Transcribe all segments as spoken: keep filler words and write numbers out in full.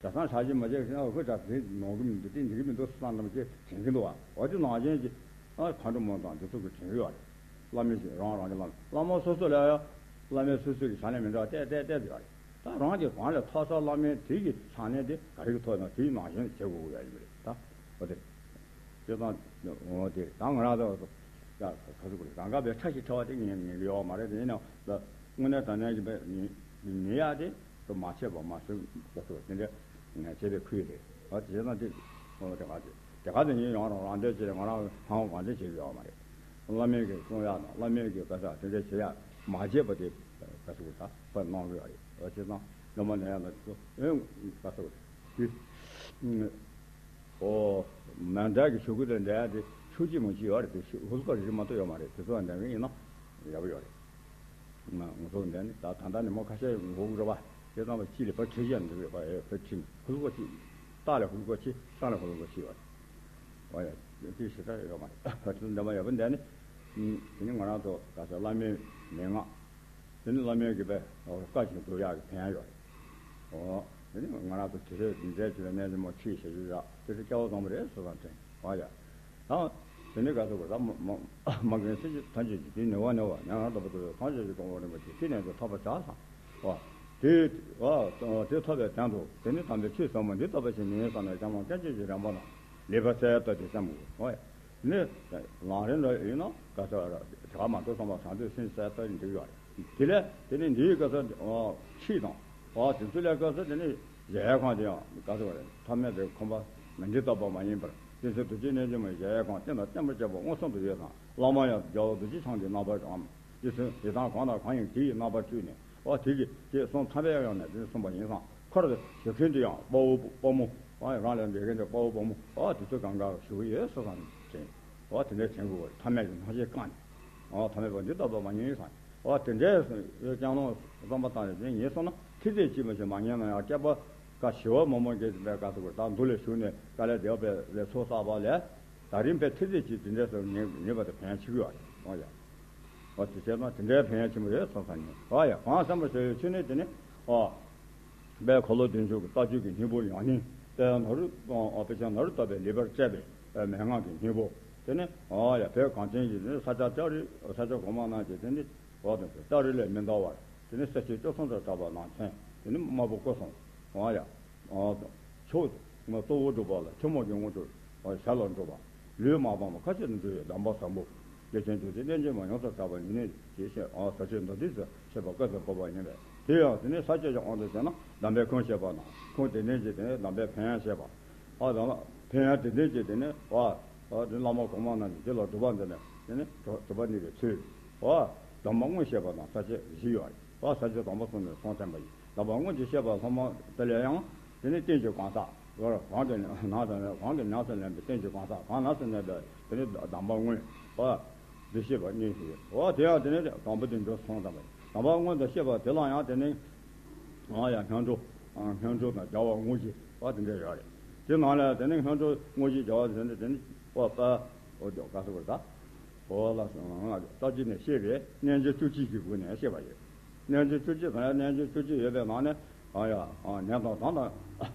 གྲྭ་ཚང་ཧྲ་ཞིག་མ་བྱས་ཀྱི་ཨ་ཁུ་ད་དེ་ནོར་གི་མི་འདུག་དེ་འགྲིག་གི་མི་འདུག་བསམ་བསམ་ཅིག་དྲན་གྱི་འདུག་བ། འོ་དེ་ནང་བཞིན་གྱི་ཨ་མཁའ་འགྲོ་མ་དང་དེ་ཚོ་གི་དྲན་གྱི་ཡོད་རེད། བླ་མའི་ཞིག་རང་རང་གི་བླ་མ་བླ་མ་སོ་སོ་ལ་ཡང་བླ་མའི་སོ་སོ་གི་ཕྱག་ལེན་མི་འདྲ་བ་བལྟས་བལྟས་བལྟས་ཡོད་རེད། ད་རང་གི་གང་ལས་ཐོབ་ས་བླ་མའི་དེ་གི་ཕྱག་ལེན་དེ་ག་རེ་གི་ཐོག་ནས་དེའི་ནང་བཞིན་བྱེད་དགོས་ཀྱི་ཡོད་རེད། ད་འོ་དེ་རེད། བྱས་ཙང་འོ་དེ་རེད། ད་ང་རང་ཚོ་ཡ་ག་ཚོད་དགོས་རེད། གང་ག་བའི་ཕྲ་ཞིག་ཕྲ་བ་དེ་ངས་ངས་ཡོད་མ་རེད། དེ་ཡིན་ནའང་ད་དངོས་གནས་དྲང་གནས་ཀྱི་བའི་ཉེ་ཉེ་ཡག་དེ། དུ་མ་བྱས་པ་མ་ཟིན་པ་སོགས་དེ་འདྲ་བྱས་པའི་ཁུལ་རེད། ཨ་དེ་ན་དེ་ཨོ་དེ་ག་དེ་དེ་ག་དེ་ཉིད་ཡང་རང་རང་འདོད་བྱས་ང་རང་ཧང་གང་འདྲ་བྱེད་ཀྱི་ཡོད་མ་རེད། བླ་མའི་གི་གསུང་ཡག་དང་བླ་མའི་གི་ག་ས་དེ་འདྲ་བྱེད་ཡག་མ་བྱས་པ་དེ་ག་ས་གི་ས་པ་གནང་གི་ཡོད་རེད། ཨ་བྱས་ཙང་སློབ་མ་ནས་ཡང་ན་དེ་ཚོ་ཨེ་ག་ས་གི་དེ་ཨོ་མ་འདྲ་གི་ཆོས་སྐུ་དང་འདྲ་ཡག་དེ་ཆོས་སྐྱིད་མ་ཞིག་ཡོད་རེད། དེ་ཧུ་ལུ་ཀ་རི་མ་གཏོགས་ཡོད་མ་རེད། དེ་ཚོ་འདྲ་གི་ཡིན་ན་ཡག་པོ་ཡོད་རེད། ང་ང་ཚོ་འདི་ནི་ད་ད་ལྟ་ནི་མོ་ཁ་ཤས་འགོ་དགོས་རེད་པ། དེ་ཙམ་པ་ཅི་ལས་པ་ཁྲི་བཞི་འདི་རེད་པ། ཨེ་ཕ་ཁྲི་ནི་ཧུ་ལུ་ཀོ་ཅི། སྟག་ལ་ཧུ་ལུ་ཀོ་ཅི། སྤྱང་ལ་ཧུ་ལུ་ཀོ་ཅི་བ། ཨོ་ཡ། དེ་ཞེ་དྲག་ཡོད་མ་རེད། ད་དུང་འདི་མ་ཡག་པོ་འདི་ནི། དེ་ནི་ང་རང་ཚོ་ག་ཚོད་བླ་མའི་མན་ངག་དེ་ནི་བླ་མའི་གི་པའི་བཀའ་བཞིན་སྒྲུབ་ཡག་གི་ཕན་ཡོད་རེད། ཨོ། དེ་ནི་ང་རང་ཚོ་དེ་ཚོའི་འཛིན་གྲྭའི་ཆེད་ལ་གནས་ཚུལ་མོ་ཆེ་ཞེ་ཞུ་ཡག་དེ་ཚོ་སྐལ་བ་བཟང་པོ་རེད་བསམ་དྲན། ཨོ་ཡ། ཡང་། དེ་ནས་ག་ཚོད་ག་ད་མ་མ་མ་གན་སྲིད་ཞི་ཐམས་ཅད་ཀྱི་དེ་ནི་བ་ནི་བ་ཉང་ང་ལྟ་བུ་དུ་ཐམས་ཅད་ཀྱི་གོང་བ་རིན་པོ་ཆེ་ཅི་ནས་ཀྱང་ཐོབ་པར་བྱ་ས། བ། དེ་བ་དེ་ཐོབ་པའི་དོན་དུ་དེ་ནི་དམ་པའི་ཆོས་ཟབ་མོ་འདི་ཐོབ་པ་ཞིག་མིན་བསམ་ནས་སྐྱབས་མགོན་སྐྱབས་མཆོག་གི་རིམ་པ་དང་ལེགས་པར་གསལ་བཏབ་སྟེ་བསམ་དགོས། ཨོ་ཡ། ནི། ལམ་རིམ་ལ་ཡིན་ན་ག་ཚོད་ར་དེ་ག་མ་གཏོགས་བསམ་པ་དང་དུས་ཕྱིན་གསལ་བཏབ་ཡིན་འགྲིག་ཡོད་རེད། དེ་ལས་དེ་ནི་འདིའི་ག་ཚོད་ཁྲིད་དང་། བ་དེ་ཚོ་ལས་སྐབས་སུ་དེ་ནི་གཞལ་ཡས་ཁང་དེ་ཡང་ག་ཚོད་རེད། ཐ་མལ་པའི་ཁང་པ་མི་འདི་ལྟ་བུ་མ་ཡིན་པར་དེ་ཚོ་རྡོ་རྗེ་རྣལ་འབྱོར་མའི་གཞལ་ཡས་ཁང་རྟེན་དང་བརྟེན་པར་བཅས་པ་མངོན་སུམ་དུ་ཡོད་ཙང་བླ་མ་ཡང་རྒྱལ་བ་རྡོ་རྗེ་འཆང་གི་རྣམ་པར་འམ། དེ་ཚོ་ཡི་དམ་གང་དང་གང་ཡིན་དེ་ཡི་རྣམ་པར་སྤྲུལ་ནས་བ་དེ་གི་དེ་གསུང་ཐམས་ཅད་ཡང་ནས་དེ་གསུངས་པ་ཡིན་ཙང་ཁོ་ར་ཞུ་མཁན་དེ་ཡང་དཔའ་བོ་དཔའ་མོ་བ་རང་ལས་འདས་མཁན་དེ་དཔའ་བོ་དཔའ་མོ་བ་དེ་ཚོ་གང་ག་ཞུ་གི་ཡོད་ས་ཙང་དྲན། བ་དེ་འདྲའི་དྲན་དགོས་པ་ཐ་མལ་གྱི་སྣང་ཤས་བཀག་ནས། ཨོ་ཐ་མལ་པ་འདི་ལྟ་བུ་མ་ཡིན་ཟེར། ཨོ་དེ་འདྲའི་སྐྱང་ལོང་བསམ་པ་བཏང་ནས་དེ་ངེས་སོང་ན་ཐིག་ཚད་ཅིག་མ་ཞིག་མ་ཉན་ན་ཡང་བསྐལ་པ་ཀ་ཞི་བ་མོ་མོ་གེ་ཟིན་པའི་སྐབས་སུ་ད་འདུ་ལས་ཞུགས་ནས་དཀའ་ལས་བདེ་བའི་ལས་ཚོགས་བསགས་པ་ལས་ད་རིང་པའི་ཐིག་ཚད་ཅིག་དེ་འདྲའི་སོར་ངེས་ངེས་པ་དེ་ཕན་ཆེ་གི་ཡོད་རེད། ཨོ་ཡ། ཨོ་དེ་བྱས་ན་དེ་འདྲའི་ཕན་ཆེན་པོ་རེད་བསམ་ས་ནས། ཨོ་ཡ། གང་བསམ་པ་བྱ་བའི་ཆོས་ནི་དེ་ནི་ཨོ། དཔལ་འཁོར་ལོ་བདེ་མཆོག་གི་ལྟ་སྤྱོད་ཀྱི་སྙིང་པོ་ཡང་ནི་དཔལ་ནོར་བུ་དཔལ་ཆེན་ནོར་བུ་ལྟ་བུའི་ལེགས་པར་སྤྱད་པའི་མན་ངག་གི་སྙིང་པོ། དེ་ནི་ཨོ་ཡ་བོད་གངས་ཅན་གྱི་ནི་ས་སྐྱ་ལྕགས་རི་ས་སྐྱ་གོང་མ་རྣམས་ཀྱི་དེ་ནི་འོག་ཏུ་ལྕགས་རི་ལས་མི་འདའ་བར་དེ་ནི་སེར་ཕྱེད་བཅུ་གསུམ་དུ་གྲགས་པ་ནང་མཚན་དེ་ནི་དམར་པོ་སྐུ་གསུམ། ཨོ་ཡ། ཨོ། ཕྱོགས་གཙོ་བོ་སྒྲུབ་པ་ལ་ཐུན་མོང་གི་དངོས་གྲུབ་ཞལ་ལ་འགྲུབ་པ། ལུས་མ་སྤངས་པ་མཁའ་སྤྱོད་དུ་འགྲོ་བའི་གདམས་པ་བཟང་པོ། བདེ་ཆེན་རྒྱུ་འབྲས་རྣལ་འབྱོར་མ་ཡོངས་སུ་གྲགས་པ་ཉིད་ནི་ཞེས་བཤད། ཨོ་ཟབ་ཆོས་མདོ་སྡེ་ཚོས་བཤད་པ་བཀའ་སྩལ་དགོས་པ་ཡིན་པས། དེ་ཡང་དེ་ནི་ས་བཅད་ཀྱི་དབང་དུ་བྱས་ན་གདམས་པའི་ཁུངས་བཤད་པ་དང་ཁུངས་དེ་ལྡན་གྱི་དེ་ནི་གདམས་པའི་ཕན་ཡོན་བཤད་པ། ཨ་དང་ཕན་ཡོན་དེ་ལྡན་གྱི་དེ་ནི་བ། ཨ་དེ་བླ་མ་གོང་མ་རྣམས་ཀྱིས་དེ་ལ་སྒྲུབ་པ་འདི་ནི་དེ་ནི་གྲུབ་པ་གནས་པའི་ཚུལ། བ། གདམས་པ་དངོས་བཤད་པ་དང་ས་བཅད་བཞི་ཡོད་རེད། བ་ས་བཅད་དང་པོ་གསུམ་ནས་གསུང་བསྟན་པ་ཡིན། གདམས་པ་དངོས་ཀྱི་བཤད་པ་ལྷག་མ་དེ་ལས་ཡང་དེ་ནི་རྟེན་གྱི་གང་ཟག་གང་གི་ནང་དུ་གང་གི་ཉམས་སུ་ལེན་པའི་རྟེན་གྱི་གང་ཟག་གང་ཉམས་སུ་ལེན་པའི་དེ་ནི་གདམས་པ་དངོས་པ་འདི་བཤད་པ་གཉིས་ཤིག་ཡོད། འོ་དེ་ཡང་དེ་ནི་དང་པོ་དེ་འཇོག་སོང་ཙམ་པ་ཡིན། གདམས་པ་དངོས་དུ་བཤད་པ་དེ་ལ་ཡང་དེ་ནི་ཨ་ཡ་སྔོན་འགྲོ་སྔོན་འགྲོ་དང་རྒྱལ་བ་དངོས་གཞི་བ་དེ་འདྲ་ཡོད་རེད། དེ་ནང་ལ་དེ་ནི་སྔོན་འགྲོ་དངོས་གཞི་རྒྱལ་བ་དེ་ནི་དེ་ནི་ཨོ་པ་ཨོ་ཅོག་ག་སོ་བར་ད། ཨོ་ལ་སོ་ང་ལྟ་ཅི་ནས་བཤད་པའི་རྣལ་འབྱོར་བཅུ་གཅིག་གི་སྒོ་ནས་བཤད་པ་ཡོད། རྣལ་འབྱོར་བཅུ་གཅིག་དང་ཡང་རྣལ་འབྱོར་བཅུ་གཅིག་ཡོད་པའི་ནང་ནས་ཨ་ཡ་ཨ་ཉན་དང་དང་དང་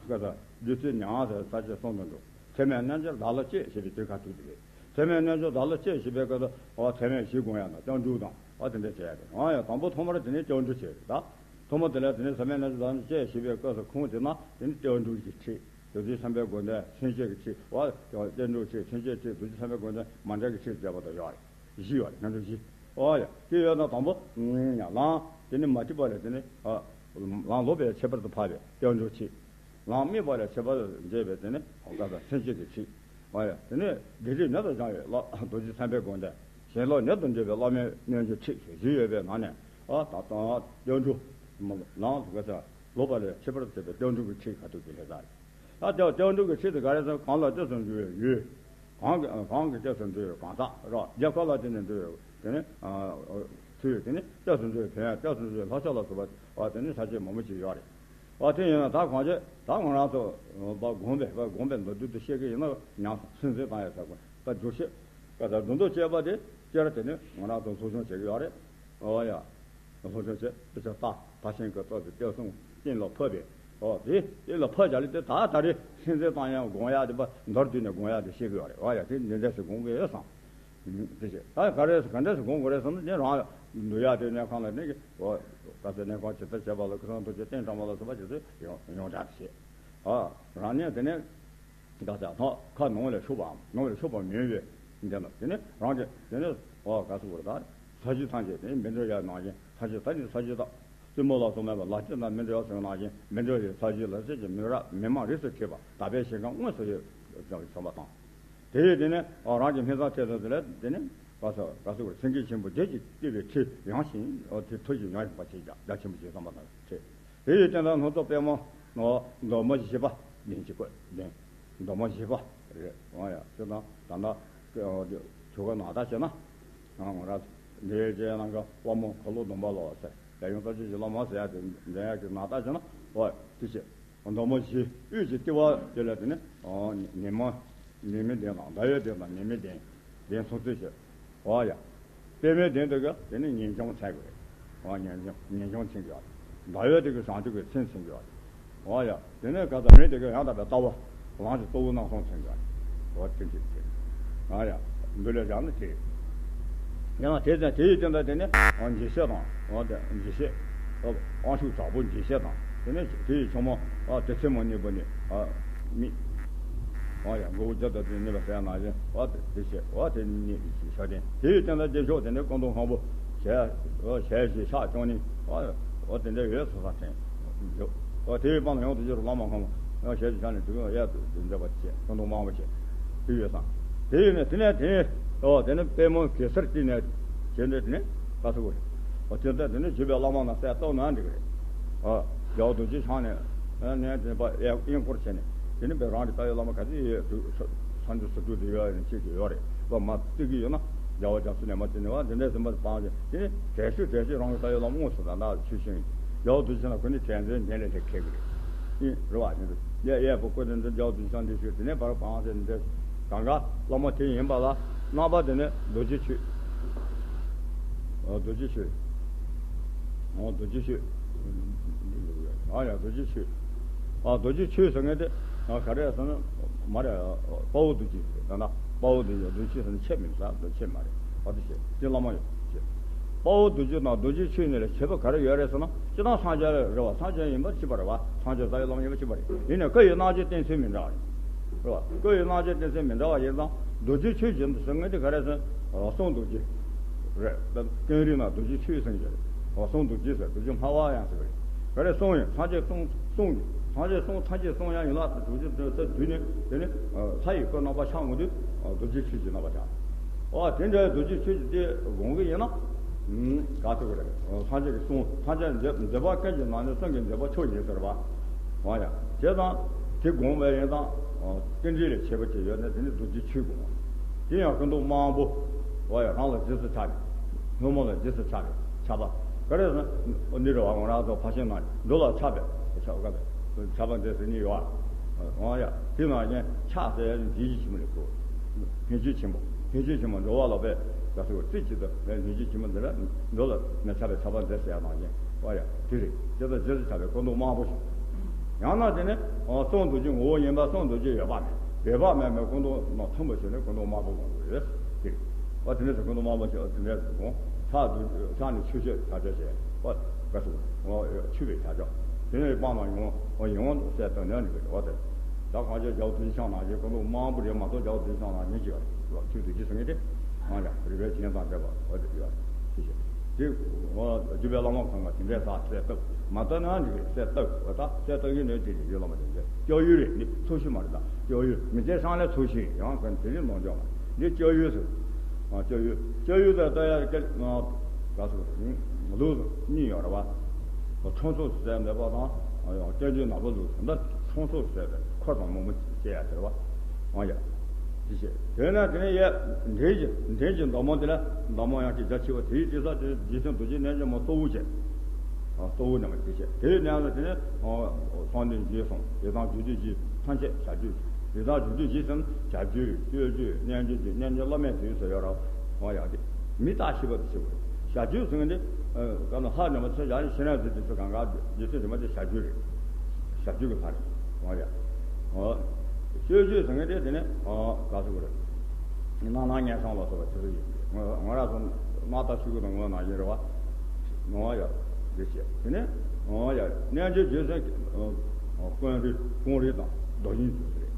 ག་ས་བདུད་རྩི་མྱང་ཟེར་ས་བཅད་གསུམ་དུ་འགྲོ། ཚད་མེད་རྣལ་འབྱོར་བདག་ལ་གཅེས་ཞེས་པའི་དེ་ཁ་ཐུག་དེ་རེད། ཚད་མེད་རྣལ་འབྱོར་བདག་ལ་གཅེས་ཞེས་པའི་སྐབས་སུ་ཨ་ཚད་མེད་བཞི་སྒོམ་ཡ་དང་སྐྱབས་འགྲོ་དང་ཨ་དེ་འདྲ་བྱས་ཡ་རེད། ཨ་ཡ་དང་པོ་ཐོག་མར་དེ་ནས་སྐྱབས་འགྲོ་བྱས་རེད་ད། ཐོག་མ་དེ་ལ་དེ་ནས་ཚད་མེད་རྣལ་འབྱོར་བདག་ལ་གཅེས་ཞེས་པའི་སྐབས་སུ་ཁུངས་དེ་ན་དེ་ནི་སྐྱབས་འགྲོ་གི་ཁྲིད། རྡོ་རྗེ་འཆང་པའི་དགོངས་དོན་མཚན་བཅས་ཀྱི་ཁྲིད་བ། སྐྱབས་འགྲོའི་ཁྲིད་མཚན་བཅས་ཁྲིད་རྡོ་རྗེ་འཆང་པའི་དགོངས་དོན་མ་འདྲ་གི་ཁྲིད་མཛད་པ་དང་ཡོད་རེད། བཞི་ཡོད་རེད། སྔོན་འགྲོ་བཞི། ཨོ་ཡ། དེ་ཡོད་ན་དང་པོ། ལམ་དེ་ནི་མ་བསྒྲིབས་པ་ལས་དེ་ནི་ལམ་ལོག་པའི་ཁྱད་པར་དུ་འཕགས་པའི་སྐྱབས་འགྲོའི་ཁྲིད། ལམ་དམིགས་པ་ལས་ཁྱད་པར་དུ་འབྱེད་པའི་དེ་ནི་འོ་ཀ་དང་མཚན་བཅས་ཀྱི་ཁྲིད། ཨོ་ཡ། དེ་ནི་བགེགས་རིགས་ནད་དུ་སྦྱང་བའི་བླ་རྡོ་རྗེ་འཆང་པའི་དགོངས་དོན་ཞེན་ལོག་ནད་དུ་འབྱེད་པའི་བླ་མའི་རྣལ་འབྱོར་ཁྲིད་ཞེས་བཞི་ཡོད་པའི་ནང་ནས་ཨ་ད་ལྟ་སྐྱབས་འགྲོ། ལམ་དུ་ཀ་ས་ལོག་པ་ལས་ཁྱད་པར་དུ་འབྱེད་པའི་སྐྱབས་འགྲོ་གི་ཁྲིད་ཁ་ཐུག་གི་ལས་ད་རེད། ད་ལྟ་སྐྱབས་འགྲོ་གི་ཁྲིད་དེ་ག་རེ་ཟེར་གང་ལ་སྐྱབས་སུ་འགྲོ་བའི་ཡུལ། གང་གི་གང་གི་སྐྱབས་སུ་འགྲོ་བའི་གང་ཟག་རོ་རྒྱལ་ཁབ་ལ་བརྟེན་ནས་འགྲོ་བའི་དེ་ནི་ཚུལ་དེ་ནི་སྐྱབས་སུ་འགྲོ་བའི་ཕན་ཡོན་སྐྱབས་སུ་འགྲོ་བའི་ལྷག་ཆད་ལ་སོགས་པ་དེ་ནི་ས་བཅད་མང་པོ་ཅིག་ཡོད་རེད། ཨ་དེ་ཡིན་ན་ད་གང་ཅི་ད་ང་རང་ཚོ་བ་སྒོམ་པའི་བ་སྒོམ་པའི་མདོར་བསྡུས་དུ་བཤད་ཀྱི་ཡིན་ན་ཉམས་སུ་ལེན་ཟེར་བཏང་ཡོད་ས་དགོས་ད་བསྒྱུར་བཤད་ཀ་ད་མདོར་བསྡུས་བཤད་པ་དེ་སྤྱིར་དེ་ནི་ང་རང་ཚོ་སློབ་སྦྱོང་བྱེད་ཀྱི་ཡོད་རེད། ཨོ་ཡ། སློབ་སྦྱོང་བྱེད་དཔེ་ཆ་ལྟ་ཕར་ཕྱིན་གྱི་སྟོབས་ཀྱིས་སྐྱབས་གསུམ་རྟེན་ལ་ཕབ་པའི་ ཨོ་དེ་དེ་ལ་ཕར་བཞག་ལས་དེ་ད་ད་རེས་སེམས་ཙམ་བཏང་ཡང་དགོངས་ཡག་དེ་པ་མདོར་བསྡུས་ནས་དགོངས་ཡག་དེ་ཤེས་དགོས་པ་རེད། ཨོ་ཡ་དེ་འདི་འདྲ་ཞིག་དགོངས་དགོས་ཡོད་བསམ། དེ་བྱས་ད་ག་རེ་ག་འདྲ་ཞིག་དགོངས་དགོས་རེད་བསམ་ན་དེ་རང་འདུལ་ཡག་དེ་གནས་ཁང་ལ་ནི་ཨོ་ག་ཚོད་གནས་ཁང་ཇི་ལྟར་བྱེད་པ་ལ་ཁུ་སང་ཐུགས་རྗེ་རྟེན་དྲངས་པ་ལ་སོགས་པ་ཇི་ཚོད་ཡོང་ཡོང་བྱ་དེ་བྱས། ཨོ་རང་ཉིད་དེ་ནས། འགག་བྱ་དང་ཁ་ནང་ལས་ཤོར་བའམ་ནང་ལས་ཤོར་བ་མིན་པས་འདི་ལ་དེ་ནི་རང་གི་དེ་ནི་ཨོ་ག་སུ་བར་དང་ས་གཞི་ཐམས་ཅད་དེ་ནི་མི་འབྲལ་ཡ་ནང་བཞིན་ཐམས་ཅད་ད་ནི་ས་གཞི་དང་བཙུན་མོ་ལ་སོགས་མེད་པ་ལག་མཐིལ་དང་མི་འབྲལ་བ་སོགས་ནང་བཞིན་མི་འབྲལ་བའི་ས་གཞི་ལ་སྲིད་ཀྱི་མིག་ར་མི་མང་རིས་སུ་བྲིས་པ་དག་པའི་ཞིང་ཁམས་དངོས་སུ་ཡོད་ཀྱང་བྱུང་བ་དང་། དེ་ཡི་དེ་ནི་ཨོ་རང་གི་སྨིན་མཚམས་ཐེ་ཚོམ་དེ་ལས་དེ་ནི་ག་སུ་ག་སུ་བར་སེང་གེ་ཆེན་པོ་བརྒྱད་ཀྱིས་བཏེགས་པའི་ཁྲི་ཡངས་ཤིང་ཨོ་དེ་ཐོར་ཞིང་ཡངས་ཤིང་པ་ཆེ་ཀྱང་རྒྱ་ཆེན་པོ་ཞེས་བསམ་པ་དང་ཁྲི། དེ་ཡི་སྟེང་དུ་སྣ་ཚོགས་པད་མོ། མདོག་མོ་བཞི་པ་ལྡན་གྱི་བཀོད་ལྡན། མདོག་མོ་བཞི་པ་རེད། འོ་ཡ་ཅི་དང་ད་ལྟ་ཆོ་ག་ནང་ལྟར་བྱས་ན། ང་རང་འདིའི་རྗེས་ནང་གི་དཔའ་མོ་འཁོར་ལོ་སྡོམ་པ་ལོ་ཟེར་ཡང་ཡུམ་རྩ་བརྒྱུད་ཀྱི་བླ་མ་ཟེར་ཡ་དེ་འདྲ་ཡ་གི་ནང་ལྟར་བྱས་ན་འོ་དེ་བྱས། མདོག་མོ་བཞི་དབུས་ཀྱི་ལྟེ་བ་དེ་ལ་དེ་ནི་ཉི་མ། ཉི་མའི་གདན་དང་ཟླ་བའི་གདན་དང་ཉི་མའི་གདན། གདན་ཚོགས་རྩིས་བྱས། འོ་ཡ། པད་མའི་གདན་དེ་ག་དེ་ནི་ངེས་འབྱུང་མཚན་དགོས། འོ་ངེས་འབྱུང་ངེས་འབྱུང་མཚན་དགོས། ཟླ་བའི་དེ་ག་བྱང་ཆུབ་ཀྱི་མཚན་མཚན་དགོས། འོ་ཡ། དེ་ནས་ག་ཟླ་མེད་དེ་ག་ཡང་དག་པའི་ལྟ་བ། ལམ་གྱི་གཙོ་བོ་རྣམ་གསུམ་མཚན་དགོས། འོ་དེ་འདྲ་དེ། འོ་ཡ། འདི་ལས་བཞག་ན་དེ། ཡང་དེ་ཙམ་དེ་ཡི་སྟེང་དུ་དེ་ནི་འཇིགས་བྱེད་དང་འོ་དེ་འཇིགས་བྱེད། དབང་ཕྱུག་དྲག་པོ་འཇིགས་བྱེད་དང་དེ་ནི་དེ་ཡི་ཆུང་མ་དེ་ཚེ་མོ་གཉིས་པོ་ནི་མི། འོ་ཡ་མགོ་བོ་རྒྱ་དང་དེ་གཉིས་པ་ཟེར་ན་བཞིན་འོ་དེ་དེ་བྱེད་འོ་དེ་ནི་ཤ་དེ་དེ་ཡི་སྟེང་དུ་རྗེས་ཕྱོགས་དེ་ནི་སྐུ་མདོག་སྔོན་པོ་ཞལ་ཞེས་ཕྱག་བཅོམ་ནི་འོ་དེ་འདྲ་ཡོད་ཚོ་ས་དྲན། འོ་དེའི་པང་ཡང་དུ་ཡོད་བླ་མ་སྔོན་མོ་ཡང་ཞལ་གྱི་ཕྱག་ནས་དུས་ཡང་གཡས་དུ་མཛད་པ་བྱས་སྐུ་མདོག་དམར་པོ་བྱས་དེ་ཡོད་ས། དེ་ཡོད་ནས་དེ་ནས་དེ་ནས་ཨོ་དེ་ནས་པད་མོ་གེ་སར་བཏེགས་ནས་བྱས་ནས་དེ་ནས་ལྟ་ཚུལ་གོ་རེད། ཨོ་དེ་ལྟར་དེ་ནས་བྱེད་པའི་བླ་མ་རྣམས་གསལ་བཏབ་ན་འགྲིག་གི་རེད། ཨོ་རྒྱལ་བ་རྡོ་རྗེ་འཆང་ནས་ནས་དེ་པ་དབྱིན་སྐོར་བྱས་ནས་དེ་ནས་པའི་རང་གི་ལྟ་བའི་བླ་མ་ག་ཚོད་ཡོད་དུ་ས་འདི་སུ་དུ་དེ་ཡོད་ཡིན་ཅེས་ཀྱི་ཡོད་རེད། པ་མ་བཏེག་གི་ཡོད་ན་རྒྱལ་བ་རྒྱ་མཚོ་ནས་མ་བཏེག་ནས་བ་འདི་འདྲའི་ཟིན་པ་སྤང་ཞིང་དེ་ནས་གལ་སྲིད་གལ་སྲིད་རང་གི་ལྟ་བའི་བླ་མ་དངོས་སུ་ད་ལྟ་ཆོས་ཤིང་རྒྱལ་བ་རྡོ་རྗེ་འཆང་ཁོ་ནི་དྲན་འཛིན་འདི་ལས་དེ་ཁེགས་ཀྱི་རེད། ཨིན་རེད་བ། དེ་ཚོ་ཡ་ཡ་པོ་ཀོ་དེ་འདི་རྒྱལ་བ་རྡོ་རྗེ་འཆང་འདི་ཞུ་དེ་ནས་བར་སྤང་ཟེར་འདི་གང་ག་བླ་མ་དེ་ཡིན་པ་ལ་རྣམ་པ་དེ་ནས་རྡོ་རྗེ་ཆོས། ཨ་རྡོ་རྗེ་ཆོས། ཨ་རྡོ་རྗེ་ཆོས། ཨ་ཡ་རྡོ་རྗེ་ཆོས། ཨ་རྡོ་རྗེ་ཆོས་ཟེར་མཁན་དེ་ཨ་ག་རེ་ཟེར་ན་མ་རེད། དཔའ་བོ་རྡོ་རྗེ་ཟེར་ད་ན་དཔའ་བོ་རྡོ་རྗེ་རྡོ་རྗེ་ཆོས་ཟེར་ན་ཆེ་མིན་ས་རྡོ་ཆེ་མ་རེད། ཨ་དེ་ཆེ་དེ་བླ་མ་ཡོད་ཆེ། དཔའ་བོ་རྡོ་རྗེ་དང་རྡོ་རྗེ་ཆོས་གཉིས་ལ་ཁྱད་པར་ག་རེ་ཡོད་རེད་ཟེར་ན་སྤྱིར་བཏང་སངས་རྒྱས་རེད་བ། སངས་རྒྱས་ཡིན་པར་ཤེས་པ་རེད་བ། སངས་རྒྱས་ས་ཡི་བླ་མ་ཡིན་པར་ཤེས་པ་རེད། ཡིན་ནའི་སྐུ་ཡི་རྣམ་འགྱུར་སྟེང་ཚུལ་མི་འདྲ་བ་རེད། རེད་བ། སྐུ་ཡི་རྣམ་འགྱུར་སྟེང་ཚུལ་མི་འདྲ་བ་ཡིན་ཙང་རྡོ་རྗེ་ཆོས་ཀྱི་ཟེར་མཁན་དེ་ག་རེ་ཟེར། གསུང་རྡོ་རྗེ་རེད། ཀུན་རིག་ན་རྡོ་རྗེ་ཆོས་ཟེར་གྱི་རེད། གསུང་རྡོ་རྗེ་ཟེར་རྡོ་རྗེ་སྨྲ་བ་ཡང་ཟེར་གྱི་རེད། ག་རེ་གསུང་ཡིན་སངས་རྒྱས་གསུང་གསུང་གི་སངས་རྒྱས་གསུང་ཐམས་ཅད་གསུང་ཡང་ཡིན་ལ་རྡོ་རྗེ་དེ་དེ་བསྡུས་ནས་དེ་ནི་ལྷ་ཡི་སྐུ་རྣམ་པ་ཆགས་མི་འདུག་རྡོ་རྗེ་ཆོས་ཀྱི་རྣམ་པ་ཆགས། ཨོ་དེ་འདྲའི་རྡོ་རྗེ་ཆོས་ཀྱི་དེ་དགོངས་ཀྱི་ཡིན་ན། ག་ཐུབ་ཀྱི་རེད། སངས་རྒྱས་ཀྱི་གསུང་སངས་རྒྱས་མཛད་མཛད་པ་ཀུན་གྱི་ནང་ནས་གསུང་གི་མཛད་པ་མཆོག་ཡིན་ཟེར་བ། འོ་ཡ། བྱས་ཙང་དེ་དགོངས་པ་ཡིན་ཙང་། ཏིལ་འབྲུ་ལས་ཁྱད་པར་ཅན་ཡོད་ན་དེ་ནི་རྡོ་རྗེ་ཆོས་དགོངས། དེ་ཡང་སྐུ་མདོག་དམར་པོ། འོ་ཡ་རང་ལ་རྗེས་སུ་ཆགས་པའི། སྔོན་མོ་ལ་རྗེས་སུ་ཆགས་པའི་ཆགས་པ། ག་རེ་ཟེར་ན། འདི་རེད་བ་ང་རང་ཚོ་ཕར་ཕྱིན་ནང་འགྲོ་ལ་ཆགས་པའི་ཆགས་པ་ག་ཆགས་པ་འདི་ཟེར་ནི་ཡོད་ཨ། འོ་ཡ། དེ་ནང་བཞིན་ཕྱག་ཟེར་ཡ་ནི་འདི་ཡིད་ཆེན་པོ་ལས་གོ། སྙིང་རྗེ་ཆེན་པོ། སྙིང་རྗེ་ཆེན་པོ་འགྲོ་བ་ལ་བས་ཀ་སོ་རྩེ་གཅིག་ཏུ་ལས་སྙིང་རྗེ་ཆེན་པོ་འདི་ལ་འགྲོ་ལ་མི་ཆགས་པའི་ཆགས་པ་འདི་ཟེར་ཡ་ནང་བཞིན། འོ་ཡ། དེ་རེད། དེ་ལ་རྗེས་སུ་ཆགས་པའི་སྐུ་མདོག་དམར་པོ་ཞིག་ཡང་ན་དེ་ནི་གསུང་རྡོ་རྗེ་ངོ་བོ་ཡིན་པ་གསུང་རྡོ་རྗེ་འོད་དཔག་མེད། འོད་དཔག་མེད་མའི་སྐུ་མདོག་ནང་མཐོན་པོ་ཞིག་ནི་སྐུ་མདོག་དམར་པོ་དགོངས་དགོས་རེད། དེ་རེད། འོ་དེ་འདྲ་ཟེར་སྐུ་མདོག་དམར་པོ་ཞིག་འོ་དེ་འདྲ་ཟེར་དགོངས། ཕྱག་རྡོ་ཕྱག་ནི་ཆུ་སྐྱོད་བྱ་སྤྱོད་བྱས། འོ་ག་སོ་འོ་ཆུ་བའི་བྱ་སྤྱོད། དེ་ནས་སྤང་ནང་ཡོང་འོ་ཡིན་འོང་གསལ་བཏབ་ནས་འགྲིག་གི་རེད། འོ་དེ་ད་གང་ཅི་རྒྱལ་བ་རྡོ་རྗེ་འཆང་ནང་བཞིན་སྐུ་མདོག་དམར་པོ་རེད་མ་གཏོགས་རྒྱལ་བ་རྡོ་རྗེ་འཆང་ནང་བཞིན་གྱི་རེད། ཆུ་རྡོ་རྗེ་ཟེར་མཁན་དེ་ང་ཡང་རིག་པའི་རྒྱན་དང་འདྲ་བ་འོ་དེ་ཡོད་དེ་བྱས། དེ་འོ་བརྒྱུད་པའི་བླ་མ་ཁོང་ལ་དེ་འདྲའི་ས་གསལ་བཏབ་མ་བཏབ་ན་འགྲིག་གི་རེད། གསལ་བཏབ་འོ་ད་གསལ་བཏབ་ཀྱི་ནས་དེ་རེད། ཡོད་བླ་མ་དེ་འདྲ་སྐྱབས་ཡུལ་རེད། འདི་ཚོགས་ཞུགས་མ་རེད། ད་སྐྱབས་ཡུལ་མི་ཚེ་སྲང་ལས་ཚོགས་ཞུགས་ཡང་ཁོ་དེ་རིང་ནང་འཇོག་མ་འདི་སྐྱབས་ཡུལ་ཟེར། ཨ་སྐྱབས་ཡུལ་སྐྱབས་ཡུལ་ཟེར་ལྟ་ཡ་སྐད་ང་ག་སོ་ལུགས་གཉིས་ཡོད་རེད་བ། ཁྲོམ་ཚོགས་ཟེར་འདོད་པ་དང་ཡང་སྐྱབས་འཇུག་ནག་པོ་ལུགས་ཟེར་འདི་ཁྲོམ་ཚོགས་ཟེར་བའི་འཁོར་དང་མང་པོ་སྐྱེ་ཡ་ཟེར་བ། ཨ་ཡ། དེ་བྱས་དེ་ན་དེ་ནས་ཡ་འདྲེན་གྱི་འདྲེན་གྱི་མདོ་མོ་དེ་ལ་མདོ་མོ་ཡང་ཅིག་རྒྱ་ཆེ་བ་དེའི་དེ་ས་དེ་རྗེ་བཙུན་རྡོ་རྗེ་རྣལ་འབྱོར་མ་གཙོ་བོ་བྱས། གཙོ་བོ་རྣམ་པ་དེ་བྱས་དེའི་ནང་ལ་དེ་ནས་གསང་བདེན་རྗེས་གསུངས་ཡི་དམ་རྒྱུད་སྡེ་བཞི་ཐམས་ཅད་བྱ་རྒྱུད། ཡི་དམ་རྒྱུད་སྡེ་བཞི་ཟེར་ན་བྱ་རྒྱུད་སྤྱོད་རྒྱུད་རྣལ་འབྱོར་རྒྱུད་རྣལ་འབྱོར་བླ་མེད་རྒྱུད་ཟེར་ཡོད་ར། འོ་ཡ་དེ་མི་རྟག་ཤེས་པ་དེ་ཤེས་དགོས། བྱ་རྒྱུད་ཟེར་མཁན་དེ་ག་ན་ལྷ་རྣམ་པ་ཚོས་བྱ་ཡི་ཤེས་རབ་ཟེར་དེ་ཚོ་གང་ག་རྒྱུད་ཚོད་དེ་མ་དེ་བྱ་རྒྱུད་རེད། བྱ་སྤྱོད་ཀྱི་ལྷ་རེད། འོ་ཡ། འོ། སྤྱོད་བརྗོད་ཟེར་མཁན་དེ་དེ་ནི་འོ་ག་ཟེར་དགོས་རེད། སྣང་སྣང་ཉན་སོང་ལ་སོགས་པ་དེ་ཚོ་ཡིན། ང་ང་རང་ཚོ་སྣང་བཏགས་ཆོས་སྐུ་དང་ངོ་བོ་ནང་བཞིན་རེད་བ། འོ་ཡ། འདི་བྱས་དེ་ནི་འོ་ཡ། རྣལ་འབྱོར་རྗེས་བཟུང་། ཀུན་རིག་ཀུན་རིག་དང་མདོ་ཡིན་དུ་ཟེར།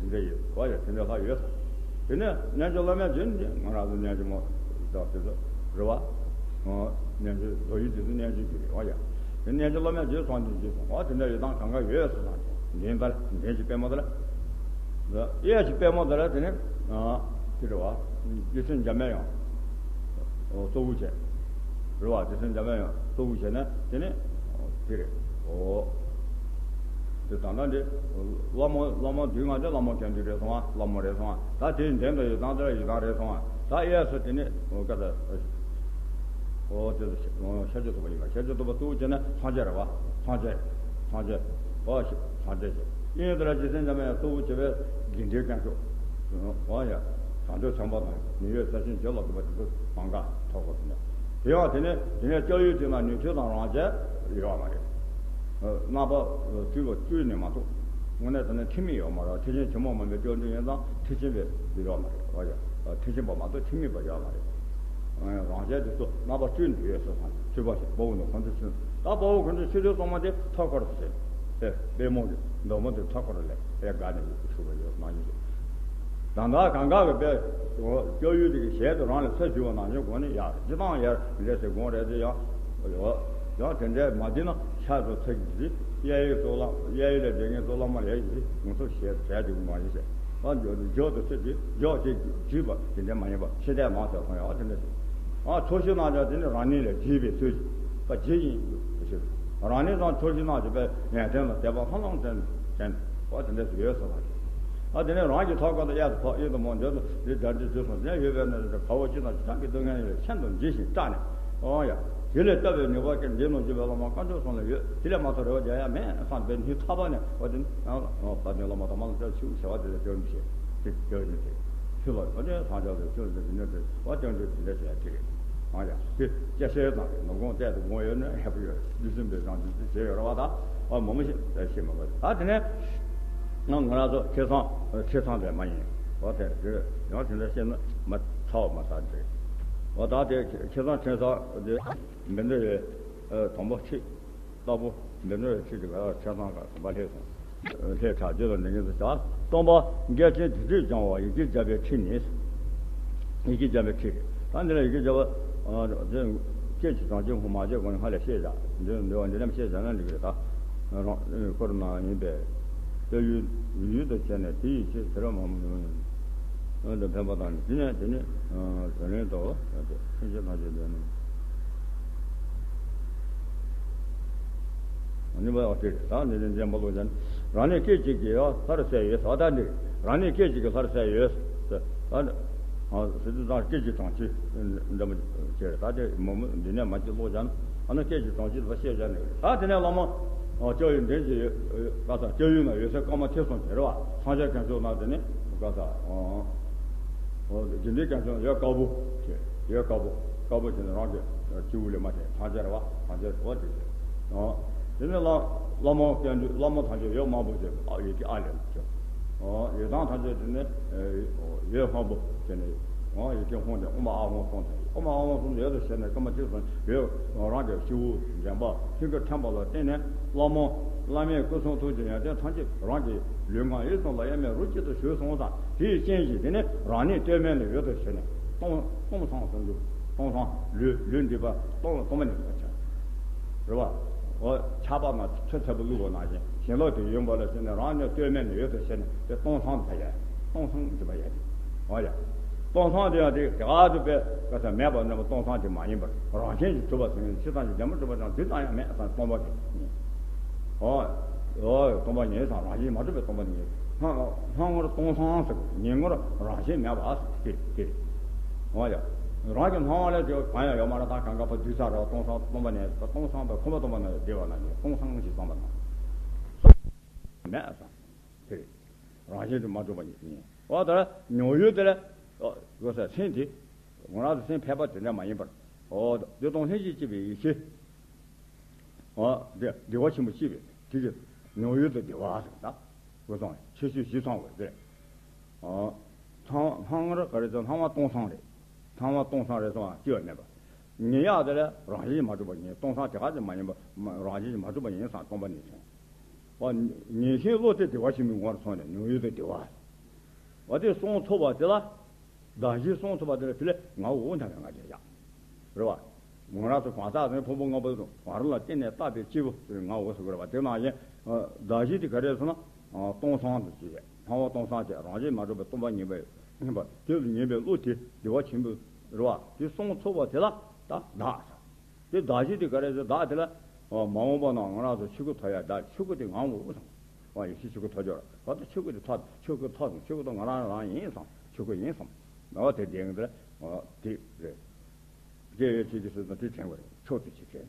དེ་འདྲ་ཡོད། འོ་ཡ། དེ་འདྲ་ལྷག་ཡོད། དེ་ནས་རྣལ་འབྱོར་སློབ་མའི་རྗེས་ནི་ང་རང་ཚོ་རྣལ་འབྱོར་མ་དག་དེ་ཚོ་རེད་བ། རྣལ་འབྱོར་མདོ་ཡིན་དེ་ཚོ་རྣལ་འབྱོར་གྱི་རེད་བ་ཡ། དེ་རྣལ་འབྱོར་སློབ་མའི་རྗེས་སོང་དེ་རྗེས་སོང་བ་དེ་འདྲ་ཡོད་སྟངས་གང་ག་ཡོད་ཟེར་ན། འདྲེན་པ་འདྲེན་གྱི་དཔལ་མོ་དེ་ལ། གཡས་ཀྱི་དཔལ་མོ་དེ་ལ་དེ་ནས་དེ་རེད་བ། རྗེ་བཙུན་འཇམ་པའི་དབྱངས་གཙོ་བོ་བྱས། རེད་བ། རྗེ་བཙུན་འཇམ་པའི་དབྱངས་གཙོ་བོ་བྱས་ནས་དེ་ནས་དེ་རེད། འོ། དེ་ད་ལྟ་འདི་སློབ་མ་སློབ་མ་བདུན་ང་ཚོ་སློབ་མ་སྐྱོན་བརྗོད་རེད་སོང་ང་། སློབ་མ་རེད་སོང་ང་། ད་དེའི་འདྲེན་དུ་ཡོད་སྟངས་དེ་ལ་ཡོད་སྟངས་རེད་སོང་ང་། ད་གཡས་སུ་དེ་ནི་འོ་ཀ་ད། འོ་དེ་ཚོ་ཤ་ཤཱཀྱ་ཐུབ་པ་ཡིན་པ། ཤཱཀྱ་ཐུབ་པ་གཙོ་བོ་བྱས་ནས་སངས་རྒྱས་རེད་བ། སངས་རྒྱས། སངས་རྒྱས། འོ་ཤ་སངས་རྒྱས་ཤིག་ཡིན། དེ་ལ་རྗེ་བཙུན་འཇམ་དབྱངས་གཙོ་བོ་བྱས་པའི་དགེ་འདུན་དཀོན་མཆོག་འོ་ཡ། བྱང་ཆུབ་སེམས་དཔའ་དང་མི་ཡུལ་ས་ཆེན་བརྒྱད་ལ་སོགས་པ་དེ་ཚོ་གང་ག་ཐོབ་དགོས་ཟེར་ནས། དེ་ཡང་དེ་ནས་དེ་ནས་སྐྱབས་ཡུལ་དེ་ན་ནུས་མཐུ་དང་རང་རྒྱལ་ཡོད་མ་རེད། རྣམ་པ་སྤྲུལ་པ་སྤྲུལ་ནས་མ་གཏོགས། དངོས་གནས་དེ་ནི་ཐེག་དམན་ཡོད་མ་རེད། ཐེག་ཆེན་ཆེན་མོ་མ་ཡིན་པའི་སྐྱབས་འགྲོ་ཡིན་ཙང་ཐེག་ཆེན་པའི་འདི་ཡོད་མ་རེད། འོ་ཡ། ཐེག་ཆེན་པ་མ་གཏོགས་ཐེག་དམན་པ་ཡོད་མ་རེད། རང་རྒྱལ་དེ་ཚོ་རྣམ་པ་སྤྲུལ་ནས་ཡོད་ཟེར་སོང་། ཐོས་པ་ཞིག་དཔའ་བོ་ནི་ཁོང་ཚོ་ཚུན། ད་དཔའ་བོ་ཁོང་ཚོ་ཆོས་དོན་གཙང་མ་དེ་ཐོག་ཁར་ཟེར། དེ་དཔལ་མོ་གི་མདོ་མོ་དེ་ཐོག་ཁར་ལས་དཔལ་དགའ་ནས་བཞུགས་པ་ཡོད་སྣང་ཡིན་རེད། ད་ལྟ་གང་ག་གི་དཔལ་སྐྱབས་ཡུལ་དེ་གི་ཞལ་དུ་རང་ལ་ཚ་བྱུང་བ་ནང་བཞིན་དགོངས་ནས་ཡར་ཇི་ལྟར་ཡར་འདྲ་ཟེར་དགོངས་རེད་དེ་ཡང་། ཡང་དེ་འདྲ་མ་བྱས་ན་ཤ་ཚོ་ཚ་གི་ཟིག་གཡས་གཡོན་གཙུག་ལག་གཡས་གཡོན་ལ་བསྡད་མཁན་གཙུག་ལག་མ་ལས་ཡིན། ང་ཚོ་ཞལ་གྲལ་དེ་གི་མ་ཡིན་ཟེར། ཨ་འཇོག་འཇོག་ཏུ་ཚུད་དེ་འཇོག་དེ་བརྒྱུད་པ་དེ་འདྲ་མ་ཡིན་པ་ཕྱི་བལྟས་མ་ཟེར་སོང་ཡང་དེ་འདྲ་ཟེར། ཨ་ཕྱོགས་བཞི་རྣམས་ཀྱང་དེ་ནི་རང་ཉིད་ལས་བརྒྱུད་པའི་ཚུལ་གྱིས་པ་ཇི་ཡིན་ཞེས། རང་ཉིད་ཙམ་ཕྱོགས་བཞི་རྣམས་ཀྱི་པའི་ཡོན་ཏན་ལ་དད་པ་ལྷང་ལྷང་དྲན་དྲན་པ་དེ་འདྲ་ཞིག་ཡོད་ཟེར་བ་རེད། ཨ་དེ་ནས་རང་གི་ཐོག་ཁ་ལ་གཡས་སུ་ཕོག་གཡོན་དུ་མོ་འདོད་དུ་རི་དར་འདི་བརྗོད་སོང་ཟེར་ཡོད་པས་ན་དེ་འདྲ་དཔའ་བོ་ཅི་དང་ཅི་ཐམ་གྱི་སྡུག་བསྔལ་ལས་ཤིན་ཏུ་འཇི་ཞིང་སྐྲག་ནས། ཨོ་ཡ། དེ་ལས་བཏབ་པའི་ནུས་པ་ཀྱིས་འདི་ནང་བཞུགས་པའི་བླ་མ་དཀོན་མཆོག་གསུམ་ལ་ཡོད། དེ་ལས་མ་ཐོབ་རེ་བ་རྒྱག་ཡ་མེད་བསམ་པའི་སྙིང་ཐག་པ་ནས་འོ་དེ་ནི་ཡང་ལ་འོ་བ་དེ་བླ་མ་དམ་པ་ལ་སྐྱབས་མཆི་ཞེས་པ་དེ་ལ་སྐྱབས་མཆི་ཞེས་དེ་སྐྱབས་མཆི་དེ་ཕུལ་བ་འོ་དེ་སངས་རྒྱས་ལ་སྐྱབས་མཆི་དེ་ནི་དེ་བ་སྐྱབས་མཆི་དེ་འདྲ་བྱས་ཡ་དེ་རེད། ཨོ་ཡ། དེ་སྐྱ་ཤེར་དང་ནོར་གོང་བལྟས་དུ་དགོངས་ཡོད་ན་ཧེ་པོ་ཡོད་རེད། བདུད་སྲིན་པའི་རང་བཞིན་དེ་བྱས་ཡོད་རེད་བ། ད་ཨ་མོ་མོ་ཞིག་ད་ཤེས་མ་དགོས་ད་དེ་ནས་ང་ང་རང་ཚོ་ཁེ་བཟང་ཁེ་བཟང་དེ་མ་ཡིན་འོ་དེ་རེད། ཡང་དེ་འདྲ་བཤད་ན་མ་ཚ་བ་མ་ཚ་འདྲ་འོ་ད་དེ་ཁེ་བཟང་ཁེ་བཟང་དེ། འབེན་འདྲ་ཡོད། དང་པོ་ཁྲིད། ལྟ་བུ། འབེན་འདྲ་ཡོད་ཁྲིད་ཀྱི་ཆ་ཚང་ག་དང་པ་ལྷས་སོང་། ལྷས་གྲགས་བརྗོད་དང་འདི་ཉིད་དུ་བྱ། སྟོང་པ་འགལ་རྐྱེན་དྲི་བྲལ་སྦྱང་བ་ཡིད་ཀྱིས་སྦྱངས་པའི་ཁྲིད་ནི། ཡིད་ཀྱིས་སྦྱངས་པའི་ཁྲིད། ད་འདི་ལ་ཡིད་ཀྱིས་སྦྱངས་པ། སྐད་ཅིག་གྲངས་ཅིག་ཧུ་མ་བརྗོད་གོང་ནས་ཧ་ལས་ཤེས་བྱ། འདི་འདི་བ་འདི་རྣམས་ཤེས་བྱ་ན་འགྲིག་གི་རེད་ད། རང་། འཁོར་ན་ཡིན་པས། ལྟ་ཡུལ་ཡུལ་དུ་བྱས་ནས་དེ་ཡི་ཕྱིར་དེ་ར་མ་མོ་ཡོང་ཡིན། འོན་ཏེ་འཕེན་པ་དང་ནི་དེ་ནས་དེ་ནི་བགྲོ་གླེང་དུ་ཕྱིན་ཆད་ཐམས་ཅད་ལྡན་ནོ། ནི་བ་ཨོ་སྟེ་ད་ནི་ནི་འཛེམ་པ་ལོ་ཅན། རང་ནི་སྐད་ཅིག་གིས་ལྷར་གསལ་ཡོད་ཟ་ད་འདི། རང་ནི་སྐད་ཅིག་གིས་ལྷར་གསལ་ཡོད། ད་ནི། ཟེར་དུས་ཙང་སྐད་ཅིག་གྲངས་ཅིག་འདྲ་མོ་བྱས་རེད། ད་དེ་མོ་མོ་འདི་ནས་མ་ཅིག་ཀློག་བྱ་ན་ཨ་ནི་སྐད་ཅིག་གྲངས་ཅིག་ལ་བཤད་བྱ་ནས་ད་དེ་ནས་བླ་མ་ལྕགས་ཡོས་འདྲེན་གྱི་ཡོད་ག་ས་ལྕགས་ཡོས་ན་ཡོད་ཚད་སྐར་མ་ཐེབས་སོང་བྱས་རེད་བ། སངས་རྒྱས་དཀོན་མཆོག་ན་དེ་ནས་ག་ས་དགེ་འདུན་དཀོན་མཆོག་ཡོད་དཀར་པོ་བྱས་ཡོད་དཀར་པོ་དཀར་པོ་བྱས་ནས་རང་གི་སྤྱི་བོ་ལས་མ་བྱས་སངས་རྒྱས་རེད་བ། སངས་རྒྱས་རེད་བ་དེ་བྱས། དེ་ནས་བླ་བླ་མ་དཀོན་མཆོག་བླ་མ་ཐམས་ཅད་ཡོད་དམར་པོ་བྱས་ཨ་ཡོད་ཀྱི་ཨ་ལས་བྱས། ཡོད་དང་ཐམས་ཅད་དེ་ནས་ཡོད་དམར་པོ་བྱས་ནས་ཡོད་ཀྱི་ཧོང་དེ་ཨོཾ་ཨཱཿཧཱུྃ་སྟོང་དེ་ཨོཾ་ཨཱཿཧཱུྃ་སྟོང་དེ་ཡོད་དོ་ཞེས་ནས་སྐར་མ་གཅིག་སོང་ཡོད་རང་གི་སྤྱི་བོ་འདྲེན་པ་ཐུགས་ཀྱི་ཁྲམ་པ་ལ་བརྟེན་ནས་བླ་མ་བླ་མའི་སྐུ་གསུང་ཐུགས་ཀྱི་ཡོན་ཏན་ཐམས་ཅད་རང་གི་ལུས་ངག་ཡིད་གསུམ་ལ་དབྱེར་མེད་རོ་གཅིག་ཏུ་ཞུགས་སོང་ཙང་དེའི་རྐྱེན་གྱིས་དེ་ནས་རང་ཉིད་ལྟོས་མེད་ནས་ཡོད་དོ་ཞེས་ནས་སྟོང་སྟོང་སང་ཟེར་འདུག་སྟོང་སང་ལུས་ལུས་འདི་པ་སྟོང་སྟོང་པ་ཉིད་པ་ཆགས། རེད་བ། འོ་ཆགས་པ་ན་ཚོད་ཚད་པོ་བླུགས་པ་ནང་བཞིན་ཞེན་ལོག་དེ་ཡོད་པ་ལ་བྱས་ནས་རང་ཉིད་ལྟོས་མེད་ནས་ཡོད་དོ་ཞེས་ནས་དེ་སྟོང་སང་ད་ཡ། སྟོང་སང་འདི་པ་ཡ། འོ་ཡ། སྟོང་སང་དེ་ཡང་དེ་དེ་ག་དུ་པའི་ག་ས་མེད་པ་རྣམ་པ་སྟོང་སང་དེ་མ་ཡིན་པར་རང་བཞིན་གྱིས་གྲུབ་པ་ཟེར་ནས་ཕྱི་སང་གི་བདེན་པ་གྲུབ་པ་དང་འདི་ཙམ་ཡང་མེད་ཙང་སྟོང་པ་དེ། འོ། འོ་སྟོང་པ་ཉིད་དང་རང་བཞིན་མ་གྲུབ་པའི་སྟོང་པ་ཉིད། སྣང་སྣང་ངོར་སྟོང་སང་ཟེར་ཉིད་ངོར་རང་བཞིན་མེད་པ་དེ་དེ། འོ་ཡ། རང་གི་སྣང་བ་ལས་དེ་གང་ཡང་ཡོད་མ་རེད། ད་གང་ག་པ་དུས་ས་ར་སྟོང་སང་སྟོང་པ་ཉིད་སྟོང་སང་པའི་ཁོ་པ་སྟོང་པ་ན་བདེ་བ་ན་ནི་སྟོང་སང་ཞེས་བསམ་པ་ན། མེད་སང་། དེ་རེད། རང་བཞིན་དུ་མ་གྲུབ་པ་ཉིད་ཡིན། འོ་ད་མྱོང་ཡུལ་དེ་ལ། འོ་ས་སེམས་དེ། ང་རང་ཚོ་སེམས་ཕལ་པ་དེ་འདྲ་མ་ཡིན་པར། འོ་བདེ་སྟོང་ལྷན་ཅིག་སྐྱེས་པའི་ཡེ་ཤེས། འོ་བདེ་བདེ་བ་ཆེན་པོ་སྐྱེས་པའི་དེ་དེ། མྱོང་ཡུལ་དུ་བདེ་བ་ཟེར་ད། སྐུ་གསུང་ཆེ་ཤོས་བཞི་ཚང་བའི་ཟེར། ཨ། ཚང་ལྷང་ངེར་ག་རེ་ཟེར། ལྷང་བ་སྟོང་སང་རེད། ལྷང་བ་སྟོང་སང་རེད་སོང་བ་སྐྱེ་བ་མེད་པ། ཉེ་ཡག་དེ་ལ་རང་བཞིན་མ་གྲུབ་པ་ཡིན། སྟོང་སང་དེ་ག་ཅིག་མ་ཡིན་པ། མ་རང་བཞིན་མ་གྲུབ་པ་ཡིན་སང་སྟོང་པ་ཉིད་བྱུང་། བ། ཉེ་ཤིང་བློ་དེ་བདེ་བ་ཆེན་པོའི་ངོར་སོང་ནས་མྱོང་ཡུལ་དུ་བདེ་བ། བ་དེ་སོང་ཚོ་བ་དེ་ལ། བདག་གཞན་སོང་ཚོ་བ་དེ་ལ་དེ་ལས་ངའོ་འོ་འདྲ་བའི་ང་རྒྱལ་བཞག་རེད་བ། ང་རང་ཚོ་གང་ཟག་ཚོའི་ཕུང་པོ་ལྔ་པོ་དང་བར་ལ་བརྟེན་ནས་བཏགས་པའི་སྐྱེས་བུ་ཟེར་ངའོ་ཟེར་གི་རེད་བ། དེ་ནང་བཞིན་བདག་གཞན་དེ་ག་རེ་ཟེར་ན། སྟོང་སང་དུ་བྱས། ལྷང་བ་སྟོང་སང་བྱས། རང་བཞིན་མ་གྲུབ་པའི་སྟོང་པ་ཉིད་པའི་ཉིད་པ་དེ་ལ་ཉེ་བའི་བློ་དེ་བདེ་བ་ཆེན་པོ་རེད་བ། དེ་སོང་ཚོ་བ་དེ་ལ་ད་བདག་ཟེར། དེ་བདག་གཞན་དེ་ག་རེ་ཟེར། བདག་དེ་ལ་མ་འོངས་པ་ན་ང་རང་ཚོ་ཆོས་སྐུ་ཐོབ་ཡ། བདག་ཆོས་སྐུ་དེ་ངའོ་བསམ། ཡེ་ཤེས་ཆོས་སྐུ་ཐོབ་ཅོག་ར་བ་དེ་ཆོས་སྐུ་དེ་ཐོབ། ཆོས་སྐུ་ཐོབ་སོང་། ཆོས་སྐུ་དེ་ང་རང་རང་ཡིན་བསམ། ཆོས་སྐུ་ཡིན་བསམ། ང་བ་དེ་བདེན་གི་དེ་ལ་དེ་རེད། དེ་ཡོད་ཅིག་གི་སྲིད་དང་དེ་དྲན་དགོས་རེད། ཕྱོགས་དེ་ཅིག་དྲན།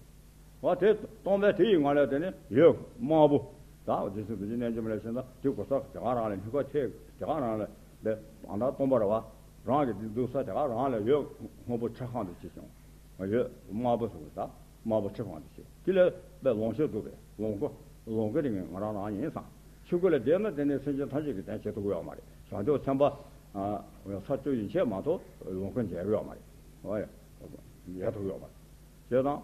བ་དེ་སྟོང་པའི་དེ་ཡི་ངང་ལས་དེ་ནི་ཡོད་དམར་པོ། ད་རྗེ་བཙུན་རྡོ་རྗེ་རྣལ་འབྱོར་མ་ལས་བྱས་ན་དེ་གོ་ས་དེ་ག་རང་ལས་སྙིང་ག་ཐེག་དེ་ག་རང་ལས་དེ་བང་དག་སྟོང་པ་རེད་བ། རང་གི་དེ་འདུག་ས་དེ་ག་རང་ལས་ཡོད་སྔོན་པོ་ཆ་གང་དུ་ཅི་བྱུང་། ཡོད་དམར་པོ་ཟེར་བ་ད་དམར་པོ་ཆ་གང་དུ་ཅི། དེ་ལས་དཔེ་ལོངས་སྤྱོད་འདུག་པས། ལོངས་སྐུ། ལོངས་སྐུ་དེ་ངས་ང་རང་རང་ཡིན་བསམ། ཆོས་སྐུ་ལ་བསྡད་ན་དེ་ནས་སེམས་ཅན་ཐམས་ཅད་ཀྱི་དོན་བྱེད་ཐུབ་ཀྱི་ཡོད་མ་རེད། བྱང་ཆུབ་སེམས་དཔའ། ས་བཅུ་ཡན་ཆད་མ་གཏོགས་ལོངས་སྐུ་མཇལ་ཡོད་མ་རེད། ཨོ་ཡ། མཇལ་ཐུབ་ཡོད་མ་རེད། བྱས་ཙང་།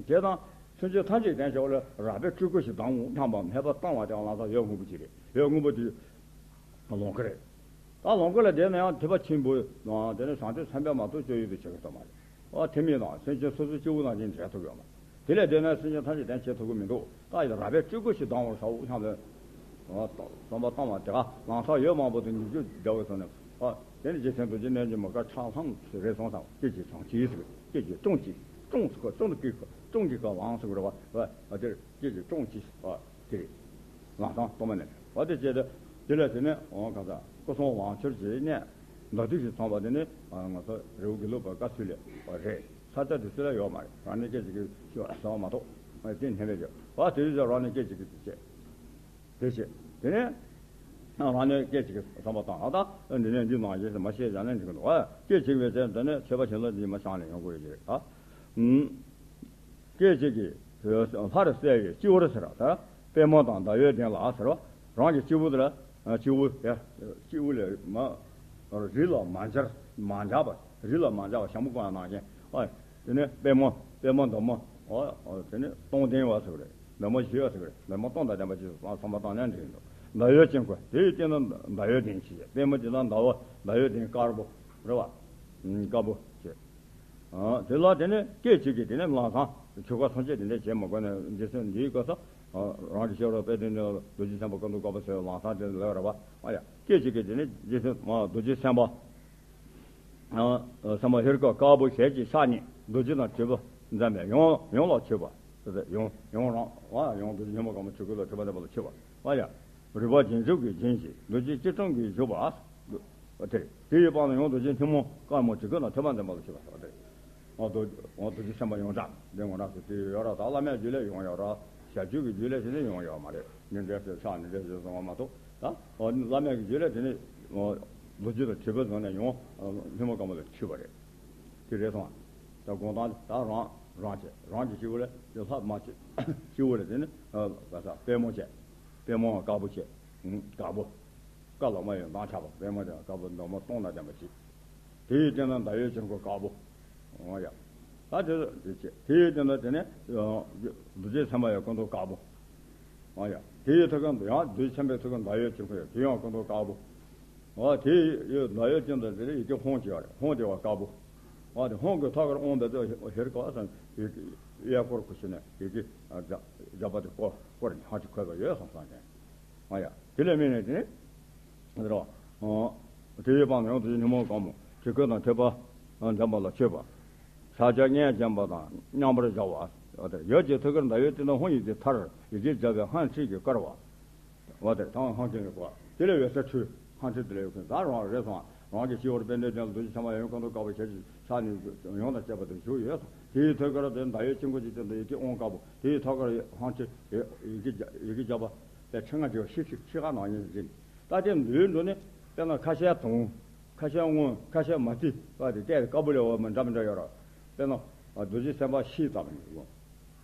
བྱས་ཙང་། སེམས་ཅན་ཐམས་ཅད་ཀྱི་དོན་བྱེད་པ་ལ་རགས་པའི་སྤྲུལ་སྐུ་ཞིག་ལྡང་འཕྲང་པ་མེད་པར་བཏང་བ་དེའང་ལམ་སང་ཡོད་སྔོན་པོ་ཅིག་རེད། ཡོད་སྔོན་པོ་དེ་ལོངས་སྐུ་རེད། ད་ལོངས་སྐུ་ལ་བསྡད་ན་ཡང་ཐེག་པ་ཆེན་པོའི་དེ་ནི་བྱང་ཆུབ་སེམས་དཔའ་མ་གཏོགས་སྤྱོད་ཡུལ་དུ་བྱེད་ཀྱི་ཡོད་མ་རེད། ཨ་ཐེག་དམན་དང་སེམས་ཅན་སོ་སོའི་སྐྱེ་བོ་ནང་བཞིན་འབྲེལ་ཐུབ་ཡོད་མ་རེད། དེ་ལས་བསྡད་ན་སེམས་ཅན་ཐམས་ཅད་དོན་བྱེད་ཐུབ་ཀྱི་མི་འདུག་ད་ཡི་རགས་པའི་སྤྲུལ་སྐུ་ཞིག་ལྡང་བར་བྱའོ་སྙམ་ལས། བསམ་པ་བཏང་བ་དེ་ག་ལམ་སང་ཡོད་མང་པོ་དང་ཉེ་བརྒྱུད་འདྲ་བའི་ཐོག་ནས། ཨ་དེ་ནི་རྗེ་བཙུན་རྡོ་རྗེ་རྣལ་འབྱོར་མ་དཀར་ཕྱག་ལྷམ་རེ་སོང་ཙང་སྐད་ཅིག་གྲོང་ཁྱེར་ཟེར། སྐད་ཅིག་ཀྲུང་ཅིག་ཀྲུང་ཟེར་གོ། ཀྲུང་དུ་སྐད་ཀྲུང་གི་སྐབས་ཨང་ཟེར་གོ་རེད་བ། ཨ་དེར་སྐད་ཅིག་ཀྲུང་ཅིག་ཨ་དེ་རེད། ལམ་སང་སྟོང་པ་ནས་བ་དེ་བྱས་ཏེ། དེ་ལས་དེ་ནས་འོང་ག་ས་སྐུ་གསུང་དབང་ཆེན་རྗེས་གནས་མདའ་མདུད་ཀྱིས་མཚོན་པ་དེ་ནི་ང་ཚོ་རི་བོ་དགེ་ལུགས་པ་བཀའ་སྲོལ་ལས་རེད། ས་ཆ་དེ་ཚོ་ལ་ཡོད་མ་རེད། རང་ནས་སྐད་ཅིག་གིས་ཤོད་ཟེར་བ་མ་གཏོགས་དེ་ནས་མེད་ཀྱི། བ་དེ་ཚོ་རང་ནས་སྐད་ཅིག་གིས་དེ་བྱས། དེ་བྱས། དེ་ནས་རང་ནས་སྐད་ཅིག་གིས་བསམ་པ་བཏང་། ཨ་ད་འདི་ནས་འདི་ནང་བཞིན་མ་བཤད་ཀྱང་ནས་འགྲིག་གི་འདུག་ཨ་སྐད་ཅིག་བས་བྱས། འདི་ནས་མཆོད་པ་བྱིན་རླབས་འདི་མ་བྱང་ནས་ཡོང་དགོས་ཀྱི་རེད། ཨ་ཨུམ། སྐད་ཅིག་གིས་ལྷར་གསལ་བའི་སྤྱི་བོར་ཟེར་བ་ལྟར་པདྨོ་དང་ཟླ་འོད་ལྡན་ལ་ཟེར་བ། རང་གི་སྤྱི་བོ་དེ་ལ་སྤྱི་བོ་ཡ་སྤྱི་བོ་ལས་མ་རི་ལ་མ་སྦྱར་མ་འཇགས་པ། རི་ལ་མ་འཇགས་པ་ཞྭ་མོ་བསྐོར་ཡ་ནང་བཞིན། ཨ་དེ་ནས་པདྨོ། པདྨོ་འདབ་མ། ཨ་དེ་ནས་སྟོང་ལྡན་བ་ཟེར་བ་རེད། འདབ་མ་བཞི་བ་ཟེར་བ་རེད། འདབ་མ་སྟོང་དང་ལྡན་པ་ཅིག་བསམ་པ་བཏང་ན་འགྲིག་འདུག་ཟླ་འོད་ཅན་གོ། དེ་ཡི་སྟེང་ན་ཟླ་འོད་ལྡན་ཞེས། པདྨོ་དེ་ལ་ཟླ་བ་ཟླ་འོད་ལྡན་དཀར་པོ་རེད་བ། དཀར་པོ་བྱས། དེ་ལ་དེ་ནས་སྐད་ཅིག་གིས་དེ་ནས་ལམ་སང་ཆོས་སྐོར་ཐམས་ཅད་དེ་འདྲ་བྱེད་མ་དགོས་ནས་རྗེ་བཙུན་འདིའི་སྐབས་སུ་རང་གི་ཤེས་རབ་དཔལ་ལྡན་འདས་ལ་རྡོ་རྗེ་སེམས་དཔའ་ཀུན་ཏུ་དགའ་བོ་ཟེར་བའི་ལམ་སང་དེ་ལ་རེད་པ། ཨ་ཡ་སྐད་ཅིག་གིས་དེ་ནས་རྗེ་བཙུན་རྡོ་རྗེ་སེམས་དཔའ་སེམས་དཔའ་ཧེ་རུ་ཀ་དཀར་པོ་ཞལ་གཅིག་ཕྱག་གཉིས་རྡོ་རྗེ་དང་ཕྲད་པ་འཛིན་པས་ཡོངས་ཡོངས་ལ་མཆོད་པ། ཡོངས་ཡོངས་རང་བ་ཡོངས་རྡོ་རྗེ་ཉོན་མོངས་དཀར་མོ་ཆོས་སྐུ་ལ་ཐོད་པ་ལྡན་པ་ལ་མཆོད་པ། ཨ་ཡ། རིག་པ་རྗེས་འཇུག་གིས་བརྒྱན་ཞིང་རྡོ་རྗེ་སྐྱིལ་ཀྲུང་གིས་བཞུགས་པ། དེ་དེ་ཡི་པང་དུ་ཡོངས་རྡོ་རྗེ་སྙིང་པོ་དཀར་མོ་དྲི་གོས་དང་ཐོད་པ་ལྡན་པ་ལ་མཆོད་པ་ཟེར་བ་དེ། འོ་རྡོ་འོ་རྡོ་རྗེ་སེམས་དཔའ་ཡོངས་གྲགས་འདི་ངོ་རང་སུ་དེ་ཡོད་ར། ད་བླ་མའི་རྒྱུད་ལས་ཡོང་ཡོད་ར། ཞབས་ཀྱུ་གི་རྒྱུད་ལས་ཞིག་ནི་ཡོང་ཡོད་མ་རེད། ནི་འདྲེ་ཞེས་ཕྱག་ནི་འདྲེ་ཞེས་གསུངས་པ་མ་གཏོགས། ད་འོ་བླ་མའི་རྒྱུད་ལས་དེ་ནི་འོ་རྡོ་རྗེ་དང་བྲིས་པ་བཟུང་ནས་ཡོངས་སྙིང་པོ་དཀར་མོ་ལ་མཆོད་པ་རེད། དེ་རེད་སོང་། ད་དགོངས་དག་ད་རང་རང་བྱས། རང་གི་སྤྱི་བོ་ལ་དེ་ལྷ་མ་བྱས། སྤྱི་བོ་ལ་དེ་ནི་ག་ས་པདྨོ་བྱས། པདྨོ་དཀར་པོ་བྱས། དཀར་པོ། ཀ་ལ་མ་ཡོད་མདངས་ཆགས་པ། པདྨོ་དེ་དཀར་པོ་འདབ་མ་སྟོང་དང་ལྡན་པ་ཞིག་དེའི་སྟེང་ན་ཟླ་འོད་ཅན་གོས་དཀར་པོ། འོ་ཡ། ད་དེ་དེ་བྱས། དེའི་སྟེང་ན་དེ་ནས་རྡོ་རྗེ་སེམས་དཔའ་ཡང་སྐུ་མདོག་དཀར་པོ། འོ་ཡ། དེའི་ཐུགས་ཀར་ཡང་རྡོ་རྗེ་སེམས་དཔའི་ཐུགས་ཀར་ཟླ་འོད་ཅན་གོས་ཡོད། དེ་ཡང་སྐུ་མདོག་དཀར་པོ། འོ་དེ་ཡི་ཟླ་འོད་ཅན་དང་དེ་ལ་ཡི་གེ་ཧཱུྃ་ཅེས་པ་རེད། ཧཱུྃ་དེ་བ་དཀར་པོ། འོ་དེ་ཧཱུྃ་གི་ཐུགས་ཀར་ཨོཾ་བཛྲ་ཧེ་རུ་ཀ་ཟེར་ཡི་གེ་གཡས་སྐོར་ཁུ་ཤི་ནས་ཡི་གེ་བརྒྱ་པ་དེ་སྐོར་སྐོར་ནས་ཧ་ཅི་འཁོད་པ་ཡོད་སོང་ཙང་ནས། འོ་ཡ། དེ་ལས་དམིགས་ནས་དེ་ནི། དེ་རེད་བ། དེ་ཡི་པང་དུ་ཡོངས་རྡོ་རྗེ་སྙིང་པོ་དཀར་མོ་དྲི་གོས་དང་ཐོད་པ་ལྡན་པ་ལ་མཆོད་པ། ཕྱག་རྒྱ་ལྔས་བརྒྱན་པ་དང་མཉམ་པར་སྦྱར་བ། འོ་དེ་འོད་ཀྱི་ཐུགས་ཀར་ཟླ་འོད་སྟེང་དུ་ཧཱུྃ་ཡི་གེ་མཐར་ཡི་གེ་བརྒྱ་པའི་ཧཱུྃ་ཁྲིད་ཀྱིས་བསྐོར་བ། འོ་དེ་དང་ཧཱུྃ་ཁྲིད་ཀྱིས་བསྐོར་བ། དེ་ལས་འོད་ཟེར་འཕྲོས། ཧཱུྃ་ཁྲིད་དེ་ལས་འོད་ཀྱི་ཟེར་རང་རེད་སོང་། རང་གི་སྤྱི་བོར་དཔལ་ལྡན་འདས་ལ་རྡོ་རྗེ་སེམས་དཔའ་ཡང་སྐུ་མདོག་དཀར་པོ་ཞལ་གཅིག་ཕྱག་གཉིས་ཡོངས་དང་བཅས་པ་དེ་བཞུགས་ཡོད་སོང་། དེའི་ཐུགས་ཀར་དེ་ཟླ་འོད་ཅན་གོས་ཀྱི་སྟེང་དུ་ཡི་གེ་ཨོཾ་དཀར་པོ། དེའི་ཐུགས་ཀར་ཧཱུྃ་ཁྲིད་ཡི་གེ་བརྒྱ་ཡི་གེ་བརྒྱ་པ། དེ་ཕྲེང་བ་བརྒྱད་པ་ཤིག་ཤིག་ཤིག་ཁ་ནང་བཞིན་བཞིན། ད་དེ་འདུལ་འགྲོ་ནས་དཔེར་ན་ཁ་ཤས་དུང་། ཁ་ཤས་སྔོན། ཁ་ཤས་མ་ཏི་པ་དེ་བལྟས་དཀར་པོ་ལས་འོ་མ་འདྲ་མི་འདྲ་ཡོད་ར། དཔེར་ན་རྡོ་རྗེ་སེམས་དཔའ་ཤེལ་ཙམ་ཡིན་གོ།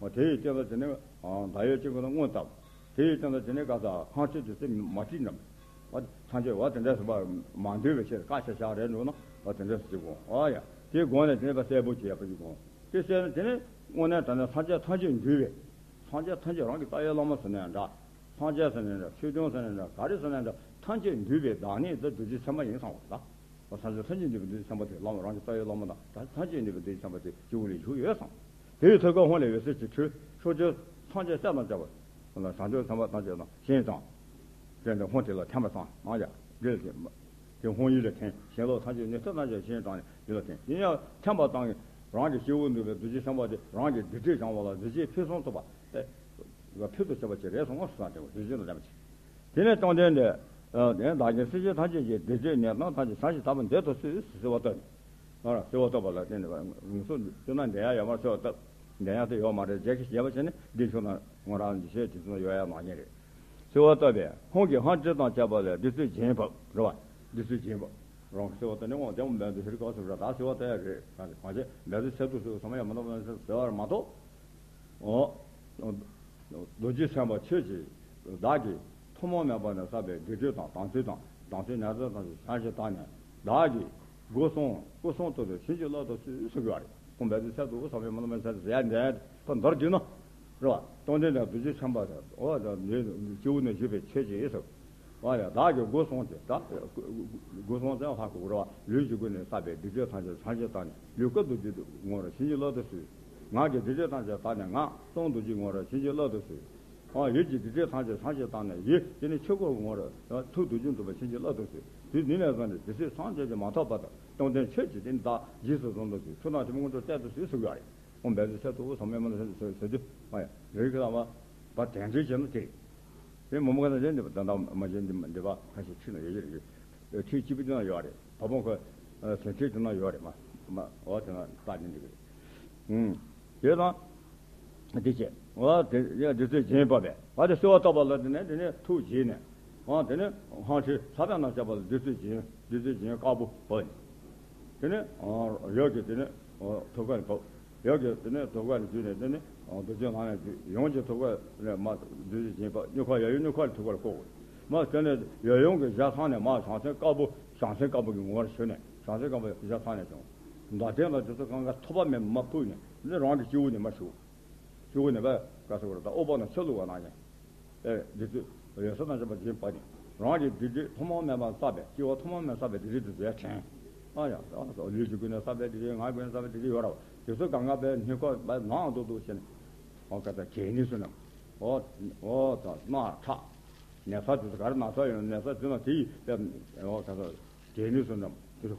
འོ་དེ་ཡི་སྟེང་དུ་དེ་ནས་ཟླ་འོད་ཅན་གོས་དང་སྔོན་ཙམ། དེ་ཡི་སྟེང་དུ་དེ་ནས་ག་ས་ཧང་ཆོས་དེ་ཚེ་མ་བྲིས་ནམ། ཨ་ཐམས་ཅད་བ་དེ་འདྲ་ཟེར་བ་མ་འདོད་པའི་ཕྱིར་བཀའ་ཤག་ཤག་རེད་འགྲོ་ན་བ་དེ་འདྲ་ཟེར་གྱི་དགོངས། ཨ་ཡ། དེའི་སྒོ་ནས་དེ་ནས་བ་གསལ་པོ་བྱེད་ཡག་པ་ཞིག་དགོངས། དེ་བཤད་ན་དེ་ནས་དངོས་གནས་དྲང་གནས་སངས་རྒྱས་ཐམས་ཅད་འདུས་པའི། སངས་རྒྱས་ཐམས་ཅད་རང་གི་རྩ་བའི་བླ་མ་ཟེར་ནའང་འདྲ། སངས་རྒྱས་ཟེར་ནའང་འདྲ། ཆོས་སྐྱོང་ཟེར་ནའང་འདྲ། ག་རེ་ཟེར་ནའང་འདྲ། ཐམས་ཅད་འདུས་པའི་བདག་ཉིད་དེ་རྡོ་རྗེ་སེམས་དཔའ་ཡིན་བསམ་པ་དང་། སངས་རྒྱས་ཐམས་ཅད་འདུས་པའི་རྡོ་རྗེ་སེམས་དཔའ་དེ་བླ་མ་རང་གི་རྩ་བའི་བླ་མ་དང་ཐམས་ཅད་འདུས་པའི་རྡོ་རྗེ་སེམས་དཔའ་དེ་སྤྱི་བོ་ལ་བཞུགས་ཡོད་བསམ། དེ་ཡི་ཐུགས་ཀར་ཧཱུྃ་ལས་འོད་ཟེར་གྱི་ཁྲོད་ཕྱོགས་བཅུ་སངས་རྒྱས་སྲས་དང་བཅས་པ། བྱང་ཆུབ་སེམས་དཔའ་ཐམས་ཅད་དང་ཞིང་དང་། དེ་འདི་ཧཱུྃ་དེ་ལ་ཐིམ་པ་བཏང་ང་ཡ། འདི་ལ་ཐིམ། དེ་ཧཱུྃ་ཡུལ་ལ་ཐིམ། ཞིང་ལོག་ཐམས་ཅད་ནི་ཐིམ་ཐམས་ཅད་ཞིང་དང་ཡུལ་ལ་ཐིམ། དེ་ཡང་ཐིམ་པ་བཏང་གི་རང་གི་སྤྱི་བོ་ནུབ་པའི་རྡོ་རྗེ་སེམས་དཔའ་དེ་རང་གི་སྡིག་སྒྲིབ་སྦྱང་བ་ལ་རྡོ་རྗེ་ཕུན་སུམ་ཚོགས་པ་ཨེ། ཕུལ་དུ་བྱུང་བ་ཅིག་རེད་གསུངས་སོ། དེ་རྡོ་རྗེ་ལ་ལྡན་པ་ཅིག་དེ་ནས་བཅོམ་ལྡན་འདས། ཨ་དེ་ནས་བདག་གིས་སྲིད་ཞིའི་ཐམས་ཅད་ཀྱི་སྡིག་སྒྲིབ་ཉེས་ལྟུང་ཐམས་ཅད་བྱང་ཞིང་དག་པར་མཛད་དུ་གསོལ་ཟེར་གསོལ་བ་བཏབ་ནས། ཨ་གསོལ་བ་བཏབ་པ་ལ་བརྟེན་ནས་ངུ་སོ་བཅུ་ན་འདྲེན་ཡ་ཡོད་མ་རེད། གསོལ་བ་བཏབ་འདྲེན་ཡ་དེ་ཡོད་མ་རེད། རྗེས་ཀྱི་ཞེས་པ་བྱས་ནས་འདི་ཆོག་ན་ངོ་རང་གི་ཞེས་དེ་ཚོ་ཡོད་ཡ་ནང་བཞིན་རེད། གསོལ་བ་བཏབ་པས་ཧཱུྃ་གི་ཧཱུྃ་ཁྲིད་དང་བཅས་པ་ལས་བདུད་རྩི་སྦྱིན་ཕབ་རེད་བ། བདུད་རྩི་སྦྱིན་ཕབ། རང་གི་གསོལ་བ་བཏབ་ནས་དབང་དེ་མོ་འབད་དུ་ཧེ་རུ་ཀ་སུ་ར་ད་གསོལ་བ་བཏབ་ཡ་རེད། གང་ཅི་འབད་དུ་ཚད་དུ་སུ་བསམ་ཡ་མི་འདུག་མ་ཟེར་ཟེར་བ་མ་གཏོགས། འོ། རྡོ་རྗེ་སེམས་དཔའ་ཁྱོད་ཀྱིས་བདག་གིས་ཐུན་མོང་མེད་པ་ནས་བསགས་པའི་སྡིག་སྒྲིབ་དང་དམ་ཚིག་དང་དམ་ཚིག་ཉེས་ལྟུང་དང་བྱང་ཞིང་དག་ནས་བདག་གིས་སྒོ་གསུམ་སྐུ་གསུང་ཐུགས་སུ་བྱིན་གྱིས་བརླབ་ཏུ་གསོལ་ཟེར་གྱི་ཡོད་རེད། ཁོང་འབད་དུ་ཚད་དུ་བསམ་པའི་མ་ནུ་མ་ཚད་ཟེར་ཡ་འདྲ་ད་མདོར་བསྡུས་ན། རེད་བ། བཅོམ་ལྡན་འདས་རྡོ་རྗེ་སེམས་དཔའ་འོ་ད་འདི་སྤྱི་བོ་ནས་བཞུགས་པའི་ཁྱོད་ཀྱིས་ཟེར། ཨ་ཡ་བདག་གི་སྒོ་གསུམ་གྱི་ད། སྒོ་གསུམ་ཚང་ཧ་གོ་ར་བ་ལུས་ཀྱི་སྒོ་ནས་བསགས་པའི་སྡིག་སྒྲིབ་ཐམས་ཅད་བྱང་ཞིང་དག་ནས་ལུས་སྐུ་རྡོ་རྗེ་ངོ་རུ་བྱིན་གྱིས་བརླབ་ཏུ་གསོལ། ངག་གི་སྡིག་སྒྲིབ་ཐམས་ཅད་དག་ནས་ངག་གསུང་རྡོ་རྗེ་ངོ་རུ་བྱིན་གྱིས་བརླབ་ཏུ་གསོལ། ཨ་ཡིད་ཀྱི་སྡིག་སྒྲིབ་ཐམས་ཅད་བྱང་ཞིང་དག་ནས་ཡིད་དེ་ནི་ཆོས་སྐུ་ངོ་རུ་ཐུགས་རྡོ་རྗེ་འདུས་པ་བྱིན་གྱིས་བརླབ་ཏུ་གསོལ། དུས་འདི་ནས་བཟུང་སྟེ་དེ་སྲིད་སངས་རྒྱས་ཀྱིས་མ་ཐོབ་བར་དུ་བཅོམ་ལྡན་ཁྱོད་ཀྱིས་དེ་ནི་བདག་རྗེས་སུ་བཟུང་དུ་གསོལ། ཐུབ་རྣམས་ཀྱི་མངོན་སྤྱོད་བསྟན་དུ་གསོལ་ཟེར་གྱི་ཡོད་རེད། ཁོང་འབད་དུ་ཚད་དུ་བསམ་ཡས་མ་ཟེར་ཟེར་དུས་ཨ་ཡ་རིགས་ཀྱི་བླ་མ་བ་དན་འདྲེན་བྱས་ན་དེ་རེད། དེ་མོ་མོ་ག་ན་གཞན་འདི་ད་ལྟ་མ་གཞན་འདི་འདི་པ་ཁ་ཤས་ཁྲིད་ན་ཡོད་ཀྱི་རེད། ཁྲིད་གཅིག་པུ་དེ་ན་ཡོད་རེད། ད་བོང་ཁོ་ཟེར་ཁྲིད་དེ་ན་ཡོད་རེད་མ་མ་འོ་དེ་ན་ལྟ་ནི་འདི་གི་རེད། ཨུམ། དེ་དང་། དེ་བྱས། འོ་དེ་ཡང་བདུད་རྩི་སྦྱིན་ཕབ་པས། འོ་དེ་གསོལ་བ་བཏབ་པ་ལ་དེ་ནས་དེ་ནས་ཐུགས་དགྱེས་ནས། འོ་དེ་ནས་ཧང་ཁྲིད་ས་པའི་ནང་བཅའ་བ་ལ་བདུད་རྩི་སྦྱིན། བདུད་རྩི་སྦྱིན་དཀར་པོ་བབས་ནས། དེ་ནས་ཡོད་ཀྱི་དེ་ནས་ཐུགས་ཀ་ནས་བབས། ཡོད་ཀྱི་དེ་ནས་ཐུགས་ཀ་ནས་བརྒྱུད་ནས་དེ་ནས་རྡོ་རྗེ་ནང་ནས་བརྒྱུད་ཡོངས་ཀྱི་ཐུགས་ཀ་ནས་མ་བདུད་རྩི་སྦྱིན་ཕབ། སྨྱུག་ཁ་ཡབ་ཡུམ་སྨྱུག་ཁ་ལ་ཐུགས་ཀ་ལ་བཀོད་དགོས། མ་དེ་ནས་ཡབ་ཡུམ་གྱི་ཞལ་ཐང་ནས་མ་བྱང་སེམས་དཀར་པོ་བྱང་སེམས་དཀར་པོ་གི་ངོ་བོར་ཞུ་ནས་བྱང་སེམས་དཀར་པོ་ཞལ་ཐང་ནས་བྱུང་། མདའ་སྟན་ལ་དེ་ཚོ་གང་ག་ཐོགས་པ་མེད་མ་ཕུག་ནས་འདི་རང་གི་སྤྱི་བོ་ནས་མ་ཞུགས། སྤྱི་བོ་ནས་བས་ག་ས་གོ་ར་ད་ཨོ་པ་ན་ཆ་ལུག་པ་ན་ཡང་། ཨེ་འདི་ཚོས་འོད་ཟེར་དང་ལྡན་པ་སྦྱིན་པ་ནི་རང་གི་སྡིག་སྒྲིབ་ཐུན་མོང་མེད་པ་བསགས་པའི་སྐྱེ་བ་ཐུན་མོང་མེད་བསགས་པའི་སྡིག་སྒྲིབ་དེ་ཚོ་ཡར་དྲན། ཨ་ཡ་ལུས་ཀྱི་སྒོ་ནས་བསགས་པའི་སྡིག་སྒྲིབ་ངག་གི་སྒོ་ནས་བསགས་པའི་སྡིག་སྒྲིབ་ཡོད་ར་བ་དེ་ཚོ་གང་ག་བས་སྙིང་ཁོག་བས་ནང་དུ་འདུག་ཟེར་ནས། ཨོ་ག་ད་གད་སྙིགས་སུ་ནམ། ཨོ་ཨོ་ད་རྣག་ཁྲག་ནད་ཚ་དེ་ཚོ་ག་རེ་ན་ཚ་ཡོད་ན་ནད་ཚ་དེ་ན་དེ་ཡི་བས་ཨོ་ག་ད། དེ་ནི་བསོད་ནམས་དུས་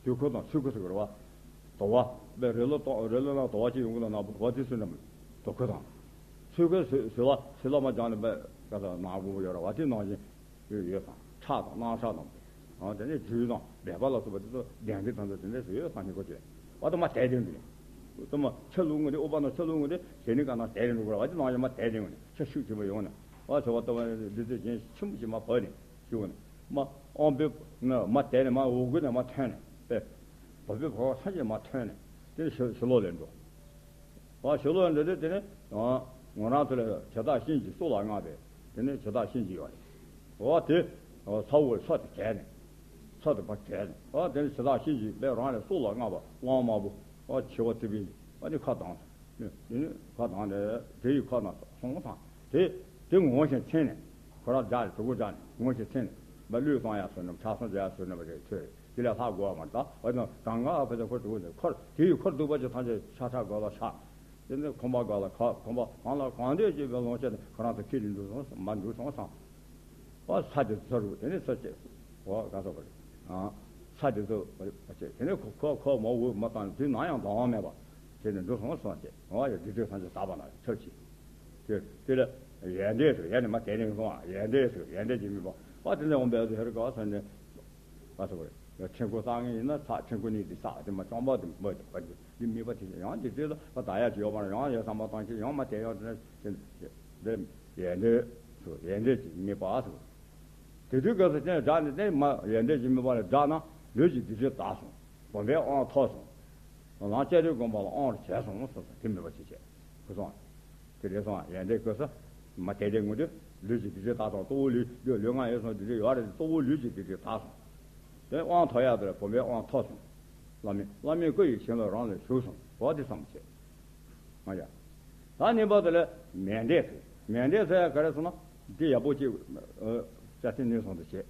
དུས་འཁོར་དང་ཆོས་འཁོར་ཟེར་གི་རེད་བ། དུ་བ་པའི་རི་ལོ་དང་རི་ལོ་ལ་དུ་བ་ཅིག་ཡོང་གི་ལ་ན་བ་དེ་བསོད་ནམས་དུས་འཁོར་དང་། ཆོས་འཁོར་ཟེར་ཟེར་བ་ཟེར་ལ་མ་སྦྱངས་ནས་པའི་ག་ས་ནག་པོ་ཡོད་རེད་བ་དེ་ནང་བཞིན་ཡོད་ཡོད་དང་ཁྲག་དང་རྣག་ཁྲག་དང་། ཨ་དེ་ནས་སྦྲུལ་དང་སྦལ་པ་ལ་སོགས་པ་དེ་ཚོ་གདན་གྱི་དང་ཚོ་དེ་འདྲས་སུ་ཡོད་སང་ཉིན་གོ་དེ། བ་དུ་མ་དལ་དེ་འདུག་ནས། དུ་མ་ཆ་ལུགས་ངོ་དེ་ཨོ་པ་ན་ཆ་ལུགས་ངོ་དེ་ཞེ་ནི་ག་ན་དལ་དེ་འདུག་ར་བ་དེ་ནང་བཞིན་མ་དལ་དེ་ངོ་ནས་ཆ་ཤུགས་ཆེན་པོ་ཡོང་ནས་བ་ཆོ་བ་ལྟ་བ་འདི་ཚོ་གཞན་ཆེན་པོ་ཞིག་མ་བབས་ནས། ཞུ་བ་ནི། མ་དབང་པོའི་ན་མ་དལ་ནས་མ་འོ་སྐོལ་ནས་མ་ཐོན་ནས་པས། བབས་པའི་བབས་པ་ཐམས་ཅད་མ་ཐོན་ནས་དེ་ནི་ཞི་ཞི་ལོག་ལས་འགྲོ། བ་ཞི་ལོག་ལས་འགྲོ་དེ་དེ་ནི་ངོ་རང་ཚོ་ལ་བྱེ་བྲག་གཤིན་རྗེའི་གཙུག་ལག་ལྔ་པས་དེ་ནི་བྱེ་བྲག་གཤིན་རྗེ་ཡོད་རེད། འོ་དེ་ས་འོག་ས་དེ་གས་ནས་ས་དེ་ཕར་གས་ནས་འོ་དེ་ནི་བྱེ་བྲག་གཤིན་རྗེ་པས་རང་ལས་གཙུག་ལག་ལྔ་པ་གླང་དམར་པོ་འོ་མཆེ་བ་གཙིགས་པའི་ཨ་ནི་ཁ་གདངས། ནི་ནི་ཁ་གདངས་ནས་དེ་ཡི་ཁ་ན་སོང་དང་དེ་དེ་ངོ་ཞིང་མཚན་ནས་ཁོ་རང་སྦྱར་ནས་དུ་གུ་སྦྱར་ནས་ངོ་ཞིང་མཚན་ནས་མ་བློས་གཏོང་ཡ་བཟོ་ནམ་ཆགས་སོང་བྱ་ཡ་བཟོ་ནམ་རེད་ཐོས་རེད། དེ་ལས་ལྷག་དགོས་པ་མ་རེད་ད་འོ་ན་གང་ག་ཕ་ཚ་ཁོ་དུ་གུ་ནས་འཁོར་དེ་ཡི་འཁོར་གདུག་པ་ཅན་ཐམས་ཅད་ཤ་ཁྲག་ག་ལ་ཤ། དེ་ནས་ཁོང་པ་ག་ལ་ཁ་ཁོང་པ་གང་ལ་གང་འདོད་བྱེད་པའི་ལོངས་སྤྱོད་དེ་ཁོ་རང་དུ་ཁྱེར་ནས་འགྲོ་སོང་མ་འགྲོ་སོང་སང་། ཨོ་ས་དེ་ཚོ་རུ་དེ་ནས་ས་བཅད། ཨོ་ག་ས་བར། ཨ་ས་དེ་ཚོ་བར་བཅད་དེ་ནས་ཁོ་ཁོ་ཁོ་མ་འུ་མ་བཏང་དུས་ན་ཡང་ལྡང་བ་མེད་པ། དེ་ནས་འགྲོ་སོང་སོང་བཅད་ཨོ་ཡ་དེ་དུས་སངས་རྒྱས་དག་པ་ན་ཆབས་ཅིག་དེ་དེ་ལ་ཡན་ཏན་ཟེར་ཡན་ནས་མ་དེ་ནས་སོང་ཨ་ཡན་ཏན་ཟེར་ཡན་ཏན་གྱི་དམིགས་པ་ཨོ་དེ་ནས་འོང་བས་ཟེར་ག་ས་ནས། ཨ་ཐུབ་རེད། ཕྲེང་སྐོར་བཏང་ངེས་ཡིན་ན་ཚ་ཕྲེང་སྐོར་གཉིས་འདི་ས་དེ་མ་རྐྱང་པ་དེ་མོ་དེ་བ་འདི་འདི་མི་བ་དེ་ཡང་འདི་དེ་ལ་བ་ད་ཡ་ཅི་ཡོད་མ་རེད། ཡང་ཡ་ས་མ་བཏང་ཅི་ཡང་མ་དེ་ཡང་དེ་དེ་ཡན་ཏན་སུ་ཡན་ཏན་གྱི་མི་བ་སུ། དེ་དུས་སྐབས་སུ་ཅན་སྒྲ་ནི་དེ་མ་ཡན་ཏན་གྱི་མི་བ་ལ་སྒྲ་ན་ལུས་ཀྱི་སྡིག་སྒྲིབ་དག་སོང་། བུམ་པའི་དབང་ཐོབ་སོང་། ལམ་བསྐྱེད་རིམ་བསྒོམ་པ་ལ་དབང་རུ་བྱས་སོང་སོ་སོ་དེ་མི་བ་ཅི་བྱས་ཁུ་སོང་། དེ་རེད་སོང་ཡན་ཏན་སྐབས་སུ། མ་དེ་དེ་ངོ་དེ་ལུས་ཀྱི་སྡིག་སྒྲིབ་དག་སོང་། གཙོ་བོ་ལུས་ལུས་ལུས་ངག་ཡིད་གསུམ་སྡིག་སྒྲིབ་ཡོད་རེད། གཙོ་བོ་ལུས་ཀྱི་སྡིག་སྒྲིབ་དག་སོང་། དེ་དབང་ཐོབ་ཡག་དེ་ལ་བུམ་པའི་དབང་ཐོབ་སོང་། བླ་མས་བླ་མའི་སྐུ་ཡི་བྱིན་རླབས་རང་ལ་ཞུགས་སོང་། འོ་དེ་ཙམ་བྱས། ང་ཡ། ད་གཉིས་པ་དེ་ལ་མས་འདྲེས་ཟེར། མས་འདྲེས་ཟེར་ཡ་ག་རེ་ཟེར་ན། འདི་ཡག་པོ་ཅིག་ཨ། བྱ་ཚིག་ནས་སོང་དུ་བྱས།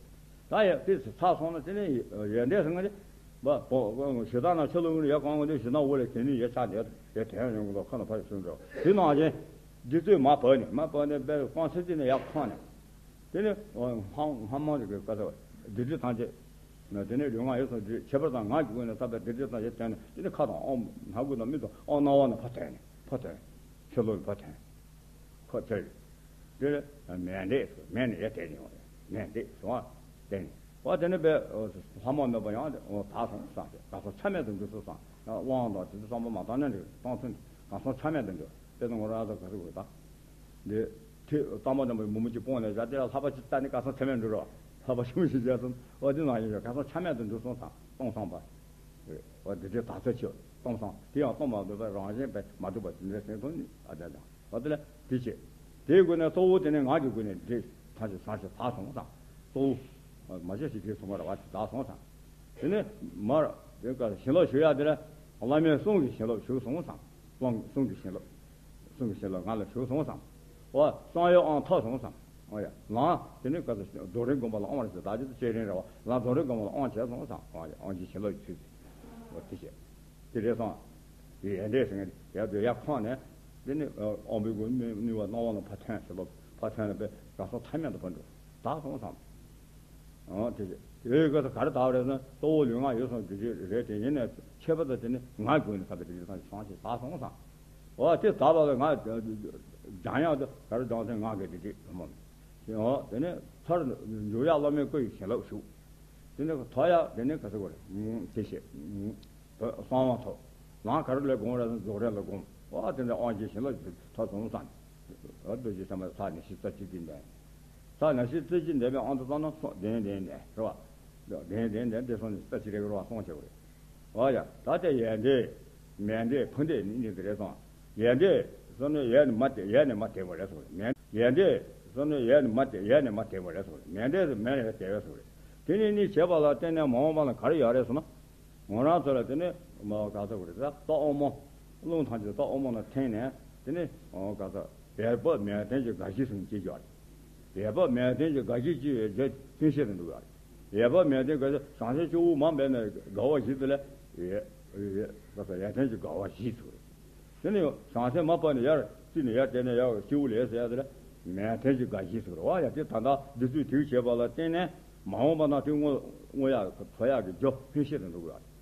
ད་ཡ་དེ་ཚར་སོང་ན་དེ་ནས་ཡ་འདྲེས་ཟེར་ང་དེ། བ་བོ་ཞེ་སྡང་ན་ཆ་ལུགས་ནི་ཡ་གང་ག་དེ་ཞེ་སྡང་འོ་ལས་དེ་ནི་ཡ་ཆགས་ནས་ཡ་དེ་ཡང་ཡོང་གི་འདུག་ཁ་ན་ཕ་ཡི་སུན་འགྲོ་དེ་ནང་བཞིན། འདི་ཚོས་མ་བབས་ནས་མ་བབས་ནས་དཔེ་རྐང་ཚེ་གཅིག་ནས་ཡར་འཕངས་ནས། དེ་ནས་སྔ་སྔ་མ་རེ་གི་བཀའ་ཟེར་བ་སྡིག་སྒྲིབ་ཐམས་ཅད། དེ་ནས་ལུས་ངག་ཡིད་གསུམ་སྡིག་སྒྲིབ་ཁྱད་པར་དང་ངག་གི་སྒོ་ནས་བསགས་པའི་སྡིག་སྒྲིབ་ཐམས་ཅད་བསྟན་ནས། དེ་ནས་ཁ་དང་ཨོམ་སྣ་ཁུག་དང་མིག་དང་ཨོ་རྣ་བ་ནས་ཕར་ཐོན་ནས་ཕར་ཐོན། ཕྱི་ལོགས་ནས་ཕར་ཐོན། ཁོ་ཚེ་རེད། དེ་ནས་མས་འདྲེས་སུ་མས་ནས་ཡར་དེད་ནས་ཡོང་རེད། མས་འདྲེས་སུ་བ་དེད་ནས་བ་དེ་ནས་པའི་ལྷ་མོ་ནོར་བུ་ཡང་དེ་དག་སོང་བསམ་སྟེ་གང་སོང་ཆ་མེད་དུ་འགྲོ་སོང་བསམ། དབང་དང་དེ་ཚོ་བསམ་པ་མ་བཏང་ན་འགྲིག་གཏོང་ཚུལ་གང་སོང་ཆ་མེད་དུ་འགྲོ། དེ་ཚོ་ངོ་རང་ཚོ་ག་ཚོད་དགོས་ད། འདི་ཐོས་དམ་པ་དམ་པའི་མུ་མུ་ཅིག་སྤོང་ནས་བཞག་དེ་ལ་ལྷག་པ་ཅིག་བལྟ་ནས་ག་སོང་ཆ་མེད་འགྲོ་རོགས། ལྷག་པ་ཞུམ་ཞིག་བྱས་སོང་། འོ་དེ་ནང་བཞིན་ག་སོང་ཆ་མེད་དུ་འགྲོ་སོང་དང་སྟོང་སང་པ། འོ་དེ་དེ་དག་ཚོད་ཆེ་སྟོང་སང་དེ་ཡང་སྟོང་མ་འདུག་པས་རང་བཞིན་པས་མ་གྲུབ་པ་ཅི་འདྲ་སེམས་སྟོང་ནི་ཨ་དེ་དང་འོ་དེ་ལ་དེ་བྱེད། དེའི་སྒོ་ནས་གཙོ་བོ་དེ་ནས་ངག་གི་སྒོ་ནས་འདྲེས་ཐམས་ཅད་བཟང་ཞིང་དག་སོང་དང་གཙོ་བོ་མ་བྱས་ཤིག་དེ་སོང་བ་ར་བ་དེ་དག་སོང་དང་། དེ་ནས་མར་དེ་ག་བྱིན་རླབས་ཞུ་ཡ་དེ་ལ་བླ་མའི་གསུང་གི་བྱིན་རླབས་ཞུགས་སོང་དང་། གསུང་གསུང་གི་བྱིན་རླབས། གསུང་གི་བྱིན་རླབས་ང་ལ་ཞུགས་སོང་བསམ། འོ་གསང་བའི་དབང་ཐོབ་སོང་བསམ། འོ་ཡ་ལང་དེ་ནས་ག་ཚོད་རྡོ་རིང་དགོན་པ་ལ་དབང་བ་ཞིག་ད་ཅི་ཚེ་རིང་རེད་བ་ལང་རྡོ་རིང་དགོན་པ་ལ་དབང་བྱས་སོང་བསམ། འོ་ཡ་དབང་གི་བྱིན་རླབས་ཀྱི་ཚུལ་དེ། འོ་དེ་བྱས། དེ་རེད་སོང་། དེ་ཡ་འདྲས་སེང་ཡ་དེ་ཡ་ཁོང་ནས་དེ་ནས་དབང་པོའི་སྒོ་ནས་ནུས་པ་སྣང་བ་ལ་ཕ་ཐོན་ཞིག་ལོ་ཕ་ཐོན་ལ་པས་ག་སོང་ཐ་མེད་དུ་བ་འགྲོ་ད་སོང་བསམ། འོ་དེ་བྱས་དེའི་སྐབས་སུ་ག་རེ་བཏགས་རེད་ཟེར་ན་གཙོ་བོ་ལུས་ངག་ཡིད་གསུམ་སྡིག་སྒྲིབ་རེད་དེ་ཡིན་ནས་ཁྱད་པར་དུ་དེ་ནི་ངག་གི་སྒོ་ནས་བསགས་པའི་སྡིག་སྒྲིབ་ཐམས་ཅད་སངས་ཤིང་དག་སོང་བསམ། འོ་དེ་དག་པ་ལ་ང་སྦྱང་ཡག་དེ་ག་རེ་སྦྱང་ཟེར་ངག་གི་སྡིག་སྒྲིབ་བུ་མོ་མི། འོ་དེ་ནས་ཚར་འཇུག་ཡག་བླ་མའི་སྐུ་ཡི་བྱིན་རླབས་ཞུགས། དེ་ནས་ཐོབ་ཡག་དེ་ནས་ག་ཚོད་གོ་རེད་དེ་བྱས། གསང་བ་ཐོབ། ལམ་ག་རེ་ལ་དགོངས་རེད་ན་རྫོགས་རིམ་ལ་དགོངས། འོ་དེ་འདྲ་དབང་ཆེན་བྱིན་རླབས་ཀྱི་ཐོབ་སོང་བསམ། འོ་རྡོ་རྗེ་སེམས་དཔའ་ས་ནས་ཤི་རྩ་གཅིག་གིས་འདས། ས་ནས་ཤི་རྩ་གཅིག་འདས་པའི་དབང་དུ་བཏང་ན་སོ་བདེན་བདེན་ནས་རེད་བ། བདེན་བདེན་ནས་བདེ་སོང་ནས་རྩ་གཅིག་རེད་རེད་བ་སོང་བྱེད་དགོས་རེད། འོ་ཡ་ད་ལྟ་ཡས་འདྲེ། མས་འདྲེ་ཕུ་འདྲེ་ནི་ནི་དེ་རེད་སོང་། ཡས་འདྲེ་སོང་ནས་ཡས་ནས་མ་དེ་ཡས་ནས་མ་དེ་བ་རེད་སོང་རེད་མས། ཡས་འདྲེ་སོང་ནས་ཡས་ནས་མ་དེ་ཡས་ནས་མ་དེ་བ་རེད་སོང་རེད་མས་འདྲེ་སོང་མས་ནས་དེ་བས་སོང་རེད། དེ་ནི་ནི་བྱས་པ་ལ་བརྟེན་ནས་མ་འོངས་པ་ལ་ག་རེ་ཡོད་རེད་སོང་ན། ང་རང་ཚོ་ལ་དེ་ནས་མ་ག་ཚོད་དགོས་རེད་ད་རྟ་དབང་མོ། རླུང་ཐམས་ཅད་རྟ་དབང་མོ་ལ་འཐེན་ནས་དེ་ནས་ག་ཚོད་ཡས་པ་མས་བརྟན་གྱི་དགའ་བཞི་ཟུང་སྐྱེ་རྒྱུ་རེད། ཡས་པ་མས་བརྟན་གྱི་དགའ་བཞི་སྐྱེ་བའི་རྒྱུ་ཕན་ཆད་དུ་འགྲོ་གི་རེད། ཡས་པ་མས་བརྟན་དགའ་བཞི་བྱང་སེམས་སྐྱེ་བོ་མ་འབད་ན་དགའ་བ་བཞི་དེ་ལ་ཡས་ཡས་ག་ཚོད་ཡས་བརྟན་གྱི་དགའ་བ་བཞི་ཚུགས་རེད། དེ་ནས་བྱང་སེམས་མ་སྤངས་ནས་ཡར་བརྩིས་ནས་ཡར་དེ་ནས་ཡར་སྐྱེ་བོ་ལས་ཟེར་ཡ་དེ་ལ་མས་བརྟན་གྱི་དགའ་བཞི་ཟེར་བ་ཡ་དེ་ད་ལྟ་འདི་ཚོས་དེའུ་བྱས་པ་ལ་བརྟེན་ནས་མ་འོངས་པ་ན་དེ་དངོས་དངོས་ཡག་ཐོབ་ཡག་གི་རྒྱུ་ཕན་ཆད་དུ་འགྲོ་དགོས་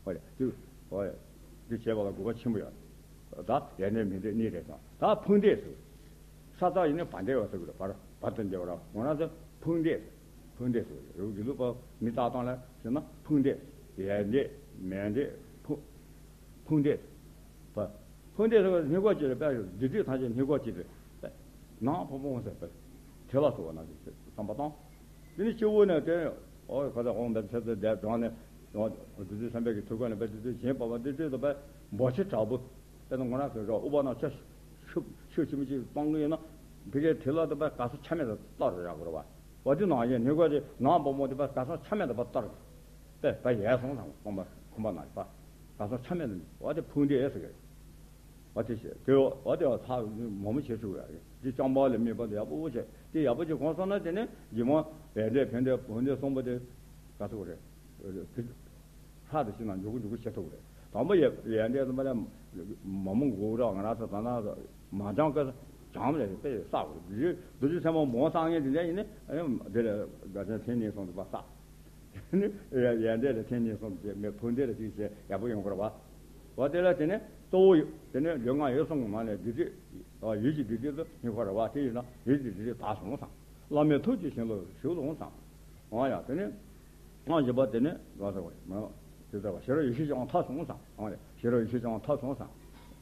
ཡ་རེད། ཧོ་ཡ་དེ་ཧོ་ཡ་དེ་བྱས་པ་ལ་གོ་བ་ཆེན་པོ་ཡོད་རེད། ད་ཡ་འདྲེ་མི་འདྲེ་གཉིས་རེད་སོང་ད་ཕུ་འདྲེ་ཟེར། ས་ཐག་ཡིན་ན་བར་འདྲེ་བ་ཟེར་གི་རེད་བར་བར་དུ་འདྲེ་བ་ར་ང་རང་ཚོ་ཕུ་འདྲེ་ཟེར་ཕུ་འདྲེ་ཟེར་རེད་རུ་གི་ལུག་པ་མི་རྟག་སྟངས་ལ་ཟེར་ན་ཕུ་འདྲེ་ཡ་འདྲེ་མེ་འདྲེ་ཕུ། ཕུང་འདྲེ། བ། ཕུང་འདྲེ་ཟེར་བ་སྙིང་ཁོག་ཅིག་རེད་པས། སྡིག་སྒྲིབ་ཐམས་ཅད་སྙིང་ཁོག་ཅིག་རེད་པས། ནང་ཕུང་ཕུང་ཟེར་པས། ཐལ་བ་སོགས་པ་ནང་བཞིན་བསམ་པ་དང་། དེ་ནི་སྤྱི་བོ་ནས་དེ་འོ་ག་ཚ་འོང་བའི་ཚེ་ཚེ་བསྡད་དྲངས་ནས་འོ་བདུད་རྩི་སེམས་དཔའི་གི་ཐུགས་ཀ་ནས་པས་དེ་ཚེ་བྱིན་པ་བ་དེ་ཚེ་དུ་པས་འབོ་ཆེ་དྲག་པོ། དཔེར་ན་ང་རང་ཚོའི་རོ་ཨུ་པ་ན་ཆ་ཤུབ་ཤུབ་ཆེན་པོ་ཅིག་སྤང་གི་ཡིན་ན་ཕི་གའི་དེ་ལ་དུ་པས་ག་ས་ཆ་མེད་དུ་བཏགས་རེ་རག་གི་རེད་བ། འོ་དེ་ནང་བཞིན་སྙིང་ཁོག་དེ་ནང་ཕུང་ཕུང་དེ་པས་ག་ས་ཆ་མེད་དུ་པས་བཏགས་རེད། པས་པ་ཡལ་སོང་དང་ཁོང་པ་ཁོང་པ་ན་པ། ག་ས་ཆ་མེད་དུ་འོ་དེ་ཕུང་འདྲེ་ཟེར་གི་རེད། འོ་དེ་བྱས་དེ་འོ་དེ་བ་ཚ་མོ་མོ་བྱེད་ཆོག་གི་རེད། དེ་རྐྱང་པ་ལ་དམིགས་པ་དེ་ཡག་པོ་བྱས་དེ་ཡག་པོ་ཅིག་གོམས་སོང་ན་དེ་ནས་རྗེས་མ་ཡལ་འདྲེ་ཕན་འདྲེ་བུ་འདྲེ་གསུམ་པོ་དེ་ག་ཚོད་རེད། ཧྲག་དེ་ཕྱི་ནང་འཇུག་གི་འཇུག་གི་བྱེད་ཐུབ་རེད། དང་པོ་ཡལ་ཡལ་འདྲེ་དུ་མ་ལ་མ་མོ་འགུག་ར་ང་རང་ཚོ་ད་ན་མ་འཇང་ཀ་འཇང་ལས་དཔེ་བསགས་རེད། རྡོ་རྗེ་སེམས་དཔའ་མོ་བསགས་ངེས་དེ་འདྲ་ཡིན་ནི་དེ་ལ་དགའ་ཆེན་ཐེན་ནས་སོང་དུ་པ་བསགས། ནི་ཡ་ཡ་འདྲེ་ལ་ཐེན་ཉིན་གསུམ་བྱས་མེད་ཕུ་འདྲེ་ལ་ཅིག་བྱས་ཡག་པོ་ཡོང་གི་རེད་བ། འོ་དེ་ལ་དེ་ནས་གཙོ་བོ་ཡོད་དེ་ནས་ལུས་ངག་ཡིད་གསུམ་གྱི་ནང་ནས་སྡིག་སྒྲིབ་ཡིད་ཀྱི་སྡིག་སྒྲིབ་དུ་སྙིང་ཁོག་རེད་བ། དེ་ཡིན་ན་ཡིད་ཀྱི་སྡིག་སྒྲིབ་དག་སོང་བསམ། བླ་མའི་ཐུགས་ཀྱི་བྱིན་རླབས་ཞུགས་སོང་བསམ། འོ་ཡ་དེ་ནས་ཨང་བཞི་པ་དེ་ནས་ལ་ཟེར་བ་མ་དེ་ལྟར་བ་ཤེས་རབ་ཡེ་ཤེས་ཀྱི་དབང་ཐོབ་སོང་བསམ། འོ་ཡ་ཤེས་རབ་ཡེ་ཤེས་ཀྱི་དབང་ཐོབ་སོང་བསམ།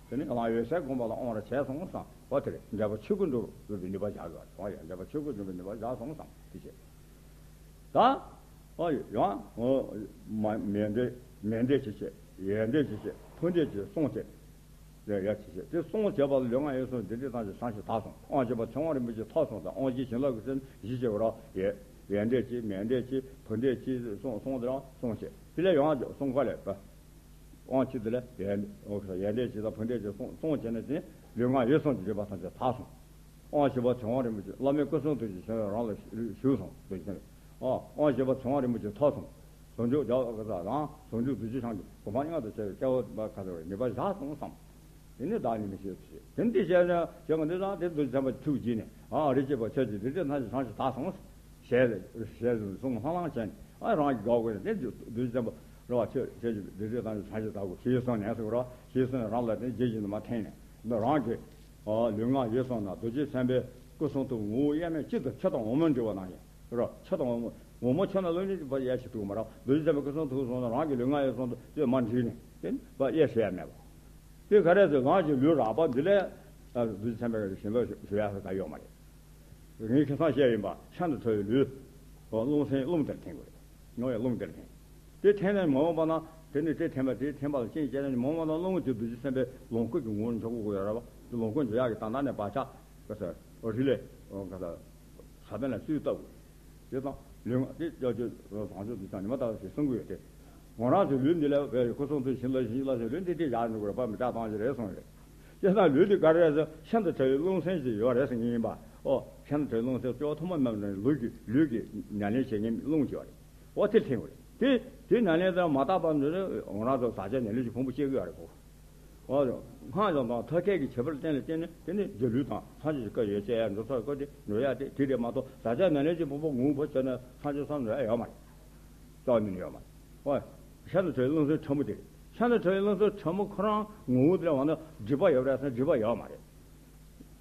དེ་ནས་གླང་འོད་གསལ་བསྒོམ་པ་ལ་དབང་ར་བྱས་སོང་བསམ། འོ་དེ་རེད། འབྲས་བུ་ཆོས་སྐུ་འགྲུབ་པའི་ནུས་པ་བཞག་དགོས། འོ་ཡ་འབྲས་བུ་ཆོས་སྐུ་འགྲུབ་པའི་ནུས་པ་བཞག་སོང་བསམ་དེ་བྱས། ད། ཨ་ཡང་། མ་མེ་འདྲེ་མེ་འདྲེ་ཅི་བྱེད་ཡེ་འདྲེ་ཅི་བྱེད་ཕུ་འདྲེ་ཅི་སོང་བྱེད། རེ་ཡ་ཆི་ཤེས་དེ་གསུང་བྱས་པ་ལ་ལུས་ངག་ཡིད་གསུམ་དེ་འདྲའི་ཐམས་ཅད་བྱང་ཞིང་དག་གསུངས། དབང་བྱེད་པ་ཚེ་དབང་རིན་པོ་ཆེ་ཐོབ་གསུངས་དང་། དབང་བྱེད་བྱིན་རླབས་ཀྱི་སེམས་བཞི་བྱེད་པ་ར་ཡེ་ཡེ་འབྲས་ཀྱི་མེ་འབྲས་ཀྱི་བུ་འབྲས་ཀྱི་གསུངས་གསུངས་དེ་རང་གསུང་བྱས་དེ་ལས་ཡང་གསུང་ག་ལས་པ། དབང་ཆེ་དེ་ལས་ཡེ་ཡེ་འབྲས་ཀྱི་དང་བུ་འབྲས་ཀྱི་གསུང་གསུང་བྱས་ནས་དེ་ལུས་ངག་ཡིད་གསུམ་གྱི་སྒྲིབ་པ་ཐམས་ཅད་དག་གསུངས། དབང་བྱེད་པ་ཚེ་དབང་རིན་པོ་ཆེ་བླ་མའི་སྐུ་གསུང་ཐུགས་ཀྱི་བྱིན་རླབས་རང་ལ་ཞུགས་གསུངས་འདུག་ཟེར། ཨོ། དབང་བྱེད་པ་ཚེ་དབང་རིན་པོ་ཆེ་ཐོབ་གསུངས། ཟུང་འཇུག་རྒྱ་ག་ས་དང་ཟུང་འཇུག་རྡོ་རྗེ་འཆང་གི་གོ་འཕང་མངོན་དུ་བྱ་བའི་སྐལ་བ་ག་ས་རེ་ངེས་པར་བཞག་གསུངས་སམ། དེ་ནི་བདག་ཉིད་མི་ཤེས་ཟེར། དེ་འདི་བཤད་ན་བྱེད་ཀྱི་འདི་དང་དེ་རྡོ་རྗེ་སེམས་དཔའ་ཐུགས་རྗེ་ནས་ཨ་རིགས་བྱེད་པ་ཆོས་ཀྱི་རིགས་དྲན་ཐམས་ཅད་བྱང་ཞིང་དག་གསུངས། ཞལ་ཞལ་གསུང་ལྷང་ལྷང་བྱས་ནས་ཨ་རང་གི་དགའ་བོ་ནས་དེ་རྡོ་རྗེ་སེམས་དཔའ་ར་བ་ཆོས་ཆོས་ཀྱི་རིགས་དྲན་ཐམས་ཅད་བྱང་ཞིང་དག་གོ་ཞེས་གསུངས་ནས་ཟེར་ར་ཞེས་གསུངས་ནས་རང་ལ་དེ་རྗེས་ཀྱི་ནི་མ་འཐེན་ནས་འདི་རང་གི་ཨ་ལུས་ངག་ཡིད་གསུམ་ན་རྡོ་རྗེ་སེམས་དཔའི་སྐུ་གསུང་ཐུགས་ངོ་བོ་དབྱེར་མེད་གཅིག་ཏུ་ཆུ་དང་འོ་མ་འདྲ་བ་ནང་བཞིན་རོ། ཆུ་དང་འོ་མ། འོ་མ་ཆུ་ནང་ལོགས་ནས་ཕར་དབྱེ་ཞིག་ཐུབ་མ་རེད། རྡོ་རྗེ་སེམས་དཔའི་སྐུ་གསུང་ཐུགས་གསུམ་ན་རང་གི་ལུས་ངག་ཡིད་གསུམ་དུ་དེ་མ་འདྲེས་ནས་དེ་ཕར་དབྱེ་ཞིག་ཡ་མེད་པ། དེ་ག་རེ་ཟེར་རང་གི་ལུས་རགས་པ་འདི་ལས་རྡོ་རྗེ་སེམས་དཔའི་བྱིན་རླབས་ཞུ་ཡ་ས་ད་ཡོད་མ་རེད། ངས་ཁ་སང་བཤད་ཡིན་པ་ཆ་འདི་ཁྲ་བའི་ལུས། རླུང་སེམས་རླུང་དེར་འཐེན་དགོས་རེད། ངོ་བོའི་རླུང་དེར་འཐེན། དེ་འཐེན་ནས་མ་འོངས་པ་ན་དེ་ནི་དེ་འཐེན་པ་དེ་འཐེན་པ་ལ་རྐྱེན་བྱས་ནས་མ་འོངས་པ་ན་རླུང་དེ་རྡོ་རྗེ་སེམས་དཔའི་ལོངས་སྐུ་གི་ངོ་བོར་འཇོག་དགོས་ཡོད་རེད་བ། དེ་ལོངས་སྐུ་འཇོག་ཡག་གི་ད་ལྟ་ནས་བག་ཆགས་ག་ས་རི་ལས་ག་ས་ས་པན་ལ་སུས་བཏབ་དགོས། དེ་དང་ལུས་ངག་དེ་ཅོ་ཅོ་བཟང་ཕྱོགས་དེ་ཚང་ཉི་མ་ལྟ་བ་ཞིག་གསུང་གི་ཡོད་དེ། ང་རང་ཚོའི་ལུས་འདི་ལ་བའི་སྐུ་གསུང་ཐུགས་བྱིན་རླབས་བྱིན་རླབས་ཞེས་ལུས་འདི་དེ་ཡག་འགྲོ་དགོས་རེད་པ། མི་དྲག་བཏང་ཞིག་རེད་གསུངས་རེད། དེ་དང་ལུས་འདི་ག་རེ་རེད་ཟེར་ཤིན་ཏུ་ཕྲ་བའི་རླུང་སེམས་ཤིག་ཡོད་རེད་ཟེར་ངེས་ཡིན་པ། ཨོ། ཤིན་ཏུ་ཕྲ་བའི་རླུང་སེམས་ཅོག་ཐུན་མོང་མ་ཡིན་པའི་ལུས་ཀྱི་ལུས་ཀྱི་ཉམས་ལེན་བྱེད་མཁན་རླུང་ཅིག་ཡོད་རེད། ཨོ་དེ་འཐེན་དགོས་རེད། དེ་དེ་ཉམས་ལེན་དང་མ་དག་པ་འདི་ནི་ང་རང་ཚོ་ཟག་བཅས་ཉམས་ལེན་གྱི་ཕུང་པོ་སྐྱེ་གི་ཡོད་རེད་གོ། ཨོ། སྔགས་ཀྱང་དང་ཐབས་མཁས་ཀྱི་བྱེད་པར་བརྟེན་ལ་བརྟེན་ནས་དེ་ནི་སྒྱུ་ལུས་དང་ཐམས་ཅད་ཀྱི་བཀའ་ཡོད་ཅེས་ཡང་འགྲོ་ཚོགས་བཀོད་དེ་འགྲོ་ཡ་དེ་དེ་དེ་མ་གཏོགས་ཟག་བཅས་ཉམས་ལེན་གྱི་ཕུང་པོ་ངོ་བོ་བྱས་ནས་ཐམས་ཅད་བསམ་འགྲོ་ཡ་ཡོད་མ་རེད། རྩ་བ་ཉིད་ནས་ཡོད་མ་རེད། ཨོ། ཤིན་ཏུ་ཕྲ་བའི་རླུང་སེམས་ཕྲ་མོ་དེ་རེད། ཤིན་ཏུ་ཕྲ་བའི་རླུང་སེམས་ཕྲ་མོ་ཁོ་རང་ངོ་བོ་དེ་ལ་འོ་ན་སྒྲིབ་པ་ཡོད་རེད་ཟེར་ན་སྒྲིབ་པ་ཡོད་མ་རེད།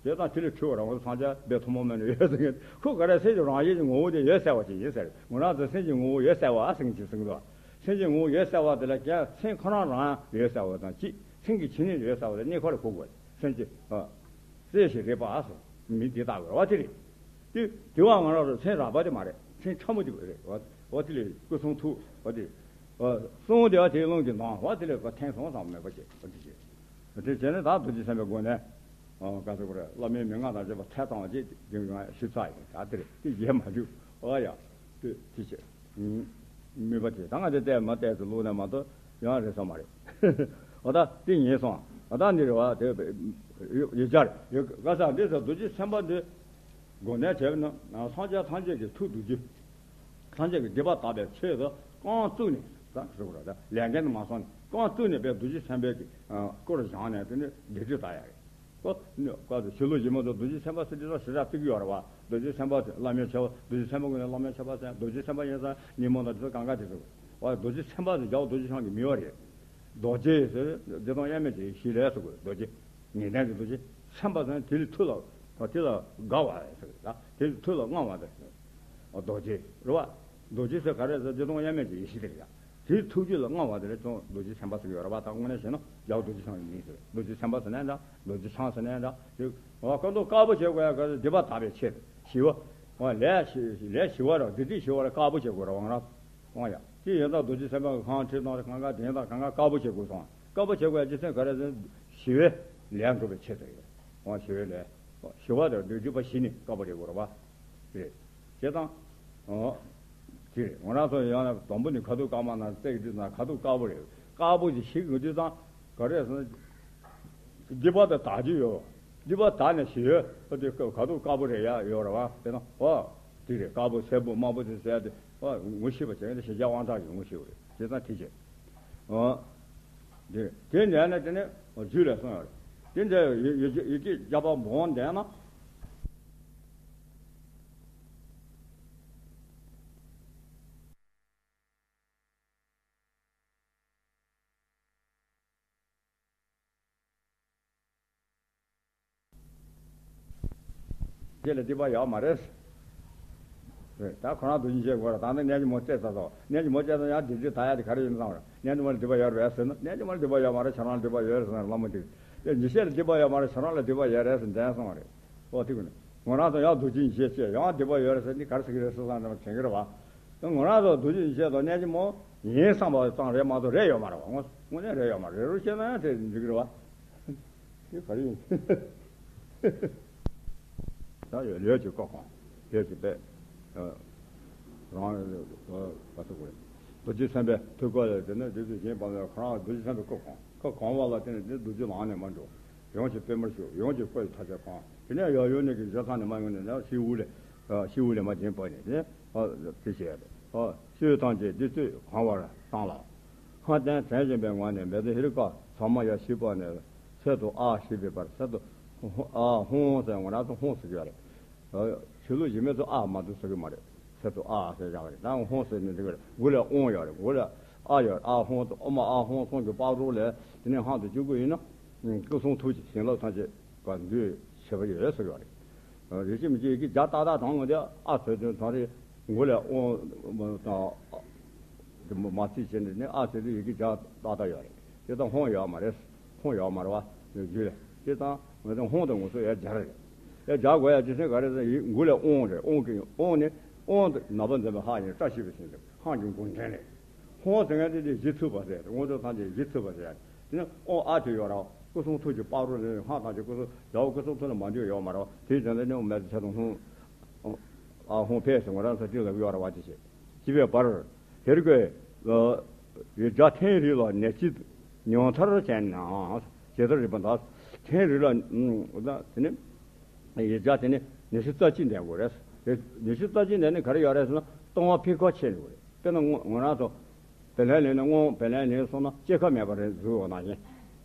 དེ་དང་དེ་ལས་འཁྲུལ་བ་རང་ངོ་སངས་རྒྱས་པའི་ཐུན་མོང་མ་ཡིན་ཡོད་ཟེར་མཁན་ཁོ་ག་རེ་སེམས་ཀྱི་རང་བཞིན་གྱི་ངོ་བོ་དེ་ཡོད་གསལ་བ་ཅིག་ཡིན་ཟེར། ང་རང་ཚོ་སེམས་ཀྱི་ངོ་བོ་ཡོད་གསལ་བ་ཟེར་མཁན་ཅིག་གསུང་གི་འདུག་སེམས་ཀྱི་ངོ་བོ་ཡོད་གསལ་བ་དེ་ལ་ཀྱང་སེམས་ཁོ་རང་རང་ཡོད་གསལ་བ་དང་གཅིག་སེམས་ཀྱི་ཆོས་ཉིད་ཡོད་གསལ་བ་དེ་གཉིས་ཁོ་ལ་གོ་དགོས། སེམས་ཀྱི་ཨ། རྩེ་ཞིག་རེད་པ་ཟེར། མི་འདི་ལྟ་དགོས་བ་དེ་རེད། དེ་དེ་བ་ང་རང་ཚོ་སེམས་རགས་པ་དེ་མ་རེད། སེམས་ཕྲ་མོ་དེ་རེད་བ། བ་དེ་ལས་སྐུ་གསུང་ཐུགས་བ་དེ། ཨ། གསུང་དེ་བ་དེའི་རླུང་གིས་ནང་བ་དེ་ལས་བ་འཐེན་སོང་ཙང་མེད་པ་བྱེད་བ་དེ་བྱེད། དེ་བྱས་ནས་ད་རྡོ་རྗེ་སེམས་དཔའི་སྒོ་ནས། ཨ། ག་ཚོད་གོ་རེད། བླ་མའི་མན་ངག་དང་བཅས་པ་ཚད་ཙམ་བ་ཅིག་དེ་ང་ཞིབ་ཚགས་ཡིན་ད་དེ་རེད། དེ་རྗེས་མ་འཇུག་ཨ་ཡ། དེ་དེ་བྱེད། དམིགས་པ་དེ་ད་ང་དེ་བལྟས་མ་བལྟས་སུ་བླུགས་ནས་མ་གཏོགས་ཡང་རེད་ས་མ་རེད། འོ་ད་དེ་ཉེས་སོང་། འོ་ད་འདི་རེད་བ་དེ་ཡོད་ཡོད་ཅར་ཡོད་ག་ས་འདི་ས་རྡོ་རྗེ་སེམས་དཔའ་འདི་དགོངས་ནས་བྱས་ན་སངས་རྒྱས་ཐམས་ཅད་ཀྱི་ཐུགས་རྡོ་རྗེ། སངས་རྒྱས་ཀྱི་སྡིག་པ་དག་པའི་ཆེད་དུ་རྐང་བཙུགས་ནས་ད་ཟེར་བ་ལ་ད་ལས་འགན་དུ་མ་སོང་ནས་རྐང་བཙུགས་ནས་པའི་རྡོ་རྗེ་སེམས་དཔའི་གི་སྐུར་བཞེངས་ནས་དེ་ནས་བདེ་སྐྱིད་བཏང་ཡ་རེད། ཨོ། ནི་བཀའ་དང་ཆོས་ལུགས་ཀྱི་མ་གཏོགས་རྡོ་རྗེ་སེམས་དཔའ་ཟེར་དེ་ཚོ་ཞེ་དྲག་བརྩི་གི་ཡོད་རེད་བ། རྡོ་རྗེ་སེམས་དཔའ་ཟེར་བླ་མའི་ཆེ་བ་རྡོ་རྗེ་སེམས་དཔའ་ཀུན་ནས་བླ་མའི་ཆེ་བ་ཟེར་རྡོ་རྗེ་སེམས་དཔའ་ཡིན་ཟེར་ཉིན་མོ་དང་དེ་ཚོ་གང་ག་དེ་ཚོ། བ་རྡོ་རྗེ་སེམས་དཔའ་ཟེར་རྒྱལ་བ་རྡོ་རྗེ་འཆང་གི་མིང་བ་རེད། རྡོ་རྗེ་ཟེར་བདེ་སྟོང་དབྱེར་མེད་ཀྱི་ཞི་ལྷས་སུ་དགོས་རྡོ་རྗེ། ངེས་གཏན་གྱི་རྡོ་རྗེ། སེམས་དཔའ་ཟེར་དེ་ལས་ཐུགས་ལ་དེ་ལ་དགའ་བ་ཟེར་ད་དེ་ལས་ཐུགས་ལ་མངའ་བ་ཟེར། རྡོ་རྗེ་རེད་བ། རྡོ་རྗེ་ཟེར་ག་རེ་ཟེར་བདེ་སྟོང་དབྱེར་མེད་ཀྱི་ཡེ་ཤེས་དེ་རེད་ཡ། དེའི་ཐུགས་རྒྱུད་ལ་མངའ་བ་དེ་ལ་ཀྱང་རྡོ་རྗེ་སེམས་དཔའ་ཟེར་གྱི་ཡོད་རེད་བ། ད་དངོས་གནས་བྱས་ན་རྒྱལ་བ་རྡོ་རྗེ་འཆང་གི་མིང་ཟེར་རྡོ་རྗེ་སེམས་དཔའ་ཟེར་ནའི་འདྲ་རྡོ་རྗེ་འཆང་ཟེར་ནའི་འདྲ་དེ། འོ་ཀ་འདུག་དཀར་པོ་བྱེད་དགོས་ཡ་ག་ཚོད་སྡིག་པ་དག་པའི་ཆེད་དུ་ཞི་བ། འོ་ལས་ཞི་ལས་ཞི་བ་ར་སྡིག་སྒྲིབ་ཞི་བ་ར་དཀར་པོ་བྱེད་དགོས་ར་བང་ར། འོ་ཡ་དེ་ཡོན་བདག་རྡོ་རྗེ་སེམས་དཔའ་གི་ཁང་ཁྲིད་དང་གང་ག་དེ་དང་གང་ག་དཀར་པོ་བྱེད་དགོས་སོང་། དཀར་པོ་བྱེད་དགོས་ཡ་རྗེ་བཙུན་ག་རེ་ཟེར་ཞི་བའི་ལས་འགྲུབ་པའི་ཆེད་དུ་ཡོད། འོ་ཞི་བའི་ལས། ཞི་བ་དང་སྡིག་སྒྲིབ་པ་ཞི་ནས་དཀར་པོ་བྱེད་དགོས་ར་བ། རེད། བྱས་ཙང་། ཨོ། དེ་རེད། ང་རང་ཚོ་ཡང་ན་དང་པོ་ནས་ཁ་ཐུག་དཀར་དམར་ནང་བརྩེགས་དུས་ན་ཁ་ཐུག་དཀར་པོ་རེད། དཀར་པོ་ཞིག་ཞིག་ཡོད་དུས་ཙང་ག་རེ་ཟེར་ན། སྡིག་པ་དང་དག་རྒྱུ་ཡོད། སྡིག་པ་དག་ནས་ཞི་ཡོད་དེ་ཁ་ཐུག་དཀར་པོ་རེད་ཡ་ཡོད་རེད་བ། དེ་ན་ཨོ། དེ་རེད། དཀར་པོ་སེར་པོ་དམར་པོ་དེ་ཟེར་ཡ་དེ་ཨོ་ངོ་ཤེས་པ་བྱས་ན་དེ་ཞི་རྒྱས་དབང་དྲག་གི་ངོ་ཤེས་པ་རེད། བྱས་ཙང་དེ་བྱས། ཨོ། དེ་དེ་འདྲ་ན་དེ་ནས་རྒྱུད་ལ་གསུངས་ཡོད་རེད། དེ་འདྲ་ཡི་ཡི་ཡི་གེ་བརྒྱ་པ་འབོང་འདྲ་ན། རྗེས་ལ་སྡིག་པ་ཡོད་མ་རེད། རེད། ད་ཁོ་རང་དུ་ཡིན་བྱེད་དགོས་ར། ད་ནི་གནས་ཀྱི་མོ་བཙལ་ཚར་སོང་། གནས་ཀྱི་མོ་བཙལ་ཚར་ཡང་སྡིག་སྒྲིབ་དག་ཡ་དེ་ག་རེ་ཡིན་བསམ་ར། གནས་ཀྱི་མོ་ལ་སྡིག་པ་ཡོད་རེད་ཟེར་ན། གནས་ཀྱི་མོ་ལ་སྡིག་པ་ཡོད་མ་རེད། ཁྱེད་རང་ལ་སྡིག་པ་ཡོད་རེད་ཟེར་ན་བླ་མ་དེ། དེ་ཉི་ཤེས་ལ་སྡིག་པ་ཡོད་མ་རེད། ཁྱེད་རང་ལ་སྡིག་པ་ཡོད་རེད་ཟེར་འདྲ་སོང་བ་རེད། ཨོ་དེ་ཀུན་ནི་ང་རང་ཚོ་ཡང་དུ་ཅི་ཡིན་བྱེད་ཅེས་ཡང་སྡིག་པ་ཡོད་རེད་ཟེར་ནི་ག་རེ་ཟེར་གི་རེད་ཟེར་བསམ་ནས་དྲན་གི་རེད་བ། ང་རང་ཚོ་དུ་ཅི་ཡིན་བྱེད་དང་གནས་ཀྱི་མོ་ཡིན་བསམ་པ་ཙམ་རེད་མ་གཏོགས་རེད་ཡོད་མ་རེད་བ། དངོས་དངོས་གནས་རེད་ཡོད་མ་རེད། རེད་རུ་བཤད་ན་ཡང་དེ་འགྲིག་གི་རེད་བ། དེ་ག་རེ་ཡིན། ད་ཡོད་ལས་ཀྱི་བཀའ་གང་ལས་ཀྱི་པས། རང་ག་ཚོད་དགོས། རྡོ་རྗེ་སེམས་དཔའི་ཐུགས་ཀ་ལས་དེ་ནས་དེ་ཚོ་གཞན་པ་ལ་ཁོ་རང་རྡོ་རྗེ་སེམས་དཔའི་བཀའ་གང་བཀའ་གང་བ་ལ་བརྟེན་ནས་དེ་རྡོ་རྗེ་ལངས་ནས་མར་འགྲོ། ཡོངས་ཀྱི་པད་མར་ཞུགས། ཡོངས་ཀྱི་བཀའ་ཡི་མཐའ་ཆ་གང་། དེ་ནས་ཡར་ཡོང་ནས་ཀྱི་གཞི་ཚང་ནས་མར་ཡོང་ནས་ན་ཤི་བོ་ལས། ཤི་བོ་ལས་མར་བྱིན་པ་ནས་དེ་ནས་དེ་བྱས་ཏེ། ཤི་བོ་ཐམས་ཅད་དེ་ཚོས་གང་བར་བཏང་ལ། ལྷ་རྟེན་དྲན་བཞིན་པའི་ངང་ནས་མེ་ཏོག་ཧེ་རུ་ཀ་ཚང་མ་ཡར་ཤི་བ་ནས་ཚད་དུ་ཨ་ཞེས་པའི་བར་ཚད་དུ་ཨ་ཧོང་ཟེར་ང་རང་ཚོ་ཧོང་ཟེར་གྱི་ཡོད་རེད། ཆོས་ལུགས་གཞན་མི་ཚོ་ཨ་མ་དུ་ཟེར་གྱི་མ་རེད། ཚད་དུ་ཨ་ཟེར་བཞག་རེད། ད་ཧོང་ཟེར་ནས་འདི་གར་མགོ་ལ་ཨོང་ཡོད་རེད། མགོ་ལ་ཨ་ཡོད་རེད། ཨ་ཧོང་དུ་ཨོ་མ་ཨ་ཧོང་སོང་གི་པགས་རོགས་ལས་དེ་ནས་ཧང་དུ་བཅུག་གི་ཡིན་ན། སྐུ་གསུང་ཐུགས་ཀྱི་བྱིན་རླབས་ཐམས་ཅད་ག་འདུས་བྱེད་པ་ཡོད་ཟེར་གྱི་ཡོད་རེད། རེ་ཞིག་མི་ཅིག་ཡི་གེ་བརྒྱ་ཏག་ཏག་དྲངས་ཡོང་དུས་ཨ་ཟེར་དུས་ད་རེས་མགོ་ལ་ཨོང་དང་། དེ་མ་མ་ཚིག་བྱས་ནས་ནི་ཨ་ཟེར་དུས་ཡི་གེ་བརྒྱ་ཏག་ཏག་ཡོད་རེད། དེ་ད་ཧོང་ཡོད་མ་རེད། ཧོང་ཡོད་མ་རེད་བ། ཡོད་རྒྱུ་རེད། དེ་ད་ང་ཚོ་ཧོང་དང་ངོ་སོ་ཡར་སྦྱར་རེད། ཡར་སྦྱར་དགོས་ཡ་ཅི་ཟེར་ག་རེ་ཟེར་ཡིན་མགོ་ལ་ཨོང་རེད། ཨོང་གི་ཨོང་ནི་ཨོང་དེ་ནག་པ་འཛིན་པའི་ཧ་ཡིན། བཀྲ་ཤིས་པའི་ཞིང་དུ་ཧང་གི་མགོ་འདྲེན་རེད། ཧོང་ཟེར་མཁན་དེ་དེ་གཞི་ཚུགས་པ་ཟེར། དངོས་གྲུབ་ཐམས་ཅད་གཞི་ཚུགས་པ་ཟེར། དེ་ནི་ཨོང་ཨ་དེ་ཡོད་ར། སྐུ་གསུང་ཐུགས་ཀྱི་པགས་རོ་ནི་ཧང་ཐམས་ཅད་སྐུ་གསུང་ཡའོ་སྐུ་གསུང་ཐུགས་ལ་མ་འདུས་ཡོད་མ་ར། དེའི་དོན་དེ་ནི་ཨོང་མེད་ཚེ་དང་ཧོང་ཨ་ཧོང་ཕེ་ཟེར་ང་རང་ཚོ་དེ་ལ་ཡོད་ར་བ་དེ་བྱེད། ཅི་བའི་བར། དེར་ཀོས། ཡོད་བྱ་ཐེངས་རེ་ལ་ནད་ཅི་ཉུང་མཐར་བྱས་ན། ཇི་ལྟར་རིགས་པ་འདི། ཐེངས་རེ་ལ་དེ་ནི། ཡོད་བྱ་དེ་ནི་ཉི་ཤུ་རྩ་གཅིག་འདོན་དགོས་རེད། ཉི་ཤུ་རྩ་གཅིག་འདོན་ནི་ག་རེ་ཡོད་རེད་ཟེར་ན་ལྟུང་བ་འཕེལ་ཁ་ཆེ་ནི་དགོས་རེད། དཔེར་ན་ང་ང་རང་ཚོ་བེ་ལན་ལེན་ནས་སྔོན་བེ་ལན་ལེན་སོང་ན་སྐྱེ་ཁ་མེད་པ་རེད་འཛུལ་བ་ནང་བཞིན།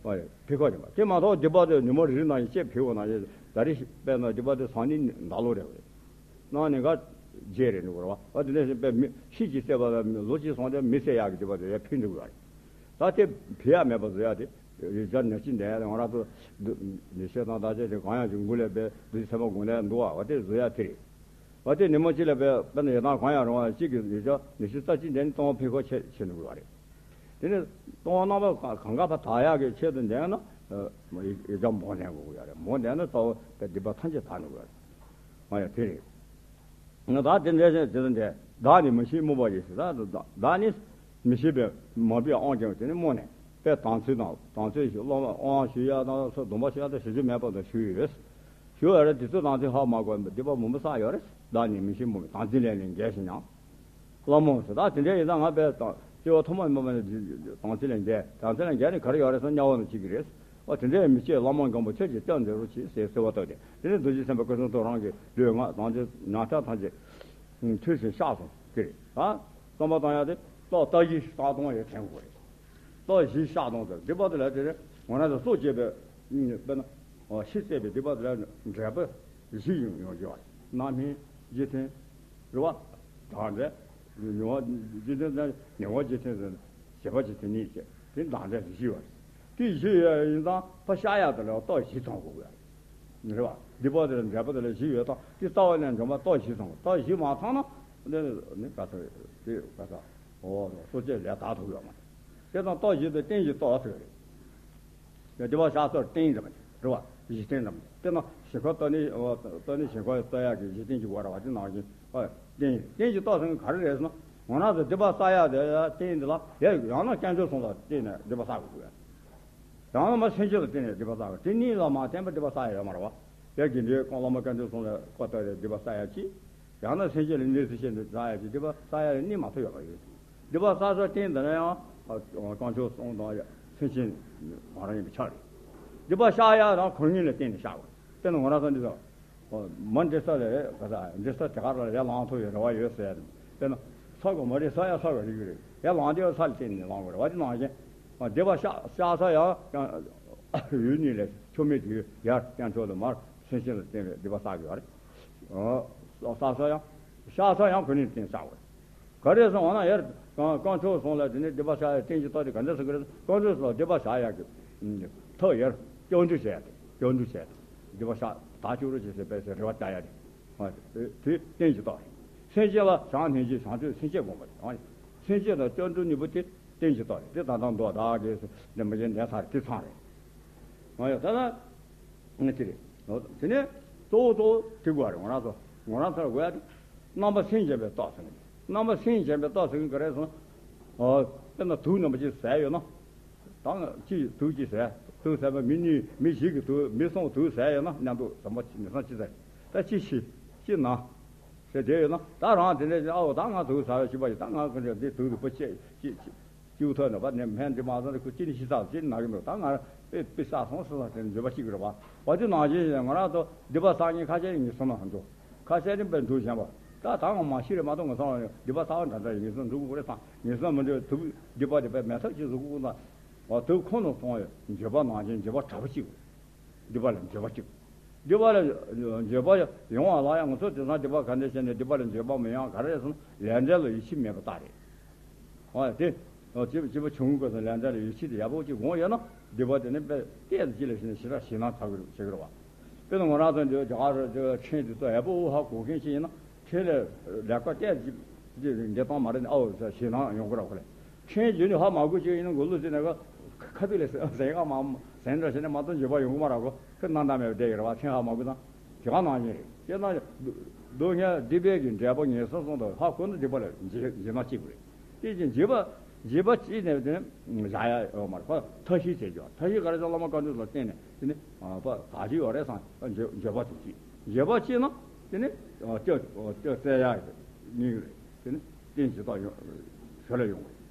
འཕེལ་ཁ་ཆེ་བ་དེ་མ་གཏོགས་སྡིག་པ་དེ་ཉི་མ་རེ་རེ་ནང་བཞིན་སྐྱེ་འཕེལ་བ་ནང་བཞིན་ད་རེས་དཔེར་ན་སྡིག་པ་དེ་སང་ཉིན་ཟླ་ལོ་རེད་བ་རེད། གནངས་ཉིན་ཀ་བརྗེད་རེད་འགྲོ་གི་རེད་བ། འོ་དེ་འདྲ་ཞིག་དཔེ་མི་ཤི་གི་བསད་པ་ལ་ལོ་གཅིག་སོང་དེ་མི་བསད་ཡག་གི་སྡིག་པ་དེ་ཡར་འཕེལ་འགྲོ་གི་རེད། ད་དེ་འཕེལ་ཡག་མེད་པ་བཟོ་ཡག་དེ་ཡོད་བྱ་ནད་ཅི་འདོན་ཡག་དེ་ང་རང་ཚོ་ཉི་ཤུ་དང་ད་ཆ་དེ་གང་ཡང་ཅིག་མགོ་ལས་པའི་བདུད་སེམས་པ་དགོངས་ལས་འདུག་བ། འོ་དེ་བཟོ་ཡག་དེ་རེད། འོ་དེ་ཉི་མ་གཅིག་ལ་དཔེ་དཔེར་ན་ཡོད་དང་གང་ཡང་རུང་བ་གཅིག་གི་ཡོད་བྱ་ཉི་ཤུ་རྩ་གཅིག་འདོན་ནི་ལྟུང་བ་འཕེལ་ཁ་ཆེ་ཆེ་འགྲོ་གི་རེད། དེ་ནི་ལྟུང་བ་རྣམ་པ་གང་ག་ཕར་དག་ཡག་གི་ཆེད་དུ་འདོན་ན། ཡོད་བྱ་མང་འདོན་དགོས་ཀྱི་ཡོད་རེད། མང་འདོན་ན་རྩ་བ་དེ་སྡིག་པ་ཐམས་ཅད་དག་འགྲོ་གི་ཡོད་རེད། ང་ཡང་དེ་རེད། ང་ད་དེ་འདྲ་ཞིག་དེ་ཚོ་འདྲ་བདག་ནི་མི་ཤེས་རྨོངས་པ་ཡིན་ཟེར། ད་བདག་ནི་མི་ཤེས་པའི་མ་བུའི་དབང་ཀྱང་དེ་ནི་རྨོངས་ནས་དཔེ་དམ་ཚིག་དང་དམ་ཚིག་ཞིག་སློབ་མ་དབང་ཞུ་ཡག་དང་སོགས་སྡོམ་པ་ཞུ་ཡག་དང་ཞུ་རྒྱུ་མེད་པ་དང་ཞུས་ཡོད། ཞུ་བ་རེད། དེ་ཚོ་དམ་ཚིག་ཧ་མ་གོ་བའི་སྡིག་པ་མང་པོ་བསགས་ཡོད་རེད། བདག་ནི་མི་ཤེས་རྨོངས་པའི་དམ་ཚིག་ལས་ནི་འགལ་ཞིང་ཡང་། བླ་མོ་ཟེར། ད་དེ་འདྲ་ཡིན་ཙང་ང་དཔེ་དང་སྐྱེ་བ་ཐོག་མ་མེད་པ་ནས་དམ་ཚིག་ལས་འགལ། དམ་ཚིག་ལས་འགལ་ནི་ག་རེ་ཡོད་རེད་ཟེར་ན་དམྱལ་བ་ནང་སྐྱེ་གི་རེད། ཨོ་དེ་འདྲའི་མི་སྐྱེ་བླ་མ་མགོན་པོ་ཁྱེད་ཀྱིས་སྐྱབས་མཛད་རོགས་གྱིས་ཟེར་གསོལ་བ་བཏབ་སྟེ། དེ་ནས་རྡོ་རྗེ་སེམས་དཔའ་སྐུ་གསུང་ཐུགས་རང་གི་ལུས་ངག་དང་ཅི་ཉག་ཕྲ་ཐམས་ཅད་མཐུལ་ཞིང་གཤགས་སོང་། དེ་རེད། ད་རྩོམ་པ་བཏང་ཡག་དེ་རྟོག་ལྟ་བཞི་བཤགས་གཏོང་ཡང་དྲན་དགོས་རེད། རྟོག་བཞི་བཤགས་གཏོང་ཟེར་སྡིག་པ་དེ་ལ་དེ་རེད། ང་རང་ཚོ་སྲོག་བཅད་པའི་དཔེར་ན་ཤི་བསད་པའི་སྡིག་པ་དེ་ལ་འབྲས་བུ་བཞི་ཡོང་ཡོང་གི་ཡོད་རེད། རྣམ་སྨིན་རྗེས་མཐུན་རེད་བ། དང་འབྲས་ཉེ་བ་རྗེས་མཐུན་ཉེ་བ་རྗེས་མཐུན་ཟེར་ནས་བྱེད་པ་རྗེས་མཐུན་གཉིས་བྱས་དེ་དང་འབྲས་བཞི་ཡོད་རེད། དེ་བཞི་ཡོད་ཡིན་ཙང་ཕར་བཤགས་ཡག་དེ་ལ་རྟོག་བཞི་ཚང་དགོས་ཀྱི་ཡོད་རེད། རེད་བ། སྡིག་པ་དེ་ལ་འབྲས་བུ་དེ་ལ་བཞི་ཡོད་ཙང་དེ་རྩ་བ་ནས་འཇོམས་པ་རྟོག་བཞི་ཚང་དགོས། རྟོག་བཞི་མ་ཚང་ན་འདི་ནི་ག་ཚོད་དེ་ག་ཚོད་འོ་སོ་སྐྱེ་ལས་དག་ཐུབ་ཡོད་མ་རེད། དེ་ཙང་རྟོག་བཞི་དེ་རྟེན་གཞི་རྟོག་ཟེར་གི་རེད། སྡིག་པ་བཤགས་སོགས་རྟེན་ཙམ་རེད་བ། གཞི་རྟེན་ཙམ་རེད། དཔེར་ན་ཞིང་ཁ་གཏོར་ནི་གཏོར་ནི་ཞིང་ཁ་གཏོར་ཡག་གི་གཞི་རྟེན་གྱི་བར་བ་དེ་ནང་བཞིན་རྟེན་རྟེན་གྱི་རྟོག་ཟེར་མཁན་ག་རེ་རེད་ཟེར་ན། ང་རང་ཚོ་སྡིག་པ་བསགས་ཡག་དེ་རྟེན་འདི་ལ་ཡ་ཡང་ན་སྐྱབས་འགྲོ་གསུམ་ལ་བརྟེན་ནས་སྡིག་པ་བསགས་དགོས་ཡ། ཡང་ན་མ་སེམས་ཅན་ལ་བརྟེན་ནས་སྡིག་པ་བསགས་དགོས། དེ་གཉིས་ལ་མ་བརྟེན་པར་སྡིག་པ་བསགས་ཡ་ཡོད་མ་རེད་བ། ཡ་དགེ་འདུན་ཁོང་བླ་མ་སྐྱབས་འགྲོ་གསུམ་ལ་བཀའ་བཏགས་ཏེ་སྡིག་པ་བསགས་ཡ་གཅིག་ཡང་ན་སེམས་ཅན་ལ་གནོད་འཚེ་བྱས་ནས་བསགས་ཡ་གཅིག་སྡིག་པ་བསགས་ཡ་གཉིས་མ་གཏོགས་ཡོད་མ་རེད། སྡིག་པ་བསགས་སའི་རྟེན་འདི་ནི་ཡང་དཀོན་མཆོག་གསུམ་དང་སེམས་ཅན་གང་རུང་ཡིན་པས་ཁྱབ་རེད། སྡིག་པ་བཤགས་ཡག་ཡང་ཁོ་ཉིད་ལ་བརྟེན་ནས་བཤགས་དགོས། དཔེར་ན་ང་རང་ཚོ་འདི་ཚོ་མ་འདྲེ་ས་ལས་ག་ས་འདྲེ་ས་དེ་ག་ལ་ཡར་ལངས་ཐུབ་ཡག་རེ་བ་ཡོད་ཟེར་ཡ་དེ། དཔེར་ན་ས་གོ་མ་འདྲེ་ས་ཡར་ས་གོ་རིག་གི་རེད། ཡར་ལངས་དུས་ས་ལ་བརྟེན་ནས་ལངས་དགོས་རེད་བ། དེ་ནང་བཞིན་སྡིག་པ་བཤགས་བཤགས་ས་ཡང་ཡུལ་གཉིས་ལས་ཆོ་མེད་དུས་ཡར་དཀོན་མཆོག་ལ་མར་སེམས་ཅན་ལ་བརྟེན་པའི་སྡིག་པ་བསགས་དགོས་རེད། བསགས་ས་ཡང་བཤགས་ས་ཡང་ཁོ་ནས་བརྟེན་བསགས་དགོས་རེད། ག་རེ་ཟེར་བ་ན་ཡར་དཀོན་མཆོག་གསུམ་ལ་དེ་ནས་སྡིག་པ་བཤགས་ཡག་རྟེན་གྱི་རྟོག་དེ་ག་འདྲ་ཟེར་གི་རེད། དཀོན་མཆོག་གསུམ་ལ་སྡིག་པ་བཤགས་ཡག་གི་ཐབས་ཡར་སྐྱབས་འགྲོ་བྱས་ཏེ་སྐྱབས་འགྲོ་བྱས་ཏེ་སྡིག་པ་བཤགས་དག་ཆོག་རོགས་བྱེད་ཟེར་པས་ཟེར་རེ་བ་བཅའ་ཡག་དེ། དེ་རྟེན་གྱི་རྟོག་རེད། སེམས་ཅན་ལ་བྱམས་སྙིང་རྗེ་བྱང་ཆུབ་སེམས་བསྐྱེད་སྒོམ་པ་རེད། སེམས་ཅན་དང་སྐྱབས་འགྲོ་གཉིས་པོ་དེ་རྟེན་གྱི་རྟོག་རེད། དེ་ད་ལྟ་མདོ་དག་གི་འདི་མ་ཡིན་ནས་ཚར་དེ་ཚང་རེད། ང་ཡང་ད་ལྟ་ང་དེ་རེད། དེ་ནས་གཙོ་བོ་གཙོ་བོ་དེ་དགོས་རེད། ང་རང་ཚོ་ང་རང་ཚོར་དགོས་ཡག་དེ་རྣམ་པ་སེམས་བརྒྱན་པའི་རྟོག་ཟེར་གི་རེད། རྣམ་པ་སེམས་བརྒྱན་པའི་རྟོག་ཟེར་གི་ག་རེ་ཟེར་ན། དཔེར་ན་དུག་རྣམ་པ་ཅིག་ཟས་ཡོད་ན། ད་ང་གཅིག་དུག་གཅིག་ཟས། དུག་ཟས་པ་མི་གཉིས་མི་བཞི་གི་དུག་མི་གསུམ་དུག་ཟས་ཡོད་ན་མཉམ་དུ་ཟ་མ་ཉི་ཤུ་རྩ་གཅིག་ཟ། ད་གཅིག་ཤི་གཅིག་ན་ཟེར་བསྡད་ཡོད་ན། ད་རང་དེ་འདྲ་ཨའོ་ད་ང་དུག་ཟ་བའི་ཤི་བ་ཡིན། ད་ང་ཀུན་འདྲ་འདི་དུག་དུ་པོ་ཆེ་ཅིག་ཅིག་ཅིག་ཐོག་ནས་པ་ནས་སྨན་འདི་མ་ཟ་ནས་ཁུ་གཅིག་ནི་ཤི་ཚར་གཅིག་ནི་ན་གི་མི་འདུག་ད་ང་དཔེ་དཔེ་བསགས་སོང་ཟེར་ས་དེ་འགྱོད་པ་གཅིག་གི་རེད་བ། བ་དེ་ནང་བཞིན་ང་རང་ཚོ་སྡིག་པ་བསགས་མཁན་ཁ་ཤས་ཉིན་སོང་ན་འགྲོ། ཁ་ཤས་ནི་དཔེ་འགྲོ་བཞིན་པ། ད་ད་ང་མ་ཤི་རེད་མ་གཏོགས་ང་སོང་ལ་སྡིག་པ་བསགས་པ་འདྲ་འདྲ་ཡིན་སོང་འགྲོ་དགོས་རེད་བསམ། ཉིན་སོང་མི་འགྲོ་དུག་སྡིག་པ་དེ་དཔེ་མེ་ཐབ་ཅིག་བཟོ་དགོས་ན། བ་དུག་ཁོ་ནས་སོང་ཡོད་འགྱོད་པ་ནང་བཞིན་འགྱོད་པ་དྲག་པོ་གཅིག་སྡིག་པ་ལ་འགྱོད་པ་གཅིག་སྡིག་པ་ལ་འགྱོད་པ་ཡོང་བ་ལ་ཡང་ང་ཚོ་དེང་སང་སྡིག་པ་ག་འདྲ་བྱས་ནས་སྡིག་པ་ལ་འགྱོད་པ་མི་ཡོང་ག་རེ་སོང་ལས་འབྲས་ལ་ཡིད་ཆེས་མེད་པ་ལྟར་རེད། ཨོ་དེ། ཨོ་སྐྱེས་སྐྱེས་པ་བྱུང་དགོས་སོང་ལས་འབྲས་ལ་ཡིད་ཆེས་དེ་ཡག་པོ་ཅིག་འོང་ཡོད་ན་སྡིག་པ་དེ་ནི་དཔེ་ཏོག་ཙམ་ཅིག་ལ་ཞིག་ནས་ཞེ་དྲག་ཞེད་སྣང་ཚ་གི་རེད་བྱེད་ཀྱི་རེད་བ། དཔེར་ན་ང་རང་ཚོ་འདི་རྒྱ་གར་རེད་དེ་ཕྲན་དེ་ཚོ་ཡག་པོ་ཧ་གོ་མཁན་ཞིག་ཡིན་ན་ཕྲན་ལ་ལས་ཀ་ཏོག་ཙམ་ཅིག་འདི་སྟངས་མ་རེད་ནས་ཨོ་ཞེད་སྣང་ཡོང་གི་རེད་ཁོ་ལ། ཕྲན་བརྒྱུད་ནས་ཧ་མ་གོ་ཅིག་ཡིན་ན་མགོ་ལུས་ཟིན་ནས་ཁ་ཐུག་ལས་ཟེར་ཡག་མ་ཟིན་འདྲ་བྱས་ནས་མ་གཏོགས་འགྱོད་པ་ཡོང་གི་མ་རེད་གོ་ཁོ་སྣང་དག་མེད་པ་བསྡད་ཡོད་རེད་བ་ཕྲན་ཧ་མ་གོ་ཙང་། དེ་ག་ནང་བཞིན་རེད། དེ་ན་སྡུག་བསྔལ་སྡིག་པའི་གི་འབྲས་བུ་ངེས་སོ་སོ་དང་ཧ་གོ་ན་སྡིག་པ་ལ་འཇིགས་འཇིགས་སྣང་སྐྱེ་དགོས་རེད། དེ་བཞིན་འཇིགས་པ་འཇིགས་པ་སྐྱེས་ནས་དེ་ནས་བཞག་ཡ་ཡོད་མ་རེད། ཁོ་ཐབས་ཤེས་བྱེད་རྒྱུ་ཐབས་ཤེས་ག་རེ་ཟེར་བླ་མ་བཀའ་འདུས་ལ་བརྟེན་ནས་དེ་ནི་བདག་གཅིག་ཡོད་རེད་བསམ་འགྱོད་འགྱོད་པ་དེ་སྐྱེས་འགྱོད་པ་སྐྱེས་ན་དེ་ནི་སྐྱོ་སྐྱོ་བཙལ་ཡ་ཡིན་གྱི་རེད། དེ་ནི་རྟེན་གཞི་བདག་ཡོང་ཞོར་ལ་ཡོང་གི་རེད།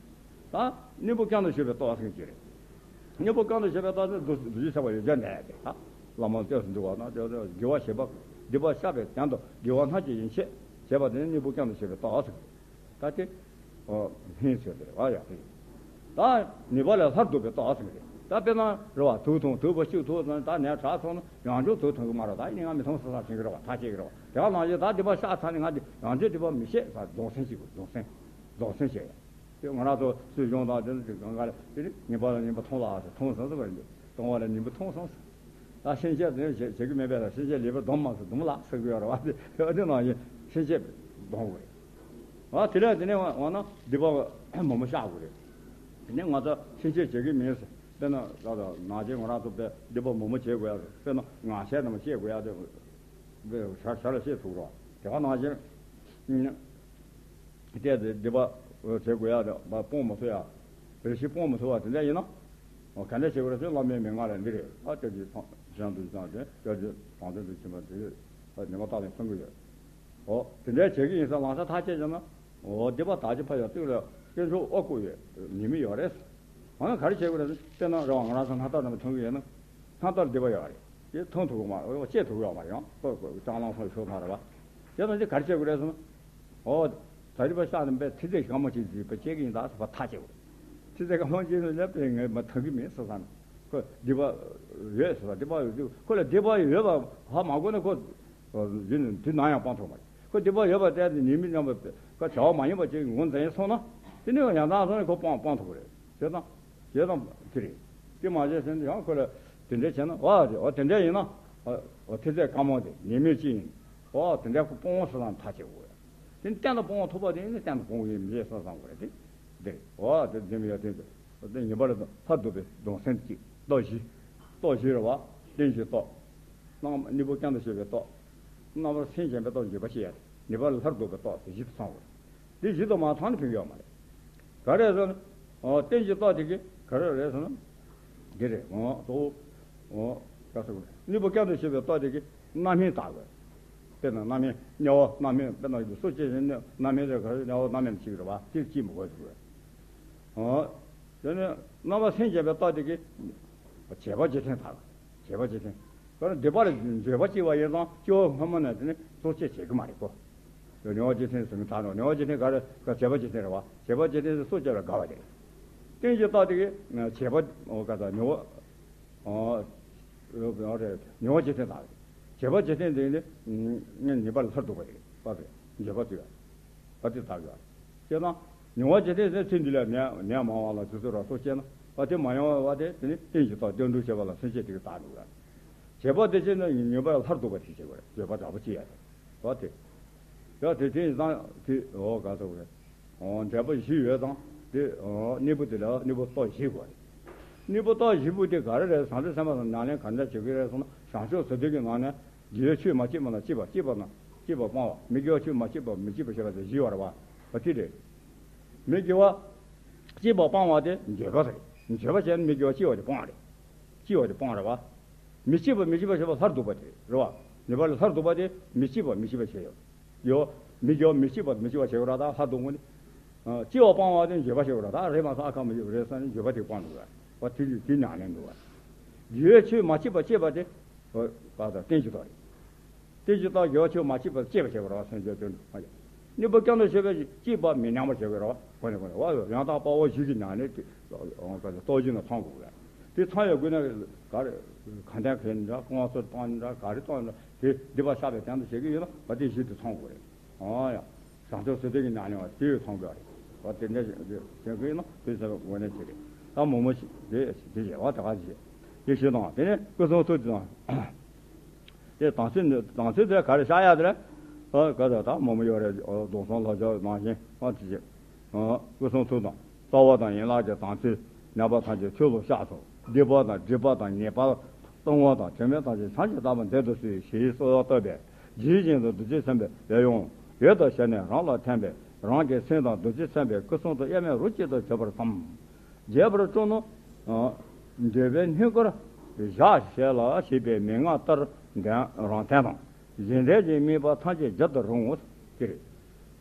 ད་གཉེན་པོ་རྐྱང་དུ་བྱེད་པའི་རྟོགས་ཟེར་གྱི་རེད། གཉེན་པོ་རྐྱང་དུ་བྱེད་པའི་རྟགས་ནི་རྡོ་རྗེ་ཆགས་པ་ཡོད་ཀྱང་གནས་ཏེ། བླ་མ་ལྟོས་སུ་འདུག་པ་ན་དགེ་བ་བྱེད་པ་སྡིག་པ་བཤགས་པའི་དོན་དུ་དགེ་བ་སྣ་གཅིག་ཡན་ཆད་བྱེད་པ་དེ་ནི་གཉེན་པོ་རྐྱང་དུ་བྱེད་པའི་རྟགས་ཟེར། ད་དེ་སྨིན་ཚོད་དེ་རེད་བ་ཡག་ཏུ། ད་ནུས་པ་ལས་སླར་ལྡོག་པའི་རྟགས་ཟེར་གྱི་རེད། ད་དཔེར་ན་རེད་བ་དུག་འཐུང་དུག་པ་གཅིག་འཐུང་ཟེར་ན་ད་ནད་དྲག་སོང་ན་ཡང་བསྐྱར་དུག་འཐུང་གི་མ་རེད། ད་ཡིན་ནའི་ང་མི་འཐུང་ཟེར་ས་དྲན་གྱི་རེད་བ་ཐག་བཅད་ཀྱི་རེད་བ། དེ་ག་ནང་བཞིན་ད་སྡིག་པ་བཤགས་ཚར་ནས་ང་འདི་ཡང་བསྐྱར་སྡིག་པ་མི་བྱེད་ཟེར་རྫོགས་སེམས་ཤིག་དགོས། རྫོགས་སེམས་རྫོགས་སེམས་བྱེད་ཡ། དེ་ང་རང་ཚོ་སྲིད་གཞུང་དང་དེ་ཚོ་གང་ག་ལ་དེ་ནི་ངེས་པ་ལ་ངེས་པ་མཐོང་ལ་ཟེར་མཐོང་སོང་ཟེར་བ་ཡིན། གཏོང་བ་ལ་ངེས་པ་མཐོང་སོང་ཟེར། ད་སེམས་ཅན་དེ་བྱེད་བྱེད་ཀྱི་མེད་པས་ལ་སེམས་ཅན་ལེགས་པར་སྡོམ་མ་ཟེར་སྡོམ་ལ་ཟེར་གི་ཡོད་རེད་བ། དེ་དེ་ནང་བཞིན་སེམས་ཅན་སྡོམ་དགོས་རེད། ཨ་དེ་ལས་དེ་ནས་འོ་ན་སྡིག་པ་མང་པོ་བཤགས་དགོས་རེད། དེ་ནས་ང་ཚོ་སེམས་ཅན་བྱེད་ཀྱི་མེད་ཟེར་དཔེར་ན་ད་ལྟ་ནང་ཆེན་ང་རང་ཚོ་དཔེ་སྡིག་པ་མང་པོ་བྱེད་དགོས་ཡ་ཟེར་དཔེར་ན་ངག་འཁྱལ་རྣམས་བཤད་དགོས་ཡ་དེ་དཔེ་ཞར་ཞར་ལ་བཤད་ཐུབ་རོགས་དེ་ག་ནང་བཞིན། བལྟས་ཏེ་སྡིག་པ་བྱེད་དགོས་ཡ་དང་སྤོང་མི་ཐུབ་ཡ། རེ་ཞིག་སྤོང་མི་ཐུབ་པ་དེ་འདྲ་ཡིན་ན། ག་འདྲ་བྱེད་དགོས་རེད་ཟེར་བླ་མའི་མན་ངག་ལ་འདི་རེད། ཨ་ལྟ་ཅི་གཞན་དུ་བྱང་སྟེ་ལྟ་ཅི་དྲང་དོན་དུ་ཕྱིན་པ་དེ་ཉེས་པ་དག་ལས་སྤང་གི་ཡོད། འོ་དེ་འདྲ་བྱེད་ཀྱི་ཡིན་ས་ལང་ས་ཐག་བཅད་བྱས་ན། འོ་སྡིག་པ་དག་ཅི་ཕ་ཡ་གཏུག་ལ་དཀོན་མཆོག་ཨོ་བཀུག་ཡོད་ཉེས་དམིགས་ཡོད་རེད། འོ་ན་ག་རེ་བྱེད་དགོས་རེད་ཟེར་དཔེར་ན་རེ་བ་ང་རང་ཚོ་སྣ་ཐག་རྣམས་མཐོང་གི་ཡོད་ན། སྣ་ཐག་སྡིག་པ་ཡོད་རེད། དེ་མཐོང་ཐུབ་ཀྱི་མ་རེད། བཅད་ཐུབ་ཀྱི་མ་རེད། ཡང་ལྐོག་ལྐོག་ལྕང་ལང་སོགས་ཤོར་ཐང་རེད་བ། དེ་ལ་འདི་ག་རེ་བྱེད་དགོས་རེད་ཟེར་ན། ཨོ། ད་རི་པ་ཤག་ནི་པའི་ཐི་ཚེ་གང་མ་ཅིག་ཅིག་པ་བཅད་ཀྱི་ཡིན་ད་ཟེར་བ་ཐག་བཅད་དགོས། ཐི་ཚེ་གང་མ་ཅིག་ནི་ལབ་པའི་ངས་མ་ཐང་གི་མིན་ཟེར་ས་ནི། ཁོ་སྡིག་པ་ཡོད་ཟེར་བ་སྡིག་པ་ཡོད་དུས་ཁོ་ལ་སྡིག་པ་ཡོད་པ་ཧ་མ་གོ་ན་ཁོ། ཡིན་ནི་དུས་ནམ་ཡང་སྤང་ཐུབ་མ་རེད། ཁོ་སྡིག་པ་ཡོད་པ་བལྟས་ཏེ་ཉེས་དམིགས་རྣམ་པ་ཁོ་བྱ་བ་མ་ཡིན་པ་ཅིག་ངོས་འཛིན་སོང་ན། དེ་ནི་ཡང་དག་སོང་ནས་ཁོ་སྤང་སྤང་ཐུབ་ཀྱི་རེད། བྱས་ཙང་། བྱས་ཙང་དེ་རེད། དེ་མ་བྱས་ཟིན་ཡང་ཁོ་ལ་དེ་འདྲ་བྱས་ན་ཨ་དེ་ཨ་དེ་འདྲ་ཡིན་ན། ཨ་ཐི་ཚེ་དཀའ་མོ་དེ་ཉེས་དམིགས་ཅི་ཡིན། ཨ་དེ་འདྲ་ཁོ་སྤོང་ཟེར་ན་ཐག་བཅད་དགོས། དེ་གཏན་དུ་སྤོང་ཐུབ་པ་དེ་ནི་གཏན་དུ་སྤོང་གི་མི་བྱེད་བསམ་བསམ་དགོས་རེད་དེ། འདིར་ཨ་དེ་འཛིན་པའི་ཡ་དེ་དེ་ཉེས་པ་ལ་ལྷར་ལྡོག་པའི་གདུང་སེམས་གཅིག་རྟོགས་བཞི། རྟོགས་བཞི་རེད་བ། རྟེན་གཞིའི་རྟོགས། རྣམ་གཉིས་པོ་རྐྱང་དུ་བྱེད་པའི་རྟོགས། རྣམ་པར་སེམས་བྱེད་པའི་རྟོགས་འགྱོད་པ་ཤེས་ཡ་དེ་ཉེས་པ་ལ་ལྷར་ལྡོག་པའི་རྟོགས་དེ་བཞི་དུ་ཚང་དགོས། འདི་བཞི་དང་མ་ཚང་ནས་ཕན་གྱི་ཡོད་མ་རེད། ག་རེ་ཟེར་ན། ཨོ་རྟེན་གྱི་རྟོགས་དེ་གི་ག་རེ་རེད་ཟེར་ན། འདི་རེད་ཨོ་གཙོ་བོ། ཨོ་ག་ཟེར་དགོས་རེད། དངོས་པོ་སྐྱབས་འགྲོ་བྱེད་པའི་རྟོགས་དེ་གི་རྣམ་སྨིན་དག་དགོས། དཔེར་ན་རྣམ་སྨིན་དམྱལ་བ་རྣམ་སྨིན་དཔེར་ན་སུ་སྐྱེ་ཞིང་རྣམ་སྨིན་རེད་ག་རེ་དམྱལ་བ་རྣམ་སྨིན་གཅིག་རེད་བ་དེ་གཅིག་མི་དགོས་ཟེར་དགོས། ཨོ། དེ་ནི་རྣམ་པར་སེམས་བྱེད་པའི་རྟགས་དེ་གི། བྱེད་པ་རྗེས་མཐུན་དག་བྱེད་པ་རྗེས་མཐུན། དཔེར་ན་སྡིག་པ་ལ་འགྱོད་པ་སྐྱེ་བ་ཡིན་ཙང་སྐྱེ་བ་སྔ་མ་ནས་དེ་ནི་སྲོག་གཅོད་བྱེད་ཀྱི་མ་རེད་གོ། ཉེས་པ་རྗེས་མཐུན་ཟེར་མི་དག་ནོ། ཉེས་པ་རྗེས་མཐུན་ག་རེ་ག་བྱེད་པ་རྗེས་མཐུན་རེད་བ། བྱེད་པ་རྗེས་མཐུན་ཟེར་སྲོག་གཅོད་ལ་དགའ་བ་དེ་རེད། རྟེན་གྱི་རྟགས་དེ་གི་བྱེད་པ་འོ་ག་ད་ཉེས་པ། ཨོ། རེད། ཉེས་པ་རྗེས་མཐུན་དག་རེད། བྱེད་པ་རྗེས་མཐུན་དེ་ནི་ཉེས་པ་ལ་ལྷར་ལྡོག་པ་རེད་བ། འགྱོད་པ་དེ་ཡོད། བ་དེ་དག་ཡོད། ཅེ་ན། མྱོང་བ་ཇི་སྲིད་ཚེ་འདི་ལ་ནད་ནད་མང་བ་ལ་ཇི་སྲིད་ར་སོགས་སྐྱེས་ན་བ་དེ་མ་ཡོང་བ་དེ་དེ་ནི་རྟེན་གཞི་དང་བརྟེན་འགྲོ་བྱེད་པ་ལ་སེམས་བསྐྱེད་དེ་གི་བཏགས་འགྲོ་བ། བྱེད་པ་དེ་བྱས་ན་ཉེས་པ་ལ་ལྷར་ལྡོག་པ་དེ་བྱེད་དགོས་རེད། བརྗོད་པ་དྲག་པོ་ཅི་ཡ་རེད་བ་དེ། ཡ་དེ་དེ་ཡིན་ཙང་དེ་འོ་ག་ཟེར་བ་རེད། འོ་འབྲེལ་པ་བཞི་ཡོད་ཙང་དེ་འོ་གཉེན་པོ་དེ་ལ་གཉེན་པོ་རྟོགས་བཞི་དགོས་རེད། གཉེན་པོ་རྟོགས་བཞི་པོ་དེ་ག་རེ་རེད། བྱང་ཆུབ་སེམས་དཔའ་དང་ཉམས་ལེན་ག་འདྲ་བྱེད་ཀྱི་རེད་ཟེར་ན་བྱང་ཆུབ་ཟེར་དུས་ཀྱི་ནང་ནས། དགེ་བའི་ཆོས་མ་སྐྱེས་པ་དང་སྐྱེས་པ་སྐྱེས་པ་དང་སྐྱེས་པ་སྤང་བ། མི་དགེ་བ་ཆོས་མ་སྐྱེས་པ་མི་སྐྱེས་པ་ཞེས་པ་དེ་བཞི་ཡོད་རེད་བ། བ་དེ་རེད། མི་དགེ་བ་སྐྱེས་པ་སྤང་བ་དེ་འགྱོད་པ་རེད། བརྗོད་པ་བྱས་ན་མི་དགེ་བ་སྐྱེ་བ་དེ་སྤོང་བ་རེད། སྐྱེ་བ་དེ་སྤོང་རེད་བ། མི་སྐྱེ་བ་མི་སྐྱེ་བ་ཞེས་པ་སླར་ལྡོག་པ་དེ་རེད་བ། ནི་པ་ལ་སླར་ལྡོག་པ་དེ་མི་སྐྱེ་བ་མི་སྐྱེ་བ་བྱས་ཡོད། ཡོད། མི་དགེ་བ་མི་སྐྱེ་བ་མི་སྐྱེ་བ་བྱས་ཡོད་ར། ད་སླར་ལྡོག་ངོ་ནི། སྐྱེ་བ་སྤོང་བ་དེ་བརྗོད་པ་བྱས་ཡོད་ར། ད་རེད་མ་སོང་ཨ་ཁ་མི་ཡོད་རེད་ས་ནི་བརྗོད་པ་དེ་སྤོང་འདུག་བ། དེ་དེ་ཉག་ལེན་འདུག་བ། དགེ་བའི་ཆོས་མ་སྐྱེས་པ་སྐྱེས་པ་དེ། པ་དང་རྟེན་གྱི་བདག་རེད། རྟེན་གྱི་བདག་དགེ་བ་ཆོས་མ་སྐྱེས་པ་སྐྱེས་པ་བྱས་པ་རེད་བ། སེམས་ཅན་དོན་དུ་མ་ཡིན། གཉིས་པ་སྐྱབས་འགྲོ་ཞེས་པས་སྐྱེས་པ་མི་ཉམས་པར་བྱ་བའི་རེད་བ། གོ་ནས་གོ་ནས་བ་ཡང་དག་དཔའ་བོ་ཞིག་གི་ཉག་ནས་དེ། རྟོགས་བཞིན་ལ་ཚང་དགོས་རེད། དེ་ཚང་ཡོད་དགོས་ན་ག་རེ། ག་འདྲ་ག་འདྲ་གང་སོར་བཏང་འདྲ་ག་རེ་བཏང་འདྲ་དེ་སྡིག་པ་བཤགས་པའི་དོན་དུ་བྱེད་ཀྱི་ཡོད་ན་བ་དེ་བཞི་དེ་ཚང་དགོས་རེད། ཨང་ཡ། བཟང་སྤྱོད་ཚུལ་ལྡན་གྱི་ཉམས་ལེན་བ་དེ་ཡོད་ཚང་དགོས་རེད། བ་དེ་འདྲ་བྱེད་ཀྱི་ཡོད་ན་དེ་ཚོ་དངོས་གནས་བྱེད་རེད། ད་མོག་མོག་ཞིག་དེ་དེ་བྱེད་བ་ད་ག་བྱེད། དེ་བྱེད་དང་དེ་ནས་སྐུ་གསུང་ཐུགས་དང་། དེ་དམ་ཚིག་ནི་དམ་ཚིག་དེ་ག་རེ་བཤགས་ཡ་དེ་རེད། ཨ་ག་ད་ད་མང་པོ་ཡོད་རེད། ཨ་རྫོགས་སངས་ལྷ་བཅས་ནང་བཞིན་ཨ་དེ་བྱེད། ཨ་སྐུ་གསུང་ཐུགས་དང་རྩ་བ་དང་ཡན་ལག་གི་དམ་ཚིག་ནད་པ་ཐམས་ཅད་ཆོས་ལ་བཤགས་སོ། སྡིག་པ་དང་སྒྲིབ་པ་དང་ཉེས་པ་གཏོང་བ་དང་དྲི་མ་ཐམས་ཅད་ཐམས་ཅད་དག་པ་མཛད་དུ་གསོལ་ཞེས་གསོལ་བ་བཏབ་པས་ཇི་བཞིན་དུ་རྡོ་རྗེ་སེམས་དཔའི་ཡབ་ཡུམ་འོད་དང་ཞལ་ནས་རང་ལ་ཐིམ་པས་རང་གི་སེམས་དང་རྡོ་རྗེ་སེམས་དཔའི་སྐུ་གསུང་ཐུགས་དབྱེར་མེད་རོ་གཅིག་ཏུ་གྱུར་པར་བསམ། རྒྱས་པར་སྤྲོ་ན། འདོད་པའི་སྙིང་གར་བཞག་ཞེས་ལ་ཞེས་པའི་མན་ངག་ལྟར་གདན་རང་འཐེན་དང་གཞན་འབྲེལ་གྱི་དམིགས་པ་ཐམས་ཅད་བརྗེད་དུ་རུང་ངོ་། དེ་རེད།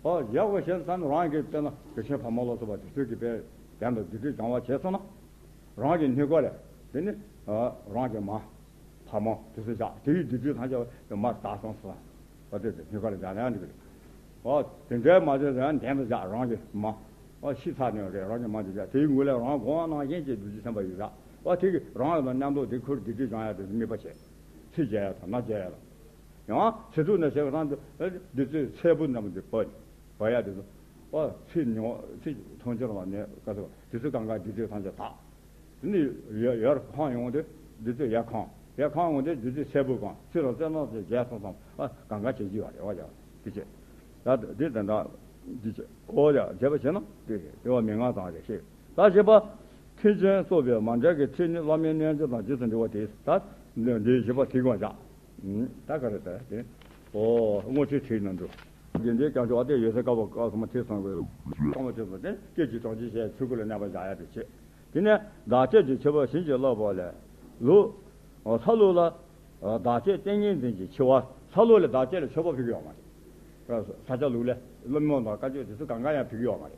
ཨོ་ཡག་པོ་བྱས་ཙང་རང་གི་དཔེར་ན་དགེ་ཆེན་ཕ་མ་ལ་སོགས་པ་དེ་ཚོས་ཀྱི་དཔེ་གདན་དུ་བདུད་རྩི་སྦྱང་བ་བྱས་སོང་ན། རང་གི་སྙིང་གར་ལ་དེ་ནི་རང་གི་མ། ཕ་མ་དེ་ཚོ་བཞག་དེ་ཡི་བདུད་རྩི་ཐམས་ཅད་མར་དག་སོང་ཟེར། ཨ་དེ་ཚོ་སྙིང་གར་ལ་བཞག་ན་ཡང་འགྲིག་གི་རེད། ཨ་དེ་འདྲའི་མ་དེ་ཚོ་ཡང་གདན་དུ་བཞག་རང་གི་མ། ཨ་ཤི་ཚར་ནས་རེད་རང་གི་མ་དེ་བཞག་དེའི་ངོས་ལ་རང་དགོངས་པ་ནང་བཞིན་གྱི་བདུད་རྩི་སེམས་དཔའ་ཡོད་བཞག་ཨ་དེ་གི་རང་ལ་མཉམ་དུ་དེ་ཁུར་བདུད་རྩི་སྦྱང་ཡ་དེ་ཚོ་དམིགས་པ་བྱེད། ཚིག་བརྗེད་ཡ་དང་སྣ་བརྗེད་ཡ་དང་། ཡང་ཚིག་ཐུག་ནས་བྱེད་པ་དང་བདུད་རྩི་ཚལ་བུ་རྣམས་ཀྱི་བབས་བབས་ཡ་དེ་ཚོ། ཨ་ཚིག་ཉོ་ཚིག་མཐོང་ཆོས་ལ་ནས་ག་ཚོད་བདུད་རྩི་གང་ག་བདུད་རྩི་ཐམས་ཅད་དག་དེ་ནི་ཡར་ཡར་གང་ཡོང་དུས་བདུད་རྩི་ཡར་གང་། ཡར་གང་ཡོང་དུས་བདུད་རྩི་ཚལ་བུ་གང་། ཚིག་ལ་བཙན་གནོན་དེ་རྒྱས་སོང་ཙང་ཨ་གང་ག་བྱེད་ཀྱི་ཡོད་རེད་བ་ཡ། དེ་བྱེད། ད་དེ་དེ་འདྲ་འདི་བྱེད་ཨོ་ཡ་བྱེད་པ་བྱེད་ན་དེ་རེད། དེ་བ་མན་ངག་དང་རེ་ཞིག་ད་བཞི་པ། མཐུན་རྐྱེན་གསོག་པའི་མ་འབྲལ་གྱི་ཁྲིད་ནི་བླ་མའི་རྣལ་འབྱོར་དང་རྗེས་སུ་འབྲེལ་བ་དེ། ད་འདི་བཞི་པ་དེ་གོང་བཞག་ད་ག་རེ་ཟེར་དེ། ཨོ་དངོས་ཁྲིད་ཁྲིད་ན་འགྲོ། དགེ་འདུན་སྐྱབས་མཆོག་ཨ་ཏི་ཡོད་སའི་སྐབས་སྐབས་སུ་མ་ཁྲིད་སོང་བའི་གཙང་མ་ཁྲིད་སོང་སྟེ་སྐད་ཅིག་གྲོང་ཁྱེར་ཞེས་ཆོས་སྐུ་ལ་གནས་པ་བཞག་ཡ་དེ་བྱེད། དེ་ནས་བདག་བསྐྱེད་ཀྱི་མཆོད་པ་བྱིན་གྱིས་བརླབས་པ་ལས། ལུགས། ལྷ་ལུགས་ལ། བདག་བསྐྱེད་ཏིང་ངེ་འཛིན་གྱི་མཆོད་པ། ལྷ་ལུགས་ལ་བདག་བསྐྱེད་ལ་མཆོད་པ་ཕུལ་གྱི་ཡོད་མ་རེད། ས་སྐྱ་ལུགས་ལས་བླ་མའི་དང་བཀའ་ཆོས་དེ་ཚོ་གང་ག་ཡང་ཕུལ་གྱི་ཡོད་མ་རེད།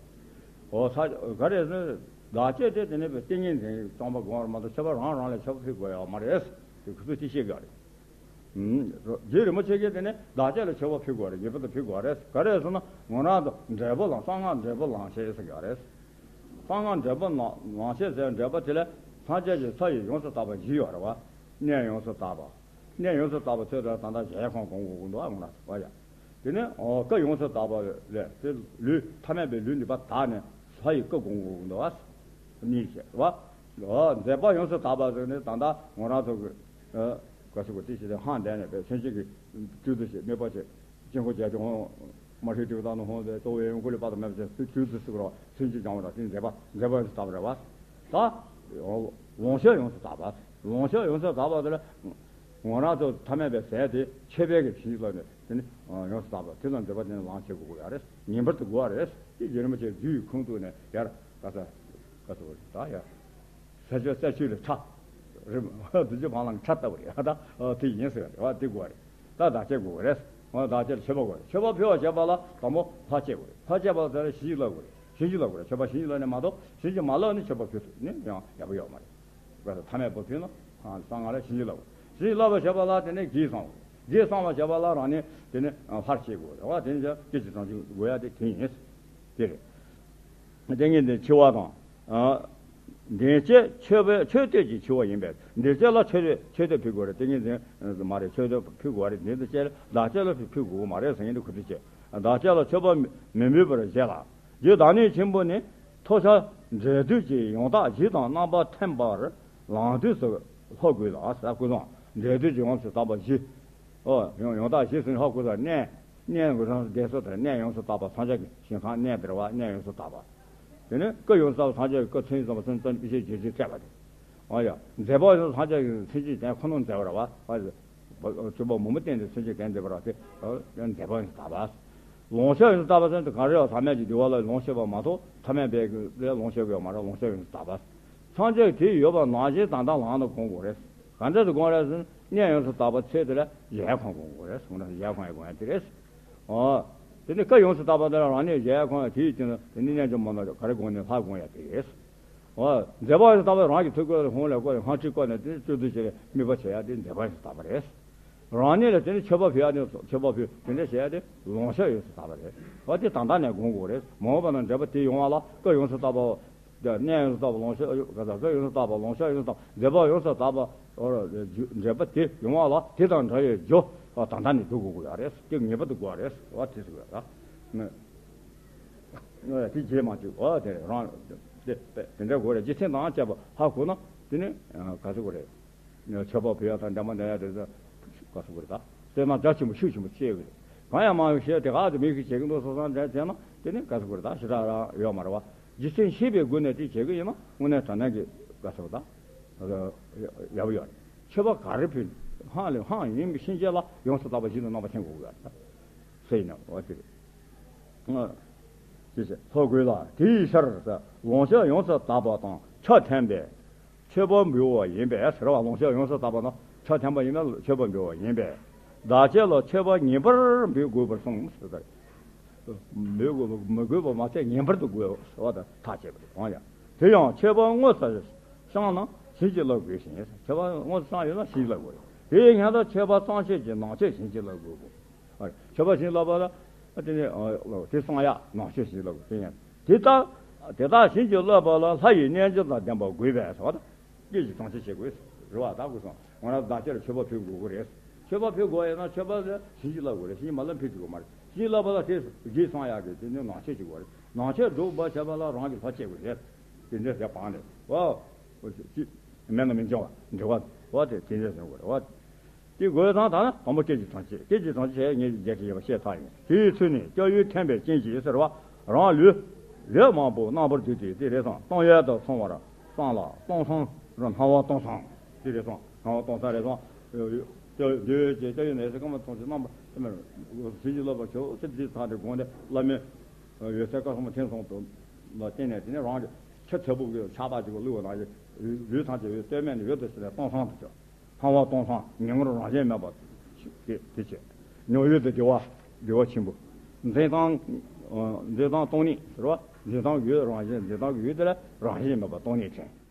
ཨོ་ས་ག་རེ་ཟེར། བདག་བསྐྱེད་དེ་དེ་ནས་ཏིང་ངེ་འཛིན་གཙང་པ་དགོངས་པར་མ་གཏོགས་མཆོད་པ་རང་རང་ལ་མཆོད་པ་ཕུལ་དགོས་ཡོད་མ་རེད། དེ་ཁོ་ཚོས་དེ་བཤད་གི་རེད། རྗེ་རིན་པོ་ཆེ་གིས་དེ་ནས་བདག་བསྐྱེད་ལ་མཆོད་པ་ཕུལ་དགོས་རེད། ངེས་པར་དུ་ཕུལ་དགོས་རེད། ག་རེ་ཟེར་ན་ངོ་རང་དུ་འབྲས་བུ་ལ་གསང་སྔགས་འབྲས་བུ་ལེན་བྱེད་ཟེར་གི་རེད། གསང་སྔགས་འབྲས་བུ་ལེན་བྱེད་ཟེར་འབྲས་བུ་དེ་ལ་སངས་རྒྱས་ཀྱི་ས་ཡི་ཡོངས་སུ་དག་པ་བཞི་ཡོད་རེད་བ། གནས་ཡོངས་སུ་དག་པ། གནས་ཡོངས་སུ་དག་པ་ཚོས་ད་ལྟ་གཞལ་ཡས་ཁང་གོང་གོ་གོ་འདུག་ཨ་ངོ་ན་བ་ཡ། དེ་ནས་ཨོ་སྐུ་ཡོངས་སུ་དག་པ་ལས་དེ་ལུས་ཐ་མལ་པའི་ལུས་འདི་པ་དག་ནས་ལྷ་ཡི་སྐུ་གོང་གོ་གོ་འདུག་ཨ། གཉིས་བྱས་བ། ཨོ་མཛད་པ་ཡོངས་སུ་དག་པ་ཟེར་ནས་ད་ལྟ་ངོ་རང་ཚོ་གི་ཨ་ག་ཚོད་གོ་དེ་ཞིག་དེ་ཧང་བསྡད་ནས་པའི་སེམས་ཅན་གྱི་བཅུད་དུ་ཞིག་དམིགས་པ་བྱས། དཀྱིལ་འཁོར་རྒྱ་ཆེ་འོང་། མ་ཧྲི་ཏི་ཏ་ནུ་ཧོང་དེ་ཏོ་ཝེ་ཡོང་ཀུ་ལི་པ་དང་མེད་པ་ཅན་སུ་ཆུ་ཚུ་སུ་རོ་སུན་ཅི་ཅང་བ་དང་དེ་མཛད་པ་མཛད་པ་ཡོངས་སུ་དག་པ་རེད་བ། ད་ལོངས་སྤྱོད་ཡོངས་སུ་དག་པ། ལོངས་སྤྱོད་ཡོངས་སུ་དག་པ་དེ་ལ་ངོ་རང་ཚོ་ཐ་མལ་པའི་ཟས་དེ་ཆོས་པའི་གི་བྱིན་གྱིས་བརླབས་ནས་དེ་ནི་ཡོངས་སུ་དག་པ་དེ་ལ་མཛད་པ་དེ་ནི་ལང་བྱེད་དགོས་ཀྱི་ཡོད་རེད། ངེས་པར་དུ་དགོས་པ་རེད། དེ་རྗེ་རིན་པོ་ཆེ་རྫུ་ཡི་ཁུངས་གཏུགས་ནས་ཡར་ག་ས་ག་ས་རེད་ད་ཡར། ས་ཆུ་ས་ཆུ་ལས་ཁྲ། རི་རྡོ་རྗེ་འབངས་ལ་ཁྲ་ལྟ་བུ་རེད་ད། དེ་ཡིན་ཟེར་བ་རེད་བ། དེ་དགོས་རེད། ད་བདག་བསྐྱེད་དགོས་རེད། འོ་བདག་བསྐྱེད་ལ་མཆོད་པ་དགོས་རེད། མཆོད་པ་ཕུལ་བ་བྱེད་པ་ལ་དང་པོ་ལྷ་བསྐྱེད་དགོས་རེད། ལྷ་བསྐྱེད་པ་ཟེར་བཞིན་གྱིས་བརླབ་དགོས་རེད། བཞིན་གྱིས་བརླབ་དགོས་རེད། མཆོད་པ་བཞིན་གྱིས་བརླབ་ནས་མ་གཏོགས་བཞིན་གྱིས་མ་བརླབས་ནས་མཆོད་པ་ཕུལ་ཐུབ་ནས་ཡང་ཡག་པོ་ཡོད་མ་རེད། བས་ཐ་མལ་པ་ཕུལ་ན་གསང་སྔགས་ལ་བཞིན་གྱིས་བརླབ་དགོས། བཞིན་གྱིས་བརླབ་པ་བྱེད་པ་ལ་དེ་ནས་གེགས་སངས་དགོས་རེད། གེགས་སངས་པ་བྱེད་པ་ལ་རང་ཉིད་དེ་ནས་ལྷར་སྐྱེ་དགོས་རེད་བ། དེ་ནས་སྐད་ཅིག་གྲོང་ཁྱེར་དགོས་ཡ་དེ་དེ་ཡིན། དེ་རེད། ཏིང་ངེ་འཛིན་འཆི་བ་དང་། ཨ། འདི་ཕྱི་མཆོད་པའི་མཆོད་བསྟོད་ཀྱི་འཆི་བ་ཡིན་པས་འདི་ཕྱི་ལ་མཆོད་བསྟོད་མཆོད་བསྟོད་ཕུལ་དགོས་རེད། ཏིང་ངེ་འཛིན་མ་རེད། མཆོད་བསྟོད་ཕུལ་དགོས་རེད། འདི་ཚོ་ཕྱི་ལ་བདག་ཕྱི་ལ་ཕུལ་དགོས་མ་རེད་ཟེར་མཁན་འདི་ཁོ་ཚོ་བྱས། བདག་ཕྱི་ལ་མཆོད་པ་མི་མི་འབུལ་བར་བཞེས་ལ། རྗེ་བདག་ཉིད་ཆེན་པོ་ནི་ཐོབ་བྱ་འབྲས་དུས་ཀྱི་ཡང་དག་གཞི་དང་རྣམ་པར་ཐིམ་པར་ལམ་དུས་སུ་ལྷོ་དགོས་ལ་ཟེར། སྐུ་གསུང་འབྲས་དུས་ཀྱི་ཡོངས་སུ་དག་པ་བཞི། ཨོ་ཡང་ཡང་དག་གཞི་ཟེར་ལྷོ་དགོས་ལ་གནས། གནས་ངོ་རང་བདེ་སོགས་དང་གནས་ཡོངས་སུ་དག་པ་སངས་རྒྱས་ཀྱི་ཞིང་ཁམས་གནས་འདིར་བ་གནས་ཡོངས་སུ་དག་པ། དེ་ནས་སྐུ་ཡོངས་སུ་དག་པ་སངས་རྒྱས་ཀྱི་སྐུ་མཚན་ཙམ་པ་མཚན་ཙམ་པའི་ཤེས་བྱེད་ཅེས་བསྟན་པ་དེ། ཨ་ཡ། མཛད་པ་ཡོངས་སུ་སངས་རྒྱས་ཀྱི་མཚན་ཅན་དེ་ཁོ་ན་མཛད་པ་རེད་བ། ཨ་ཡ། སྤྱོད་པ་མང་པོ་བསྟན་ཏེ་མཚན་ཅན་དེ་མཛད་པ་རེད་བ། དེ་མཛད་པ་ཡོངས་སུ་དག་པ། ལོངས་སྤྱོད་ཡོངས་སུ་དག་པ་ཟེར་དུས་གང་རེད་བ། ཐ་མལ་གྱི་འདུལ་བ་ལ་ལོངས་སྤྱོད་པ་མ་གཏོགས་ཐ་མལ་པའི་ལས་ལོངས་སྤྱོད་དགོས་མ་རེད། ལོངས་སྤྱོད་ཡོངས་སུ་དག་པ། ཐམས་ཅད་དེ་ཡོད་པ་ནང་བཞིན་ད་ལྟ་ལམ་དུ་སྒོམ་དགོས་རེད། ག་འདྲ་དུ་སྒོམ་རེད་ཟེར་ན། གནས་ཡོངས་སུ་དག་པ་ཚེ་དེ་ལ་གཞལ་ཡས་ཁང་སྒོམ་དགོས་རེད། སྒོམ་ན་གཞལ་ཡས་ཁང་ཡང་སྒོམ་ཡ་དེ་རེད། ཨོ། དེ་ནས་སྐབས་ཡོངས་སུ་དག་པ་དེ་ལ་རང་གནས་གཞལ་ཡས་ཁང་ཡང་དེའི་རྐྱེན་དེ་ནི་རྣལ་འབྱོར་མ་རྣམས་ཀྱིས་ག་རེ་སྒོམ་ནས་ལྷ་སྒོམ་ཡ་དེ་རེད། ཨོ། མཛད་པ་ཡོངས་སུ་དག་པ་རང་གི་ཐུགས་ཀ་ལ་ཧཱུྃ་ལས་བསྐོར་ནས་སྔགས་ཁྲིད་བསྐོར་ནས་དེ་ནས་སྤྱོད་བཟླས་བྱེད་ཡ་དེ་མཛད་པ་ཡོངས་སུ་དག་པ་རེད། རང་ཉིད་ལ་དེ་ནི་མཆོད་པ་ཕུལ་ཡ་དེ། མཆོད་པ་ཕུལ་དེ་འདྲ་བྱེད་ཡ་དེ་ལོངས་སྤྱོད་ཡོངས་སུ་དག་པ་རེད། འོ་དེ་ད་ལྟ་ནས་སྒོམ་དགོས་རེད། མ་འོངས་པ་ན་འབྲེལ་པ་དེ་ཡོང་བ་ལ་སྐབས་ཡོངས་སུ་དག་པའོ། གནས་ཡོངས་སུ་དག་པ་ལོངས་སྤྱོད་ཡོངས། ག་ས། སྐབས་ཡོངས་སུ་དག་པ་ལོངས་སྤྱོད་ཡོངས་སུ་དག་པ། མཛད་པ་ཡོངས་སུ་དག་པ། འོ་འབྲེལ་པ་དེ་ཡོང་བ་ལ་དེ་དང་འདྲ་བའི་རྒྱུ་ད་ལྟ་ནས་སྒྲུབ་དགོས་ཀྱི་ཡོད་རེད། དེ་ངེས་པར་དུ་དགོས་རེད། འོ་དེ་ཟེར་བ་རེད། དེ་རྗེས་མ་བཅུག་འོ་དེ་རང་དེ་དེ་འདྲ་དགོས་རེད། རྗེས་མཐུན་དང་བཅས་པ་ཧ་གོ་ན་དེ་ནི་ག་ཚོད་དགོས་རེད། མཆོད་པ་ཕུལ་ཡ་དང་འདྲ་མ་འདྲ་ཡ་དེ་ཚོ་ག་ཚོད་དགོས་རེད་ད། དེ་ན་རྒྱ་ཆེན་པོ་ཤུགས་ཆེན་པོ་སྐྱེ་དགོས་རེད། གང་ཡང་མ་ཡོང་ཞེས་དེ་ག་དེ་མི་གིས་བྱེད་ཀྱི་འདུག་བསམ་བསམ་བྱས་བྱས་ན་དེ་ནི་ག་ཚོད་དགོས་རེད་ད། ཞེ་དྲག་རང་ཡོད་མ་རེད་བ། རྗེས་མཐུན་ཤེས་པའི་སྒོ་ནས་དེ་བྱེད་ཀྱི་ཡིན་ན་དངོས་གནས་དྲང་གནས་ཀྱི་ག་ཚོད་ད་ཡག་པོ་ཡོད་རེད། མཆོད་པ་ག་རེ་ཕུལ་ནས་ལྷ་ལས་ལྷ་ཡིན་པའི་ཕྱིན་ཆད་ལ་ཡོངས་སུ་དག་པ་ཞིག་ཏུ་རྣམ་པ་འཆང་དགོས་ཀྱི་ཡོད་རེད་ད། ཟེར་ཡིན་ན་འོ་དེ་རེད། ཅེས་ལྷོ་དགོས་ལ། དེའི་ཕྱིར་ལོངས་སྤྱོད་ཡོངས་སུ་དག་པ་དང་ཆ་མཐུན་པས་མཆོད་པ་འབུལ་བ་ཡིན་པས་ཟེར་བ། ལོངས་སྤྱོད་ཡོངས་སུ་དག་པ་དང་ཆ་མཐུན་པ་ཡིན་ན་མཆོད་པ་འབུལ་བ་ཡིན་པས། བདག་བསྐྱེད་ལ་མཆོད་པ་ངེས་པར་འབུལ་དགོས་པར་གསུངས་ཟེར། འབུལ་དགོས་པ་མི་དགོས་པ་མ་ཚད་ངེས་པར་དུ་དགོས་ཟེར་བ་དང་ཐག་བཅད་པ་རེད། གང་ཡང་དེ་ཡང་མཆོད་པ་དངོས་སུ་བཤངས་ན་བྱིན་གྱིས་བརླབ་དགོས་ཤིང་། མཆོད་པ་དངོས་སུ་བཤངས་ཡོད་ན་བྱིན་གྱིས་བརླབ་དགོས། དེ་ཡིན་ན་མཆོད་པ་བཤངས་ཆེད་ཀྱི་ནང་མཆོད་བྱིན་གྱིས་བརླབ་དགོས། མཆོད་པ་བྱིན་གྱིས་བརླབ་པ་ལ་དེ་ནས་དེ་བཤངས་ཡ་ནང་མཆོད་བྱིན་གྱིས་བརླབ་དགོས། དེ་ཡང་དེ་ལྟར་དེ་དག་བྱིན་གྱིས་བརླབ་པ་ལ་ལྷ་ཡི་རྣལ་འབྱོར་དང་ལྡན་པ་དགོས་པས་ཟེར་བ་དང་། སྐད་ཅིག་གྲངས་ཅི་བྱེད་དགོས་རེད་བ། ད་དགོས་སོང་། ང་རང་བདག་བསྐྱེད་ལ་མཆོད་པ་ཕུལ་དགོས་ཀྱི་རེད། མཆོད་པ་ཕུལ་དགོས་ཡོད་ན་མཆོད་པ་ལ་བྱིན་གྱིས་བརླབ་དགོས་རེད། བྱིན་གྱིས་མ་བརླབས་ཕུལ་ཐུབ་ཀྱི་མ་རེད། བྱིན་གྱིས་བརླབས་པ་ལ་དེ་རྗེས་བསང་ཡག་གི་དེ་ནི་ནང་མཆོད་ཅིག་དགོས་རེད། ནང་མཆོད་སྒྲུབ་པ་བྱས་པ་ལ་རང་གི་ལྷ་བསྐྱེད་དགོས་རེད། དེ་འདྲ་བྱས་པ་ནས་བ། ཅི། མེད་ན་མི་འབྱུང་བ་འབྲེལ་བ་བ་དེ་དེ་འདྲ་བྱེད་དགོས་རེད་བ། དེ་དགོས་དང་ད་ན་དང་པོ་སྐད་ཅིག་གྲངས་ཅི། སྐད་ཅིག་གྲངས་ཅི་བྱས་ངས་རྒྱས་ཀྱི་ཡོད་པ་བཤད་ཚར་ཡིན། དེའི་ཚུལ་ནི་སྐྱབས་ཡུལ་འཐེན་པའི་རྐྱེན་གྱིས་ཟེར་བ། རང་ལུས་ལས་མང་པོ་རྣམ་པར་བསྡུས་ཏེ་དེ་རེད་སོང་། གཏོང་ཡས་དང་མཚུངས་པར་བསང་ལ་གཏོང་བསང་རུ་སྣང་བ་གཏོང་བསང་དེ་རེད་སོང་། སྣང་བ་གཏོང་བསང་རེད་སོང་། འདོད་ཀྱི་སྐྱབས་ཡུལ་ནས་ཟེར་སྐར་མ་མཐོང་ཅིག་རྣམ་པ་ཚད་མེད་རུ་བྱིན་གྱིས་བརླབས་པ་ཁྱོད་ཚེ་འདི་ཚང་དེ་དགོངས་ཏེ་བླ་མའི་འོད་ཟེར་སྐར་ཚང་མ་ཐེངས་གསུམ་དུ་ལ་བརྟེན་ནས་དེ་ནས་རང་གི་ཆུ་ཚ་པོ་གི་ཆགས་པ་ཅིག་གླུ་བ་ནང་བཞིན་ལུས་ཐམས་ཅད་འོད་སྟོད་སྨད་ནས་འོད་དུ་ཞིག་ལས་གཏོང་བསང་དུ་གྱུར། སྣང་བ་གཏོང་བསང་ཉེ་ངུར་རང་བཞིན་མེད་པ་དེ་དེ་བྱས། མྱོང་ཡུལ་དུ་བདེ་བ་བདེ་བ་ཆེན་པོ། འཛིན་སྟངས་འཛིན་སྟངས་སྟོང་ཉིད་ཟེར་བ། འཛིན་སྟངས་ཡུལ་རང་བཞིན། འཛིན་སྟངས་ཡུལ་དེ་ལ་རང་བཞིན་མེད་པ་སྟོང་ཉིད་དྲན།